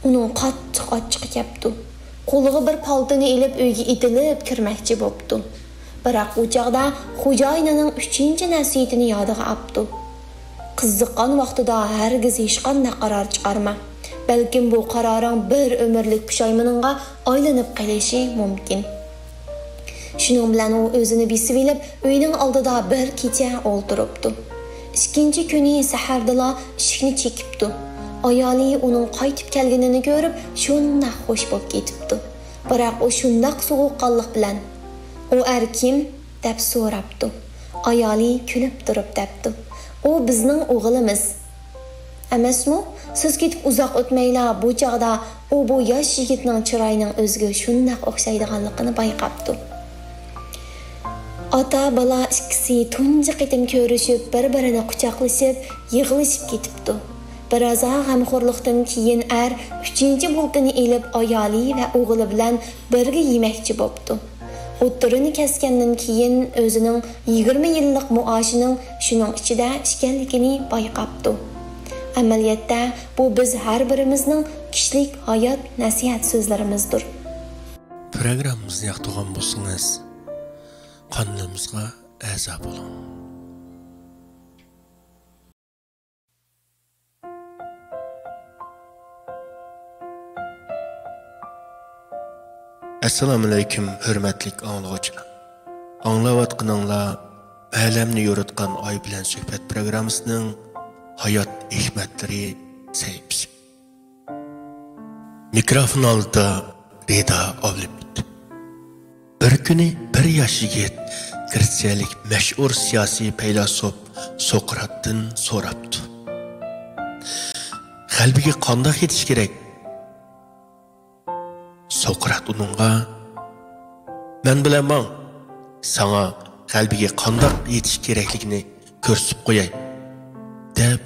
ئۇنىڭ قاتتىق ئاچچىقى كەپتۇ. قولىغا بىر پالتىنى ئېلىپ، ئۆيگە ئېتىلىپ كىرمەكچى بوپتۇ. بىراق ئۇ چاغدا خوجايىنىنىڭ ئۈچىنچى نەسىھىتىنى يادىغا ئاپتۇ. قىزىققان ۋاقتىدا ھەرگىز ھېچقانداق قارار چىقارما. بەلكىم بۇ قارارىڭ بىر ئۆمۈرلۈك پۇشايمىنىڭغا ئايلىنىپ قېلىشى مۇمكىن. شۇنىڭ بىلەن ئۇ ئۆزىنى بېسىۋېلىپ، ئۆينىڭ ئالدىدا بىر كېچە ئولتۇرۇپتۇ. ئىككىنچى كۈنى سەھەردىلا ئىشىكنى چېكىپتۇ. ئايالى ئۇنىڭ قايتىپ كەلگىنىنى كۆرۈپ، شۇنداق خوش بولۇپ كېتىپتۇ. بىراق ئۇ شۇنداق سوغۇققانلىق بىلەن، «ئۇ ئەر كىم؟» دەپ سوراپتۇ. ئايالى كۈلۈپ تۇرۇپ دەپتۇ، «ئۇ بىزنىڭ ئوغلىمىز.» «ئەمەسمۇ؟ سىز كېتىپ ئۇزاق ئۆتمەيلا، بۇ چاغدا ئۇ بۇ ياش يىگىتنىڭ چىرايىنىڭ ئۆزىگە شۇنداق ئوخشايدىغانلىقىنى بايقاپتۇ.» ئاتا-بالا ئىككىسى تۇنجى قېتىم كۆرۈشۈپ، بىر-بىرىنى قۇچاقلىشىپ، يىغلىشىپ كېتىپتۇ. بىرازا غەمخورلۇقتىن كېيىن ئەر ئۈچىنچى بولكىنى ئېلىپ ئايالى ۋە ئوغلى بىلەن بىرگە يېمەكچى بوپتۇ. ئوتتۇرىنى كەسكەندىن كېيىن ئۆزىنىڭ يىگىرمە يىللىق مائاشىنىڭ شۇنىڭ ئىچىدە ئىكەنلىكىنى بايقاپتۇ. ئەمەلىيەتتە بۇ بىز ھەر بىرىمىزنىڭ كىشىلىك ھايات نەسىھەت سۆزلىرىمىزدۇر. پروگراممىمىزنى ياقتۇرغان بولسىڭىز، قانىلىمىزغا ئەزا بولۇڭ. ئەسسالامۇئەلەيكۇم، ھۆرمەتلىك ئاڭلىغۇچىلار. ئاڭلاۋاتقىنىڭلار ئالەمنى يورۇتقان ئاي بىلەن سۆھبەت پروگراممىسىنىڭ ھايات ھېكمەتلىرى سەھىپىسى. مىكروفون ئالدىدا رىدا ئابلىمىت. بىر كۈنى بىر ياش يىگىت گرېتسىيەلىك مەشھۇر سىياسىي پەيلاسوپ سوقراتتىن سوراپتۇ. غەلىبىگە قانداق يېتىش كېرەك؟ سوقرات ئۇنىڭغا، مەن بىلەن ماڭ، ساڭا غەلىبىگە قانداق يېتىش كېرەكلىكىنى كۆرسىتىپ قوياي، دەپ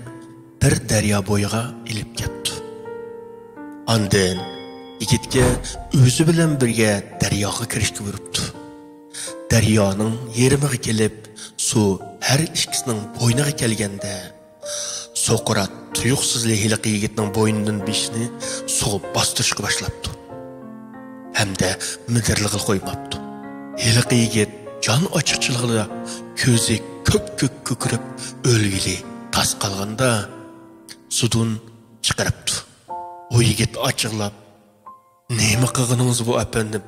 بىر دەريا بويىغا ئېلىپ كەپتۇ. ئاندىن يىگىتكە ئۆزى بىلەن بىرگە دەرياغا كىرىشكە بۇيرۇپتۇ. دەريانىڭ يېرىمىغا كېلىپ، سۇ ھەر ئىككىسىنىڭ بوينىغا كەلگەندە، سوقرات تۇيۇقسىزلا ھېلىقى يىگىتنىڭ بوينىدىن بېشىنى سۇغا باستۇرۇشقا باشلاپتۇ ھەمدە مىدىرلىغىلى قويماپتۇ. ھېلىقى يىگىت جان ئاچچىقچىلىقىدا كۆزى كۆك-كۆك كۆكىرىپ ئۆلگىلى تاس قالغاندا، سۇدىن چىقىرىپتۇ. ئۇ يىگىت ئاچچىقلاپ، نېمە قىلغىنىڭىز بۇ، ئەپەندىم؟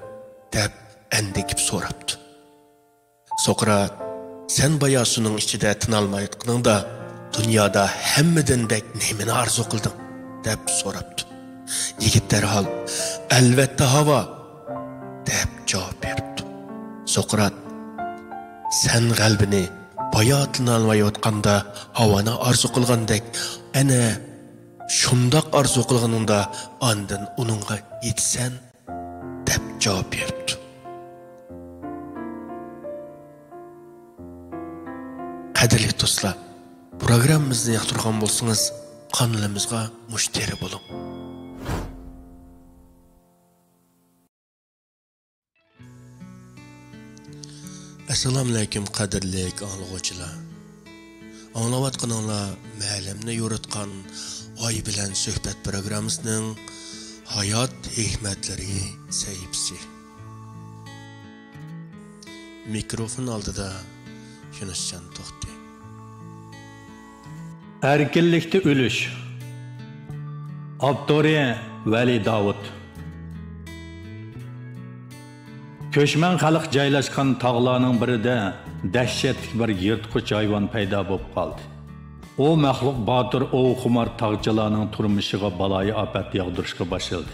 دەپ ئەندىكىپ سوراپتۇ. سوقرات، سەن بايا سۇنىڭ ئىچىدە تىنالمايۋاتقىنىڭدا، دۇنيادا ھەممىدىن بەك نېمىنى ئارزۇ قىلدىڭ؟ دەپ سوراپتۇ. يىگىت دەرھال، ئەلۋەتتە ھاۋا، دەپ جاۋاب بېرىپتۇ. سوقرات، سەن غەلىبىنى بايا تىنالمايۋاتقاندا ھاۋانى ئارزۇ قىلغاندەك، ئەنە شۇنداق ئارزۇ قىلغىنىڭدا ئاندىن ئۇنىڭغا يېتىسەن، دەپ جاۋاب بېرىپتۇ. قەدىرلىك دوستلار، پروگراممىمىزنى ياقتۇرغان بولسىڭىز، قانىلىمىزغا مۇشتەرى بولۇڭ. ئەسسالامۇئەلەيكۇم، قەدىرلىك ئاڭلىغۇچىلار. ئاڭلاۋاتقىنىڭلار مەلۇمنى يورۇتقان ئاي بىلەن سۆھبەت پروگراممىسىنىڭ ھايات ھېكمەتلىرى سەھىپىسى. مىكروفون ئالدىدا يۈنۈسجان توختى. ئەركىنلىكتە ئۆلۈش. ئاپتورى: ۋەلى داۋۇت. كۆچمەن خەلق جايلاشقان تاغلارنىڭ بىرىدە دەھشەتلىك بىر يىرتقۇچ ھايۋان پەيدا بولۇپ قالدى. ئۇ مەخلۇق باتۇر ئوۋخۇمار تاغچىلارنىڭ تۇرمۇشىغا بالايىئاپەت ياغدۇرۇشقا باشلىدى.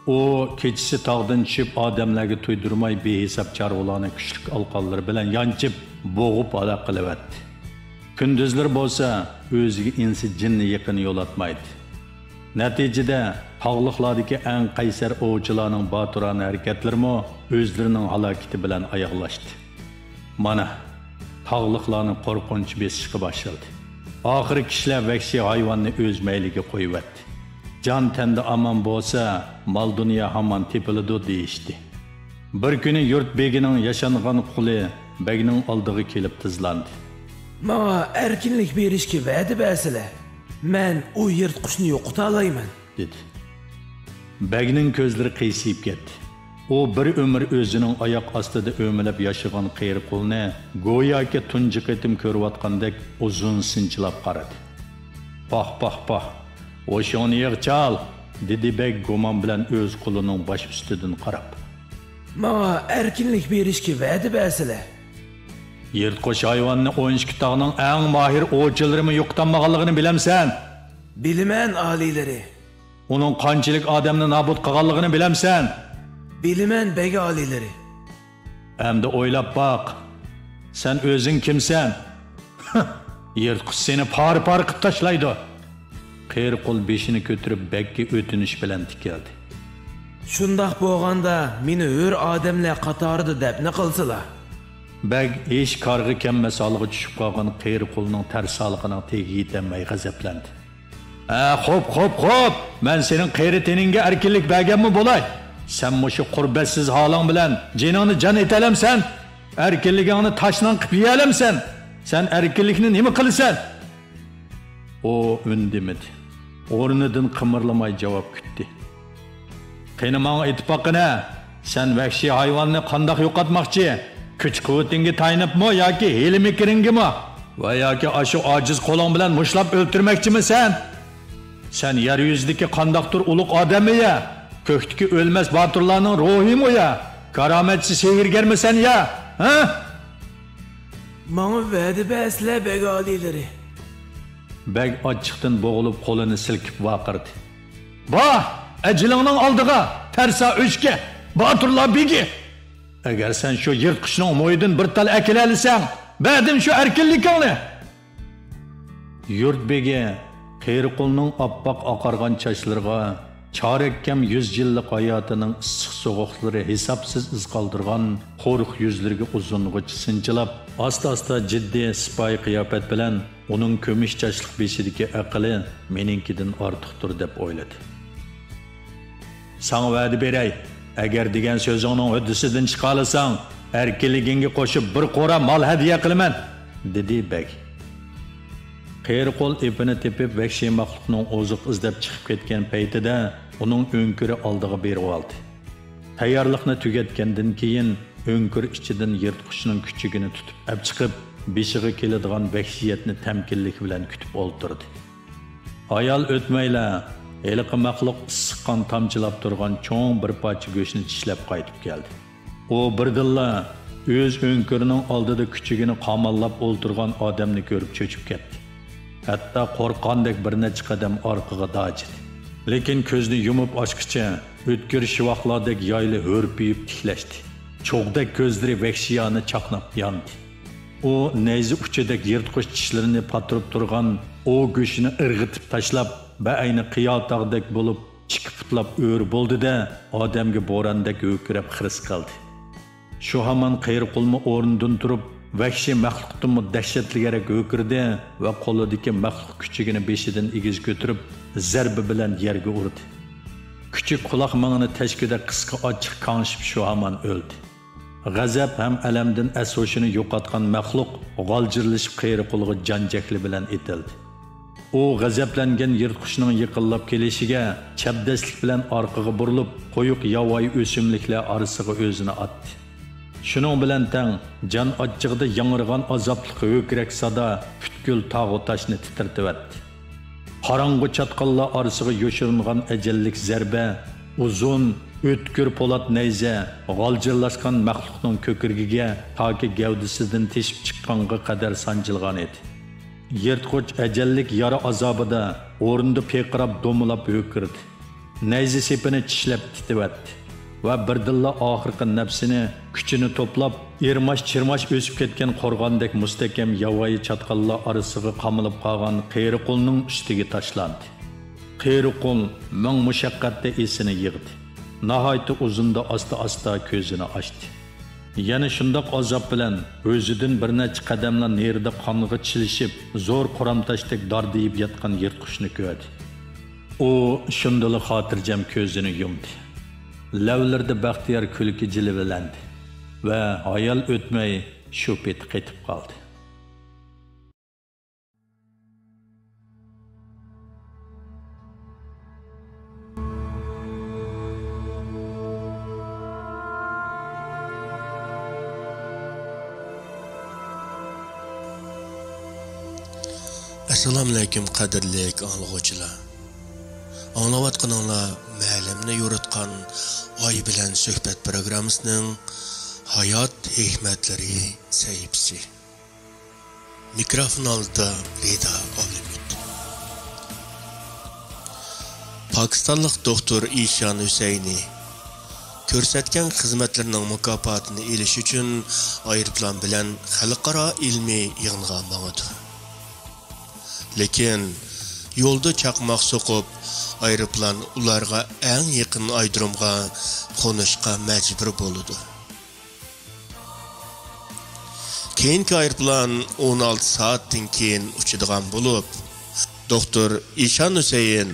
ئۇ كېچىسى تاغدىن چۈشۈپ، ئادەملەرگە تۇيدۇرماي، بىھېساب چارۋىلارنى كۈچلۈك ئالىقانلىرى بىلەن يانچىپ، بوغۇپ ھالاك قىلىۋەتتى. كۈندۈزلىرى بولسا ئۆزىگە ئىنسى جىننى يېقىن يولاتمايتتى. نەتىجىدە، تاغلىقلاردىكى ئەڭ قەيسەر ئوۋچىلارنىڭ باتۇرانە ھەرىكەتلىرىمۇ ئۆزلىرىنىڭ ھالاكىتى بىلەن ئاياغلاشتى. مانا، تاغلىقلارنى قورقۇنچ بېسىشقا باشلىدى. ئاخىرى كىشىلەر ۋەھشىي ھايۋاننى ئۆز مەيلىگە قويۇۋەتتى. جان تەندە ئامان بولسا، مال-دۇنيا ھامان تېپىلىدۇ، دېيىشتى. بىر كۈنى يۇرت بېگىنىڭ ياشانغان قۇلى بەگنىڭ ئالدىغا كېلىپ تىزلاندى. ماڭا ئەركىنلىك بېرىشكە ۋەدە بەرسىلە، مەن ئۇ يىرتقۇچنى يوقىتالايمەن، دېدى. بەگنىڭ كۆزلىرى قىيسىيىپ كەتتى. ئۇ بىر ئۆمۈر ئۆزىنىڭ ئاياق ئاستىدا ئۆمىلەپ ياشىغان قېرى قۇلنى گوياكى تۇنجى قېتىم كۆرۈۋاتقاندەك ئۇزۇن سىنچىلاپ قارىدى. پاھ، پاھ، پاھ! ھوشۇڭنى يىغ، چال! دېدى بەگ گۇمان بىلەن ئۆز قۇلىنىڭ باش ئۈستىدىن قاراپ. ماڭا ئەركىنلىك بېرىشكە ۋەدە بەرسىلە. يىرتقۇچ ھايۋاننى ئون ئىككى تاغنىڭ ئەڭ ماھىر ئوۋچىلىرىمۇ يوقىتالمىغانلىقىنى بىلەمسەن؟ بىلىمەن، ئالىيلىرى. ئۇنىڭ قانچىلىك ئادەمنى نابۇت قىلغانلىقىنى بىلەمسەن؟ بىلىمەن، بەگ ئالىيلىرى. ئەمدى ئويلاپ باق. سەن ئۆزۈڭ كىمسەن؟ يىرتقۇچ سېنى پارە-پارە قىلىپ تاشلايدۇ. قېرى قۇل بېشىنى كۆتۈرۈپ بەگكە ئۆتۈنۈش بىلەن تىكىلدى. شۇنداق بولغاندا مېنى ھۆر ئادەملەر قاتارىدا دەپنە قىلسىلا. بەگ ھېچ كارغا كەلمەس ھالغا چۈشۈپ قالغان قېرى قۇلنىڭ تەرسالىقىنىڭ تېگىگە يېتەلمەي غەزەپلەندى. ھە، خوپ، خوپ، خوپ! مەن سېنىڭ قېرى تېنىڭگە ئەركىنلىك بەرگەنمۇ بولاي. سەن مۇشۇ قۇربەتسىز ھالىڭ بىلەن جېنىڭنى جان ئېتەلەمسەن؟ ئەركىنلىكىڭنى تاشناق قىپ يېيەلەمسەن؟ سەن ئەركىنلىكنى نېمە قىلىسەن؟ ئۇ ئۈندىمىدى. ئورنىدىن قىمىرلىماي جاۋاب كۈتتى. قېنى، ماڭا ئېيتىپ باققىنە، سەن ۋەھشىي ھايۋاننى قانداق يوقاتماقچى؟ كۈچ-قۇۋۋىتىڭگە تايىنىپمۇ ياكى ھىيلە-مىكرىڭگىمۇ؟ ۋە ياكى ئاشۇ ئاجىز قولۇڭ بىلەن مۇشتلاپ ئۆلتۈرمەكچىمۇ سەن؟ سەن يەر يۈزىدىكى قانداقتۇر ئۇلۇغ ئادەممۇ يا؟ كۆكتىكى ئۆلمەس باتۇرلارنىڭ روھىمۇ يا؟ كارامەتچى سېھىرگەرمۇ سەن يا؟ ھە؟ ماڭا ۋەدە بەرسىلە، بەگ ئالىيلىرى. بەگ ئاچچىقتىن بوغۇلۇپ قولىنى سىلكىپ ۋارقىرىدى. بار، ئەجىلىڭنىڭ ئالدىغا، تەرسا ئۆچكە، باتۇرلار بېگى! ئەگەر سەن شۇ يىرتقۇچنىڭ مويىدىن بىر تال ئەكېلەلىسەڭ، بەردىم شۇ ئەركىنلىكىڭنى! يۇرت بېگى قېرىقۇلنىڭ ئاپئاق ئاقارغان چاچلىرىغا، چارەككەم يۈز يىللىق ھاياتىنىڭ ئىسسىق سوغۇقلىرى ھېسابسىز ئىز قالدۇرغان قورۇق يۈزلىرىگە ئۇزۇنغىچە سىنچىلاپ، ئاستا-ئاستا جىددىي، سىپايى قىياپەت بىلەن ئۇنىڭ كۈمۈش چاچلىق بېشىدىكى ئەقلى مېنىڭكىدىن ئارتۇقتۇر دەپ ئويلىدى. ساڭا ۋەدە بېرەي، ئەگەر دېگەن سۆزۈڭنىڭ ھۆددىسىدىن چىقالىساڭ، ئەركىنلىكىڭگە قوشۇپ بىر قورا مال ھەدىيە قىلىمەن، دېدى بەگ. قېرىقۇل ئېپىنى تېپىپ، ۋەھشىي مەخلۇقنىڭ ئوزۇق ئىزدەپ چىقىپ كەتكەن پەيتىدە ئۇنىڭ ئۆڭكۈرى ئالدىغا بېرىۋالدى. تەييارلىقنى تۈگەتكەندىن كېيىن، ئۆڭكۈر ئىچىدىن يىرتقۇچنىڭ كۈچۈكىنى تۇتۇپ ئەپچىقىپ، بېشىغا كېلىدىغان ۋەھشىيەتنى تەمكىنلىك بىلەن كۈتۈپ ئولتۇردى. ھايال ئۆتمەيلا، ھېلىقى مەخلۇق ئىسسىق قان تامچىلاپ تۇرغان چوڭ بىر پارچە گۆشنى چىشلەپ قايتىپ كەلدى. ئۇ بىردىنلا ئۆز ئۆڭكۈرىنىڭ ئالدىدا كۈچۈكىنى قاماللاپ ئولتۇرغان ئادەمنى كۆرۈپ چۆچۈپ كەتتى. ھەتتا قورققاندەك بىر نەچچە قەدەم ئارقىغا داجىدى. لېكىن كۆزنى يۇمۇپ ئاچقىچە ئۆتكۈر شىۋاقلاردەك يايلا ھۆرپىيىپ تىكلەشتى. چوغدەك كۆزلىرى ۋەھشىيانە چاقناپ ياندى. ئۇ نەيزە ئۇچىدەك يىرتقۇچ چىشلىرىنى پاتۇرۇپ تۇرغان ئوۋ گۆشىنى ئىرغىتىپ تاشلاپ، بەئەينى قىياتاغدەك بولۇپ، ئىككى پۇتلاپ ئۆرە بولدى-دە، ئادەمگە بورانىدەك ھۆركىرەپ خىرىس قىلدى. شۇ ھامان قېرىقۇلمۇ ئورنىدىن تۇرۇپ، ۋەھشىي مەخلۇقتىنمۇ دەھشەتلىكرەك ھۆركىرىدى ۋە قولىدىكى مەخلۇق كۈچۈكىنى بېشىدىن ئېگىز كۆتۈرۈپ، زەربە بىلەن يەرگە ئۇردى. كۈچۈك قۇلاق مېڭىنى تەشكۈدەك قىسقا ئاچچىق كاڭشىپ، شۇ ھامان ئۆلدى. غەزەپ ھەم ئەلەمدىن ئەس-ھوشىنى يوقاتقان مەخلۇق غالجىرلىشىپ قېرىقۇلغا جان جەھلى بىلەن ئېتىلدى. ئۇ غەزەپلەنگەن يىرتقۇچنىڭ يېقىنلاپ كېلىشىگە چەبدەسلىك بىلەن ئارقىغا بۇرۇلۇپ، قويۇق ياۋايى ئۆسۈملۈكلەر ئارىسىغا ئۆزىنى ئاتتى. شۇنىڭ بىلەن تەڭ، جان ئاچچىقىدا ياڭرىغان ئازابلىق ھۆركىرەك سادا پۈتكۈل تاغۇ تاشنى تىترىتىۋەتتى. قاراڭغۇ چاتقاللار ئارىسىغا يوشۇرۇنغان ئەجەللىك زەربە، ئۇزۇن، ئۆتكۈر پولات نەيزە غالجىرلاشقان مەخلۇقنىڭ كۆكرىكىگە تاكى گەۋدىسىدىن تېشىپ چىققانغا قەدەر سانجىلغان ئىدى. يىرتقۇچ ئەجەللىك يارا ئازابىدا ئورنىدا پىرقىراپ، دومىلاپ ھۆركىرىدى. نەيزە سېپىنى چىشلەپ تىتىۋەتتى ۋە بىردىنلا ئاخىرقى نەپسىنى، كۈچىنى توپلاپ، ئىرماش-چىرماش ئۆسۈپ كەتكەن قورغاندەك مۇستەھكەم ياۋايى چاتقاللار ئارىسىغا قامىلىپ قالغان قېرىقۇلنىڭ ئۈستىگە تاشلاندى. قېرىقۇل مىڭ مۇشەققەتتە ئېسىنى يىغدى. ناھايىتى ئۇزۇندا ئاستا-ئاستا كۆزىنى ئاچتى. يەنە شۇنداق ئازاب بىلەن ئۆزىدىن بىر نەچچە قەدەملا نېرىدا قانغا چىلىشىپ، زور قۇرامتاشتەك داردىيىپ ياتقان يىرتقۇچنى كۆردى. ئۇ شۇندىلا خاتىرجەم كۆزىنى يۇمدى. لەۋلىرىدە بەختىيار كۈلكە جىلۋىلەندى ۋە ھايال ئۆتمەي شۇ پېتى قېتىپ قالدى. ئەسسالامۇئەلەيكۇم، قەدىرلىك ئاڭلىغۇچىلار! ئاڭلاۋاتقىنىڭلار مەلۇمنى يورۇتقان ئاي بىلەن سۆھبەت پروگراممىسىنىڭ ھايات ھېكمەتلىرى سەھىپىسى. مىكروفون ئالدىدا رىدا ئابلىمىت. پاكىستانلىق دوختۇر ئىشان ھۈسەينى كۆرسەتكەن خىزمەتلىرىنىڭ مۇكاپاتىنى ئېلىش ئۈچۈن ئايروپىلان بىلەن خەلقئارا ئىلمىي يىغىنغا ماڭىدۇ. لېكىن يولدا چاقماق سوقۇپ، ئايروپىلان ئۇلارغا ئەڭ يېقىن ئايرودرومغا قونۇشقا مەجبۇر بولىدۇ. كېيىنكى ئايروپىلان ئون ئالتە سائەتتىن كېيىن ئۇچىدىغان بولۇپ، دوختۇر ئىشان ھۈسەيىن،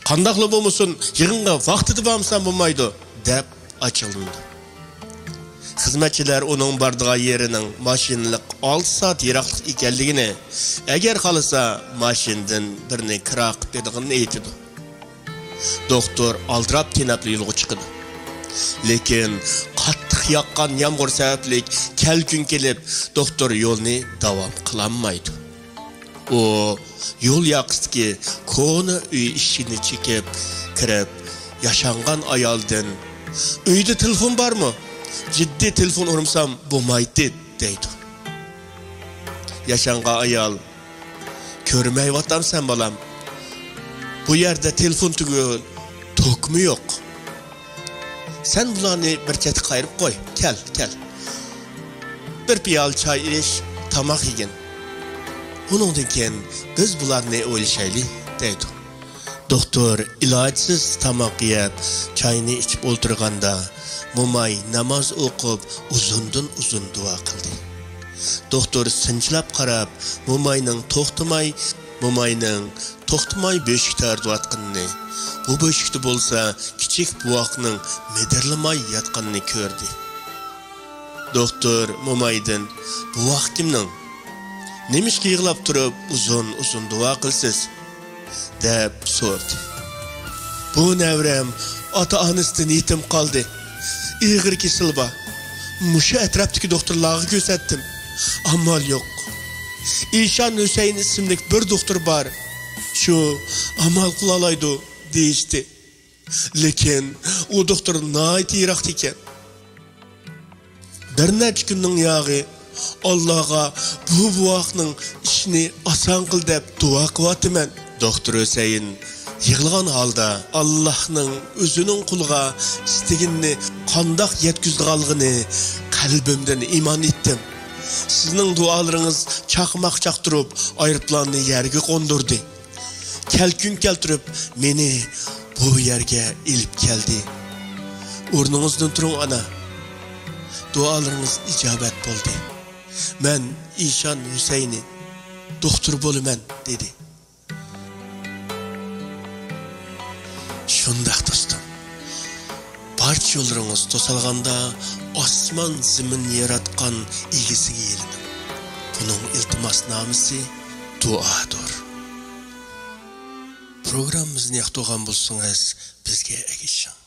«قانداقلا بولمىسۇن، يىغىنغا ۋاقتىدا بارمىسام بولمايدۇ» دەپ ئاچچىقلىنىدۇ. خىزمەتچىلەر ئۇنىڭ بارىدىغان يېرىنىڭ ماشىنىلىق ئالتە سائەت يىراقلىق ئىكەنلىكىنى، ئەگەر خالىسا ماشىنىدىن بىرنى كىرا قىلىپ بېرىدىغىنىنى ئېيتىدۇ. دوختۇر ئالدىراپ تېنەپلا يولغا چىقىدۇ. لېكىن قاتتىق ياغقان يامغۇر سەۋەبلىك كەلكۈن كېلىپ، دوختۇر يولنى داۋام قىلالمايدۇ. ئۇ يول ياقىسىدىكى كونا ئۆي ئىشىكىنى چېكىپ كىرىپ، ياشانغان ئايالدىن، «ئۆيدە تېلېفون بارمۇ؟ جىددىي تېلېفون ئۇرمىسام بولمايتتى» دەيدۇ. ياشانغان ئايال، «كۆرمەيۋاتامسەن، بالام؟ بۇ يەردە تېلېفون تۈگۈل، توكمۇ يوق. سەن بۇلارنى بىر چەتكە قايرىپ قوي. كەل، كەل. بىر پىيالە چاي ئىچ، تاماق يېگىن. ئۇنىڭدىن كېيىن بىز بۇلارنى ئويلىشايلى» دەيدۇ. دوختۇر ئىلاجسىز تاماق يەپ، چاينى ئىچىپ ئولتۇرغاندا، موماي ناماز ئوقۇپ، ئۇزۇندىن ئۇزۇن دۇئا قىلدى. دوختۇر سىنچىلاپ قاراپ، موماينىڭ توختىماي، موماينىڭ توختىماي بۆشۈك تارتىۋاتقىنىنى، بۇ بۆشۈكتە بولسا كىچىك بوۋاقنىڭ مىدىرلىماي ياتقىنىنى كۆردى. دوختۇر مومايدىن، «بوۋاق كىمنىڭ؟ نېمىشقا يىغلاپ تۇرۇپ ئۇزۇن-ئۇزۇن دۇئا قىلىسىز؟» دەپ سورىدى. «بۇ نەۋرەم ئاتا-ئانىسىدىن يېتىم قالدى. ئېغىر كېسىلى بار. مۇشۇ ئەتراپتىكى دوختۇرلارغا كۆرسەتتىم. ئامال يوق. ئىشان ھۈسەيىن ئىسىملىك بىر دوختۇر بار. شۇ ئامال قىلالايدۇ» دېيىشتى. لېكىن ئۇ دوختۇر ناھايىتى يىراقتا ئىكەن. بىر نەچچە كۈننىڭ ياغى ئاللاغا بۇ بوۋاقنىڭ ئىشىنى ئاسان قىل دەپ دۇئا قىلىۋاتىمەن. دوختۇر ھۈسەيىن يىغلىغان ھالدا، «ئاللاھنىڭ ئۆزىنىڭ قۇلىغا ئىستىگىنىنى قانداق يەتكۈزىدىغانلىقىنى قەلبىمدىن ئىمان ئېيتتىم. سىزنىڭ دۇئالىرىڭىز چاقماق چاقتۇرۇپ، ئايروپىلاننى يەرگە قوندۇردى. كەلكۈن كەلتۈرۈپ، مېنى بۇ يەرگە ئېلىپ كەلدى. ئورنىڭىزدىن تۇرۇڭ، ئانا. دۇئالىرىڭىز ئىجابەت بولدى. مەن ئىشان ھۈسەينى دوختۇر بولىمەن» دېدى. شۇنداق، دوستۇم. بارچە يوللىرىڭىز توسالغاندا، ئاسمان زېمىننى ياراتقان ئىگىسىگە يېلىنىڭ. بۇنىڭ ئىلتىماسنامىسى دۇئادۇر. پروگراممىمىزنى ياقتۇرغان بولسىڭىز، بىزگە ئەگىشىڭ.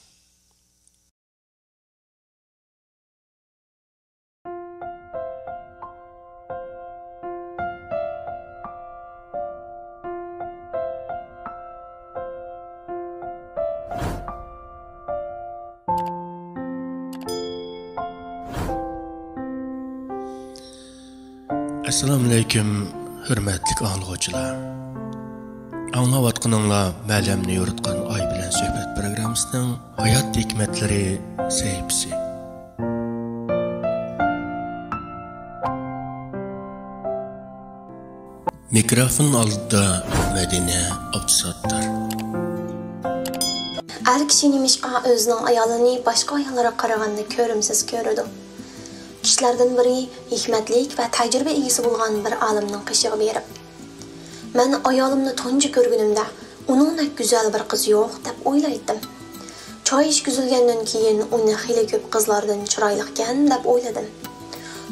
ئەسسالامۇئەلەيكۇم، ھۆرمەتلىك ئاڭلىغۇچىلار. ئاڭلاۋاتقىنىڭلار مەلەمنى يورۇتقان ئاي بىلەن سۆھبەت پروگراممىسىنىڭ ھايات ھېكمەتلىرى سەھىپىسى. مىكروفون ئالدىدا مەدىنە ئابدۇساتتار. ئەر كىشى نېمىشقا ئۆزىنىڭ ئايالىنى باشقا ئاياللارغا قارىغاندا كۆرۈمسىز كۆرىدۇ؟ كىشىلەردىن بىرى، ھېكمەتلىك ۋە تەجرىبە ئىگىسى بولغان بىر ئالىمنىڭ قېشىغا بېرىپ، «مەن ئايالىمنى تۇنجى كۆرگىنىمدە، ئۇنىڭدەك گۈزەل بىر قىز يوق دەپ ئويلايتتىم. چاي ئىچكۈزۈلگەندىن كېيىن ئۇنى خېلى كۆپ قىزلاردىن چىرايلىقكەن دەپ ئويلىدىم.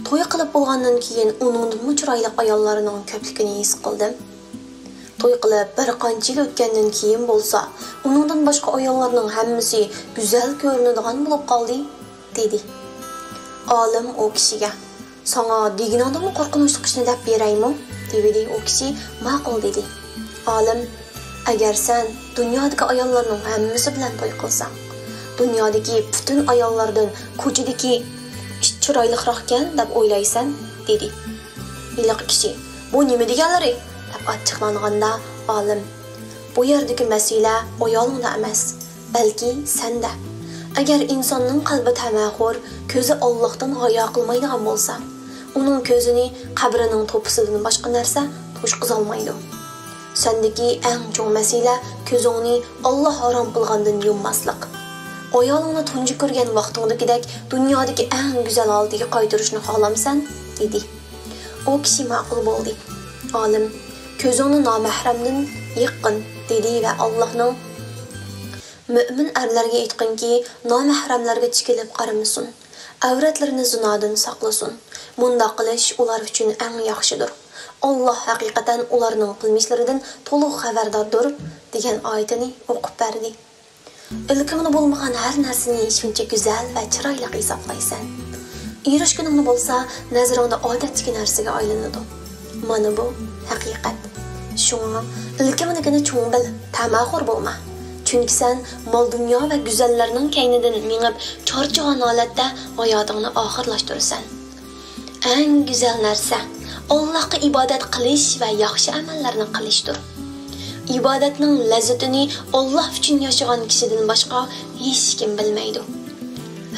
توي قىلىپ بولغاندىن كېيىن ئۇنىڭدىنمۇ چىرايلىق ئاياللارنىڭ كۆپلۈكىنى ھېس قىلدىم. توي قىلىپ بىر قانچە يىل ئۆتكەندىن كېيىن بولسا، ئۇنىڭدىن باشقا ئاياللارنىڭ ھەممىسى گۈزەل كۆرۈنىدىغان بولۇپ قالدى» دېدى. ئالىم ئۇ كىشىگە، «ساڭا دېگىنىڭدىنمۇ قورقۇنچلۇق ئىشنى دەپ بېرەيمۇ؟» دېۋىدى. ئۇ كىشى، «ماقۇل» دېدى. ئالىم، «ئەگەر سەن دۇنيادىكى ئاياللارنىڭ ھەممىسى بىلەن توي قىلساڭ، دۇنيادىكى پۈتۈن ئاياللاردىن كوچىدىكى ئىت چىرايلىقراقكەن دەپ ئويلايسەن؟» دېدى. ھېلىقى كىشى، «بۇ نېمە دېگەنلىرى؟» دەپ ئاچچىقلانغاندا، ئالىم، «بۇ يەردىكى مەسىلە ئايالىڭدا ئەمەس، بەلكى سەندە. ئەگەر ئىنساننىڭ قەلبى تەمەخور، كۆزى ئاللاھتىن ھايا قىلمايدىغان بولسا، ئۇنىڭ كۆزىنى قەبرىنىڭ توپىسىدىن باشقا نەرسە توشقۇزالمايدۇ. سەندىكى ئەڭ چوڭ مەسىلە كۆزۈڭنى ئاللاھ ھارام قىلغاندىن يۇمماسلىق. ئايالىڭنى تۇنجى كۆرگەن ۋاقتىڭدىكىدەك دۇنيادىكى ئەڭ گۈزەل ھالىتىگە قايتۇرۇشنى خالامسەن؟» دېدى. ئۇ كىشى ماقۇل بولدى. ئالىم، «كۆزۈڭنى نامەھرەمدىن يىغقىن» دېدى ۋە ئاللاھنىڭ: «مۆمىن ئەرلەرگە ئېيتقىنكى، نامەھرەملەرگە تىكىلىپ قارىمىسۇن، ئەۋرەتلىرىنى زىنادىن ساقلىسۇن. مۇنداق قىلىش ئۇلار ئۈچۈن ئەڭ ياخشىدۇر. ئاللاھ ھەقىقەتەن ئۇلارنىڭ قىلمىشلىرىدىن تولۇق خەۋەرداردۇر» دېگەن ئايىتىنى ئوقۇپ بەردى. ئىلكىڭدە بولمىغان ھەر نەرسىنى شۇنچە گۈزەل ۋە چىرايلىق ھېسابلايسەن. ئېرىشكىنىڭدە بولسا نەزىرىڭدە ئادەتتىكى نەرسىگە ئايلىنىدۇ. مانا بۇ ھەقىقەت. شۇڭا ئىلكىڭدىكىنى چوڭ بىل، تەمەخور بولما. چۈنكى سەن مال-دۇنيا ۋە گۈزەللەرنىڭ كەينىدىن مېڭىپ، چارچىغان ھالەتتە ھاياتىڭنى ئاخىرلاشتۇرىسەن. ئەڭ گۈزەل نەرسە ئاللاھقا ئىبادەت قىلىش ۋە ياخشى ئەمەللەرنى قىلىشتۇر. ئىبادەتنىڭ لەززىتىنى ئاللاھ ئۈچۈن ياشىغان كىشىدىن باشقا ھېچكىم بىلمەيدۇ.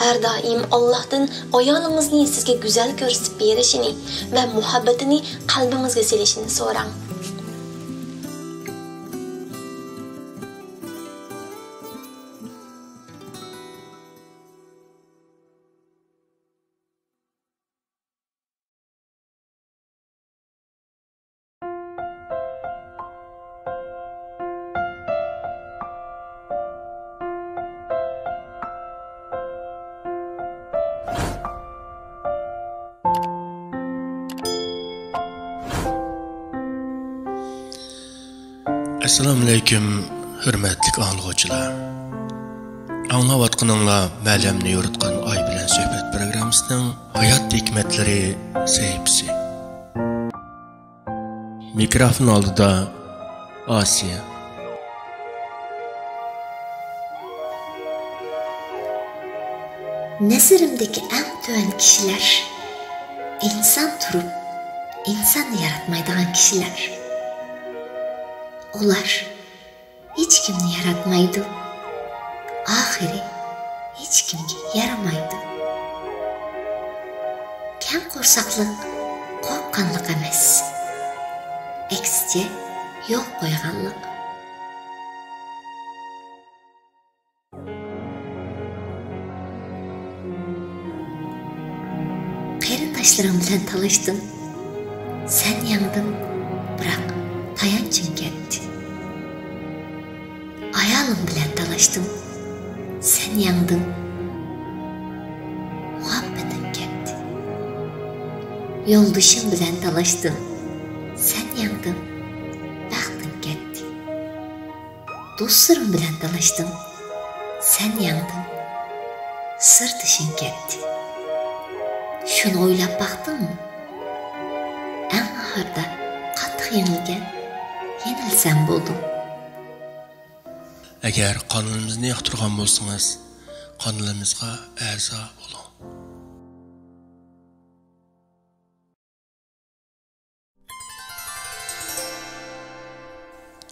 ھەر دائىم ئاللاھتىن ئايالىڭىزنى سىزگە گۈزەل كۆرسىتىپ بېرىشىنى ۋە مۇھەببىتىنى قەلبىڭىزگە سېلىشىنى سوراڭ. ئەسسالامۇئەلەيكۇم، ھۆرمەتلىك ئاڭلىغۇچىلار. ئاڭلاۋاتقىنىڭلار مەلەمنى يورۇتقان ئاي بىلەن سۆھبەت پروگراممىسىنىڭ ھايات ھېكمەتلىرى سەھىپىسى. مىكروفون ئالدىدا ئاسىيە. نەزىرىمدىكى ئەڭ تۆۋەن كىشىلەر، ئىنسان تۇرۇپ، ئىنساننى ياراتمايدىغان كىشىلەر. ئۇلار ھېچكىمنى ياراتمايدۇ. ئاخىرى ھېچكىمگە يارىمايدۇ. كەڭ قورساقلىق قورققانلىق ئەمەس. ئەكسىچە، يول قويغانلىق. قېرىنداشلىرىڭ بىلەن تالاشتىڭ، سەن يەڭدىڭ، بىراق تايانچىڭ كەتتى. ئايالىڭ بىلەن تالاشتىڭ، سەن يەڭدىڭ، مۇھەببىتىڭ كەتتى. يولدىشىڭ بىلەن تالاشتىڭ، سەن يەڭدىڭ، بەختىڭ كەتتى. دوستلىرىڭ بىلەن تالاشتىڭ، سەن يەڭدىڭ، سىردىشىڭ كەتتى. شۇنى ئويلاپ باقتىڭمۇ؟ ئەڭ ئاخىرىدا قاتتىق يېڭىلگەن، يېنىلسەم بولدۇم. ئەگەر قانىلىمىزنى ياقتۇرغان بولسىڭىز، قانىلىمىزغا ئەزا بولۇڭ.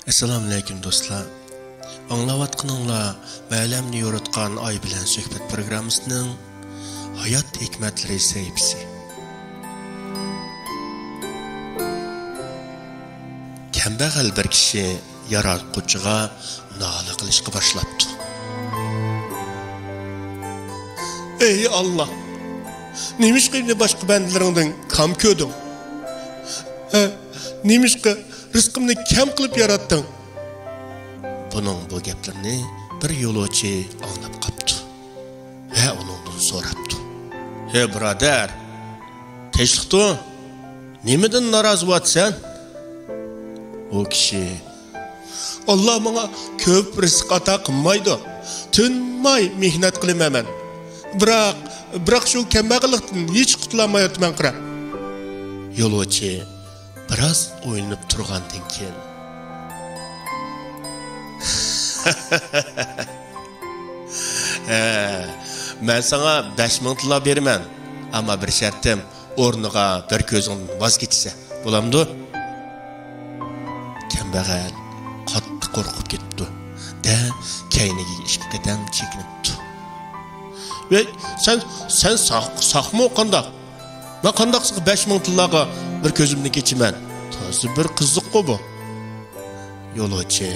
ئەسسالامۇئەلەيكۇم دوستلار. ئاڭلاۋاتقىنىڭلار مەلەمنى يورۇتقان ئاي بىلەن سۆھبەت پروگراممىسىنىڭ ھايات ھېكمەتلىرى سەھىپىسى. كەمبەغەل بىر كىشى ياراتقۇچىغا نالە قىلىشقا باشلاپتۇ. ئەي ئاللا، نېمىشقا مېنى باشقا بەندىلىرىڭدىن كام كۆردۈڭ؟ ھە، نېمىشقا رىزقىمنى كەم قىلىپ ياراتتىڭ؟ بۇنىڭ بۇ گەپلىرىنى بىر يولۇچى ئاڭلاپ قاپتۇ ۋە ئۇنىڭدىن سوراپتۇ. ھەي بۇرادەر، تىنچلىقتۇ؟ نېمىدىن نارازى بولۇۋاتىسەن؟ ئۇ كىشى، ئاللا ماڭا كۆپ رىزىق ئاتا قىلمايدۇ. تىنماي مېھنەت قىلىمەن مەن. بىراق، بىراق شۇ كەمبەغەللىكتىن ھېچ قۇتۇلالمايۋاتىمەن قارا. يولۇچى بىراز ئويلىنىپ تۇرغاندىن كېيىن، ھە، مەن ساڭا بەش مىڭ تىللا بېرىمەن، ئەمما بىر شەرتىم، ئورنىغا بىر كۆزۈڭدىن ۋاز كېچىسە، بولامدۇ؟ كەمبەغەل قاتتىق قورقۇپ كېتىپتۇ دە، كەينىگە ئىككى قەدەم چېكىنىپتۇ. ۋەي، سەن، سەن ساق، ساقمۇ قانداق؟ مەن قانداقسىغا بەش مىڭ تىللاغا بىر كۆزۈمنى كېچىمەن؟ تازا بىر قىزىققۇ بۇ. يولۇچى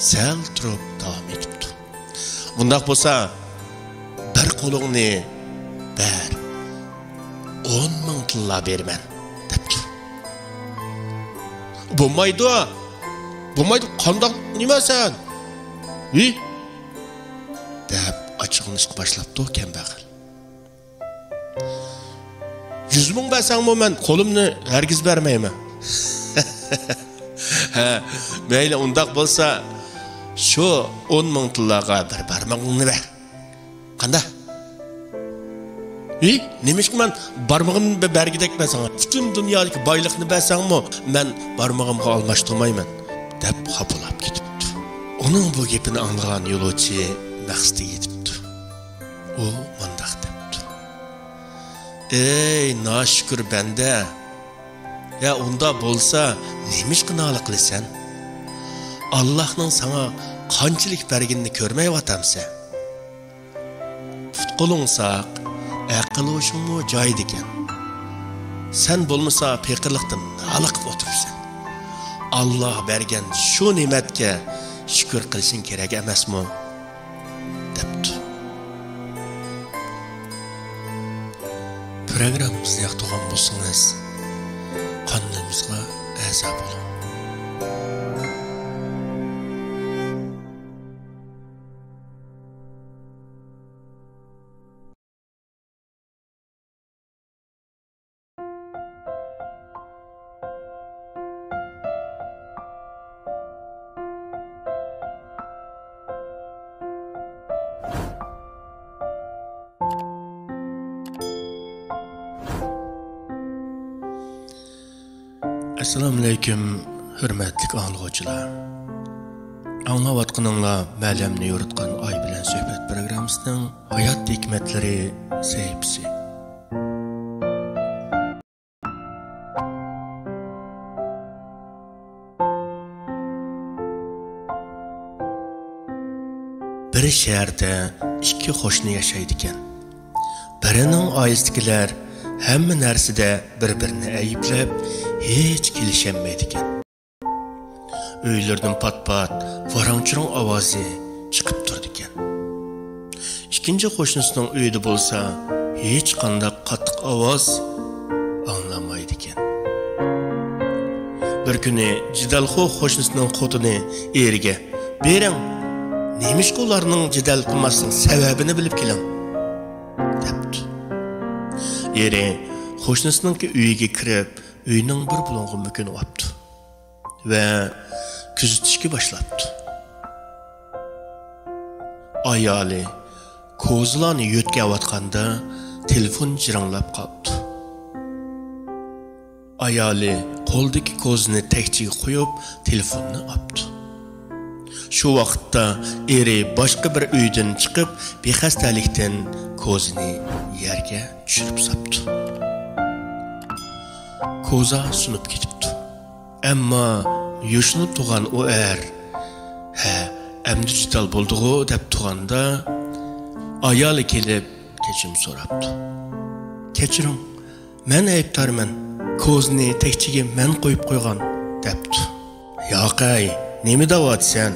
سەل تۇرۇپ داۋام ئېتىپتۇ. ئۇنداق بولسا، بىر قولۇڭنى بەر، ئون مىڭ تىللا بېرىمەن، دەپتۇ. بولمايدۇ، بولمايدۇ، قانداق نېمە سەن؟ ھى؟ دەپ ئاچچىقلىنىشقا باشلاپتۇ كەمبەغەل. يۈز مىڭ بەرسەڭمۇ مەن قولۇمنى ھەرگىز بەرمەيمەن. ھە، مەيلى، ئۇنداق بولسا، شۇ ئون مىڭ تىللاغا بىر بارمىقىڭنى بەر. قانداق؟ ھى، نېمىشقا مەن بارمىقىمنى بە-، بەرگۈدەكمەن ساڭا؟ پۈتۈن دۇنيادىكى بايلىقنى بەرسەڭمۇ، مەن بارمىقىمغا ئالماشتۇرمايمەن، دەپ خاپىلاپ كېتىپتۇ. ئۇنىڭ بۇ گېپىنى ئاڭلىغان يولۇچى مەقسىتىگە يېتىپتۇ. ئۇ مۇنداق دەپتۇ: ئەي ناشۈكۈر بەندە! يا ئۇنداق بولسا، نېمىشقا نالە قىلىسەن؟ ئاللاھنىڭ ساڭا قانچىلىك بەرگىنىنى كۆرمەيۋاتامسەن؟ پۇت-قولۇڭ ساق، ئەقىل-ھوشۇڭمۇ جايىدىكەن. سەن بولمىسا پېقىرلىقتىن نالە قىلىپ ئولتۇرۇپسەن. ئاللاھ بەرگەن شۇ نېمەتكە شۈكۈر قىلىشىڭ كېرەك ئەمەسمۇ؟ دەپتۇ. پروگراممىمىزنى ياقتۇرغان بولسىڭىز، قانىلىمىزغا ئەزا بولۇڭ. ئەسسالامۇئەلەيكۇم، ھۆرمەتلىك ئاڭلىغۇچىلار. ئاڭلاۋاتقىنىڭلار مەلەمنى يورۇتقان ئاي بىلەن سۆھبەت پروگراممىسىنىڭ ھايات ھېكمەتلىرى سەھىپىسى. بىر شەھەردە ئىككى قوشنا ياشايدىكەن. بىرىنىڭ ئائىلىسىدىكىلەر ھەممە نەرسىدە بىر-بىرىنى ئەيىبلەپ، ھېچ كېلىشەلمەيدىكەن. ئۆيلىرىدىن پات-پات ۋاراڭ-چۇرۇڭ ئاۋازى چىقىپ تۇرىدىكەن. ئىككىنچى قوشنىسىنىڭ ئۆيىدە بولسا ھېچقانداق قاتتىق ئاۋاز ئاڭلانمايدىكەن. بىر كۈنى جېدەلخور قوشنىسىنىڭ خوتۇنى ئېرىگە: «بېرىڭ، نېمىشقا ئۇلارنىڭ جېدەل قىلماسلىقىنىڭ سەۋەبىنى بىلىپ كېلىڭ» دەپتۇ. ئېرى قوشنىسىنىڭكى ئۆيىگە كىرىپ، ئۆينىڭ بىر بۇلۇڭىغا مۆكۈنۈۋاپتۇ ۋە كۆزىتىشكە باشلاپتۇ. ئايالى كوزىلارنى يۆتكەۋاتقاندا تېلېفون جىرىڭلاپ قاپتۇ. ئايالى قولىدىكى كوزىنى تەكچىگە قويۇپ، تېلېفوننى ئاپتۇ. شۇ ۋاقىتتا ئېرى باشقا بىر ئۆيدىن چىقىپ، بىخەستەلىكتىن كوزىنى يەرگە چۈشۈرۈپ ساپتۇ. كوزا سۇنۇپ كېتىپتۇ. ئەمما يوشۇنۇپ تۇرغان ئۇ ئەر، «ھە، ئەمدى جېدەل بولدىغۇ» دەپ تۇرغاندا، ئايالى كېلىپ كەچۈرۈم سوراپتۇ. «كەچۈرۈڭ، مەن ئەيىبدارمەن، كوزىنى تەكچىگە مەن قويۇپ قويغان» دەپتۇ. «ياقەي، نېمە دەۋاتىسەن؟»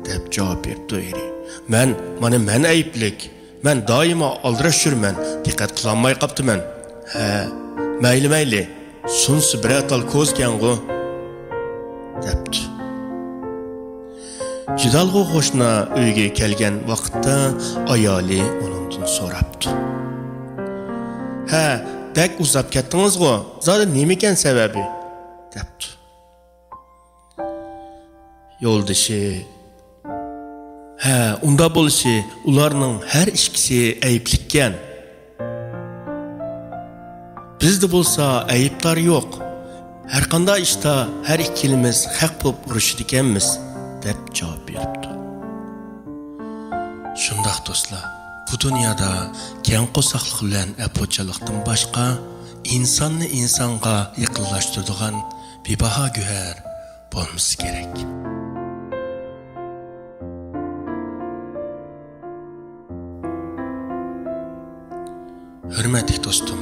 دەپ جاۋاب بېرىپتۇ ئېرى. «مەن، مانا مەن ئەيىبلىك. مەن دائىما ئالدىراش يۈرىمەن، دىققەت قىلالماي قاپتىمەن.» «ھە، مەيلى، مەيلى، سۇنسا بىرەر تال كوزىكەنغۇ» دەپتۇ. جېدەلخور قوشنا ئۆيگە كەلگەن ۋاقىتتا ئايالى ئۇنىڭدىن سوراپتۇ. «ھە، بەك ئۇزاپ كەتتىڭىزغۇ، زادى نېمىكەن سەۋەبى؟» دەپتۇ. يولدىشى: «ھە، ئۇنداق بولۇشى، ئۇلارنىڭ ھەر ئىككىسى ئەيىبلىككەن. بىزدە بولسا ئەيىبدار يوق. ھەرقانداق ئىشتا ھەر ئىككىلىمىز ھەق بولۇپ ئۇرۇشىدىكەنمىز» دەپ جاۋاب بېرىپتۇ. شۇنداق دوستلار، بۇ دۇنيادا كەڭ قورساقلىق بىلەن ئەپۇچانلىقتىن باشقا، ئىنساننى ئىنسانغا يېقىنلاشتۇرىدىغان بىباھا گۆھەر بولمىسا كېرەك. ھۆرمەتلىك دوستۇم،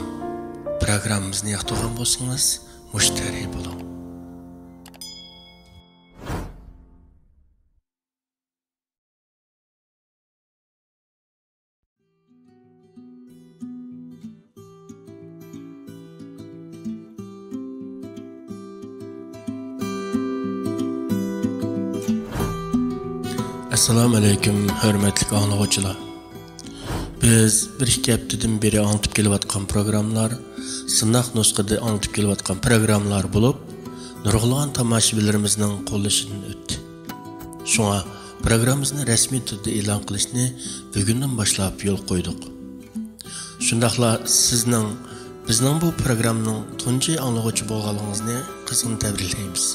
پروگراممىمىزنى ياقتۇرغان بولسىڭىز، مۇشتەرى بولۇڭ. ئەسسالامۇ ئەلەيكۇم، ھۆرمەتلىك ئاڭلىغۇچىلار. بىز بىر ئىككى ھەپتىدىن بېرى ئاڭلىتىپ كېلىۋاتقان پروگراممىلار سىناق نۇسخىدا ئاڭلىتىپ كېلىۋاتقان پروگراممىلار بولۇپ، نۇرغۇنلىغان تاماشىبىنلىرىمىزنىڭ قوللىشىدىن ئۆتتى. شۇڭا پروگراممىمىزنى رەسمىي تۈردە ئېلان قىلىشنى بۈگۈندىن باشلاپ يولغا قويدۇق. شۇنداقلا سىزنىڭ بىزنىڭ بۇ پروگراممىنىڭ تۇنجى ئاڭلىغۇچى بولغانلىقىڭىزنى قىزغىن تەبرىكلەيمىز.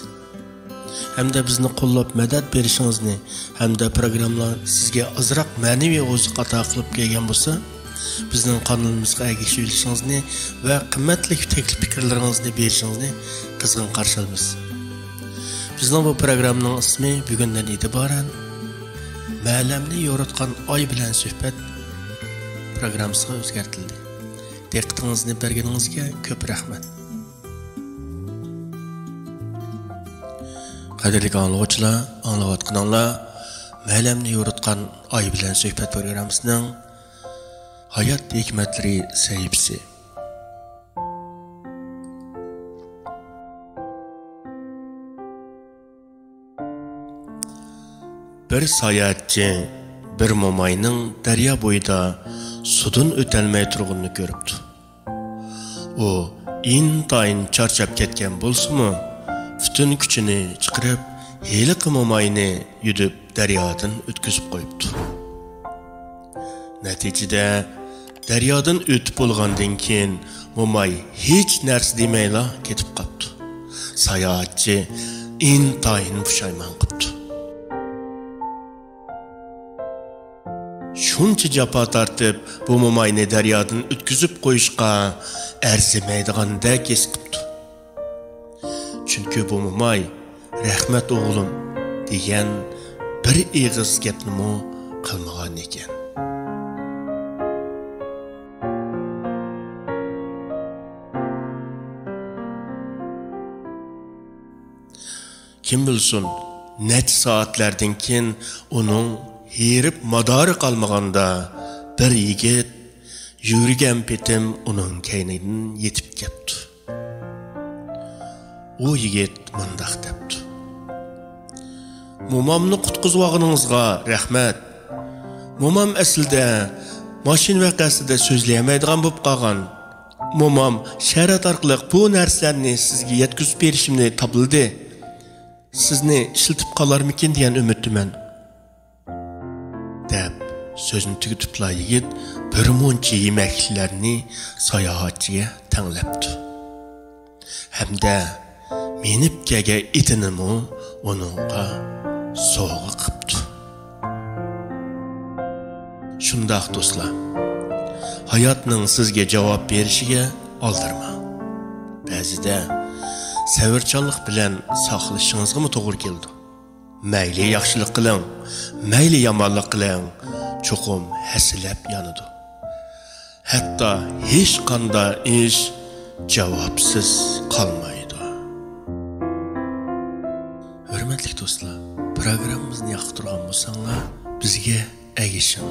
ھەمدە بىزنى قوللاپ مەدەت بېرىشىڭىزنى ھەمدە پروگراممىلار سىزگە ئازراق مەنىۋى ئوزۇق ئاتا قىلىپ كەلگەن بولسا، بىزنىڭ قانىلىمىزغا ئەگىشىۋېلىشىڭىزنى ۋە قىممەتلىك تەكلىپ پىكىرلىرىڭىزنى بېرىشىڭىزنى قىزغىن قارشى ئالىمىز. بىزنىڭ بۇ پروگراممىنىڭ ئىسمى بۈگۈندىن ئېتىبارەن مەلەمنى يورۇتقان ئاي بىلەن سۆھبەت پروگراممىسىغا ئۆزگەرتىلدى. دىققىتىڭىزنى بەرگىنىڭىزگە كۆپ رەھمەت. قەدىرلىك ئاڭلىغۇچىلار، ئاڭلاۋاتقىنىڭلار مەلەمنى يورۇتقان ئاي بىلەن سۆھبەت پروگراممىسىنىڭ ھايات ھېكمەتلىرى سەھىپىسى. بىر ساياھەتچى بىر موماينىڭ دەريا بويىدا سۇدىن ئۆتەلمەي تۇرغىنىنى كۆرۈپتۇ. ئۇ ئىنتايىن چارچاپ كەتكەن بولسىمۇ، پۈتۈن كۈچىنى چىقىرىپ، ھېلىقى موماينى يۈدۈپ دەريادىن ئۆتكۈزۈپ قويۇپتۇ. نەتىجىدە، دەريادىن ئۆتۈپ بولغاندىن كېيىن، موماي ھېچ نەرسە دېمەيلا كېتىپ قاپتۇ. ساياھەتچى ئىنتايىن پۇشايمان قىپتۇ. شۇنچە جاپا تارتىپ، بۇ موماينى دەريادىن ئۆتكۈزۈپ قويۇشقا ئەرزىمەيدىغاندەك ھېس قىپتۇ. چۈنكى بۇ موماي «رەھمەت، ئوغلۇم» دېگەن بىر ئېغىز گەپنىمۇ قىلمىغان ئىكەن. كىم بىلسۇن، نەچچە سائەتلەردىن كېيىن ئۇنىڭ ھېرىپ مادارى قالمىغاندا، بىر يىگىت يۈرگەن پېتىم ئۇنىڭ كەينىدىن يېتىپ كەپتۇ. ئۇ يىگىت مۇنداق دەپتۇ: «مومامنى قۇتقۇزۇۋالغىنىڭىزغا رەھمەت. مومام ئەسلىدە ماشىنا ۋەقەسىدە سۆزلىيەلمەيدىغان بولۇپ قالغان. مومام شەرەت ئارقىلىق بۇ نەرسىلەرنى سىزگە يەتكۈزۈپ بېرىشىمنى تاپىلىدى. سىزنى ئىشلىتىپ قالارمىكىن دېگەن ئۈمىدتىمەن»، دەپ سۆزىنى تۈگىتىپلا، يىگىت بىر مۇنچە يېمەكلىكلەرنى ساياھەتچىگە تەڭلەپتۇ ھەمدە مىنىپ كەلگەن ئېتىنىمۇ ئۇنىڭغا سوۋغا قىپتۇ. شۇنداق دوستلار، ھاياتنىڭ سىزگە جاۋاب بېرىشىگە ئالدىرىماڭ. بەزىدە سەۋرچانلىق بىلەن ساقلىشىڭىزغىمۇ توغرا كېلىدۇ. مەيلى ياخشىلىق قىلىڭ، مەيلى يامانلىق قىلىڭ، چوقۇم ھەسسىلەپ يانىدۇ. ھەتتا ھېچقانداق ئىش جاۋابسىز قالمايدۇ. ھۆرمەتلىك دوستلار، پروگراممىمىزنى ياقتۇرغان بولساڭلار، بىزگە ئەگىشىڭ.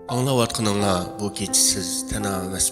ئاڭلاۋاتقىنىڭلار بۇ كېچىسىز تەنھا ئەمەس.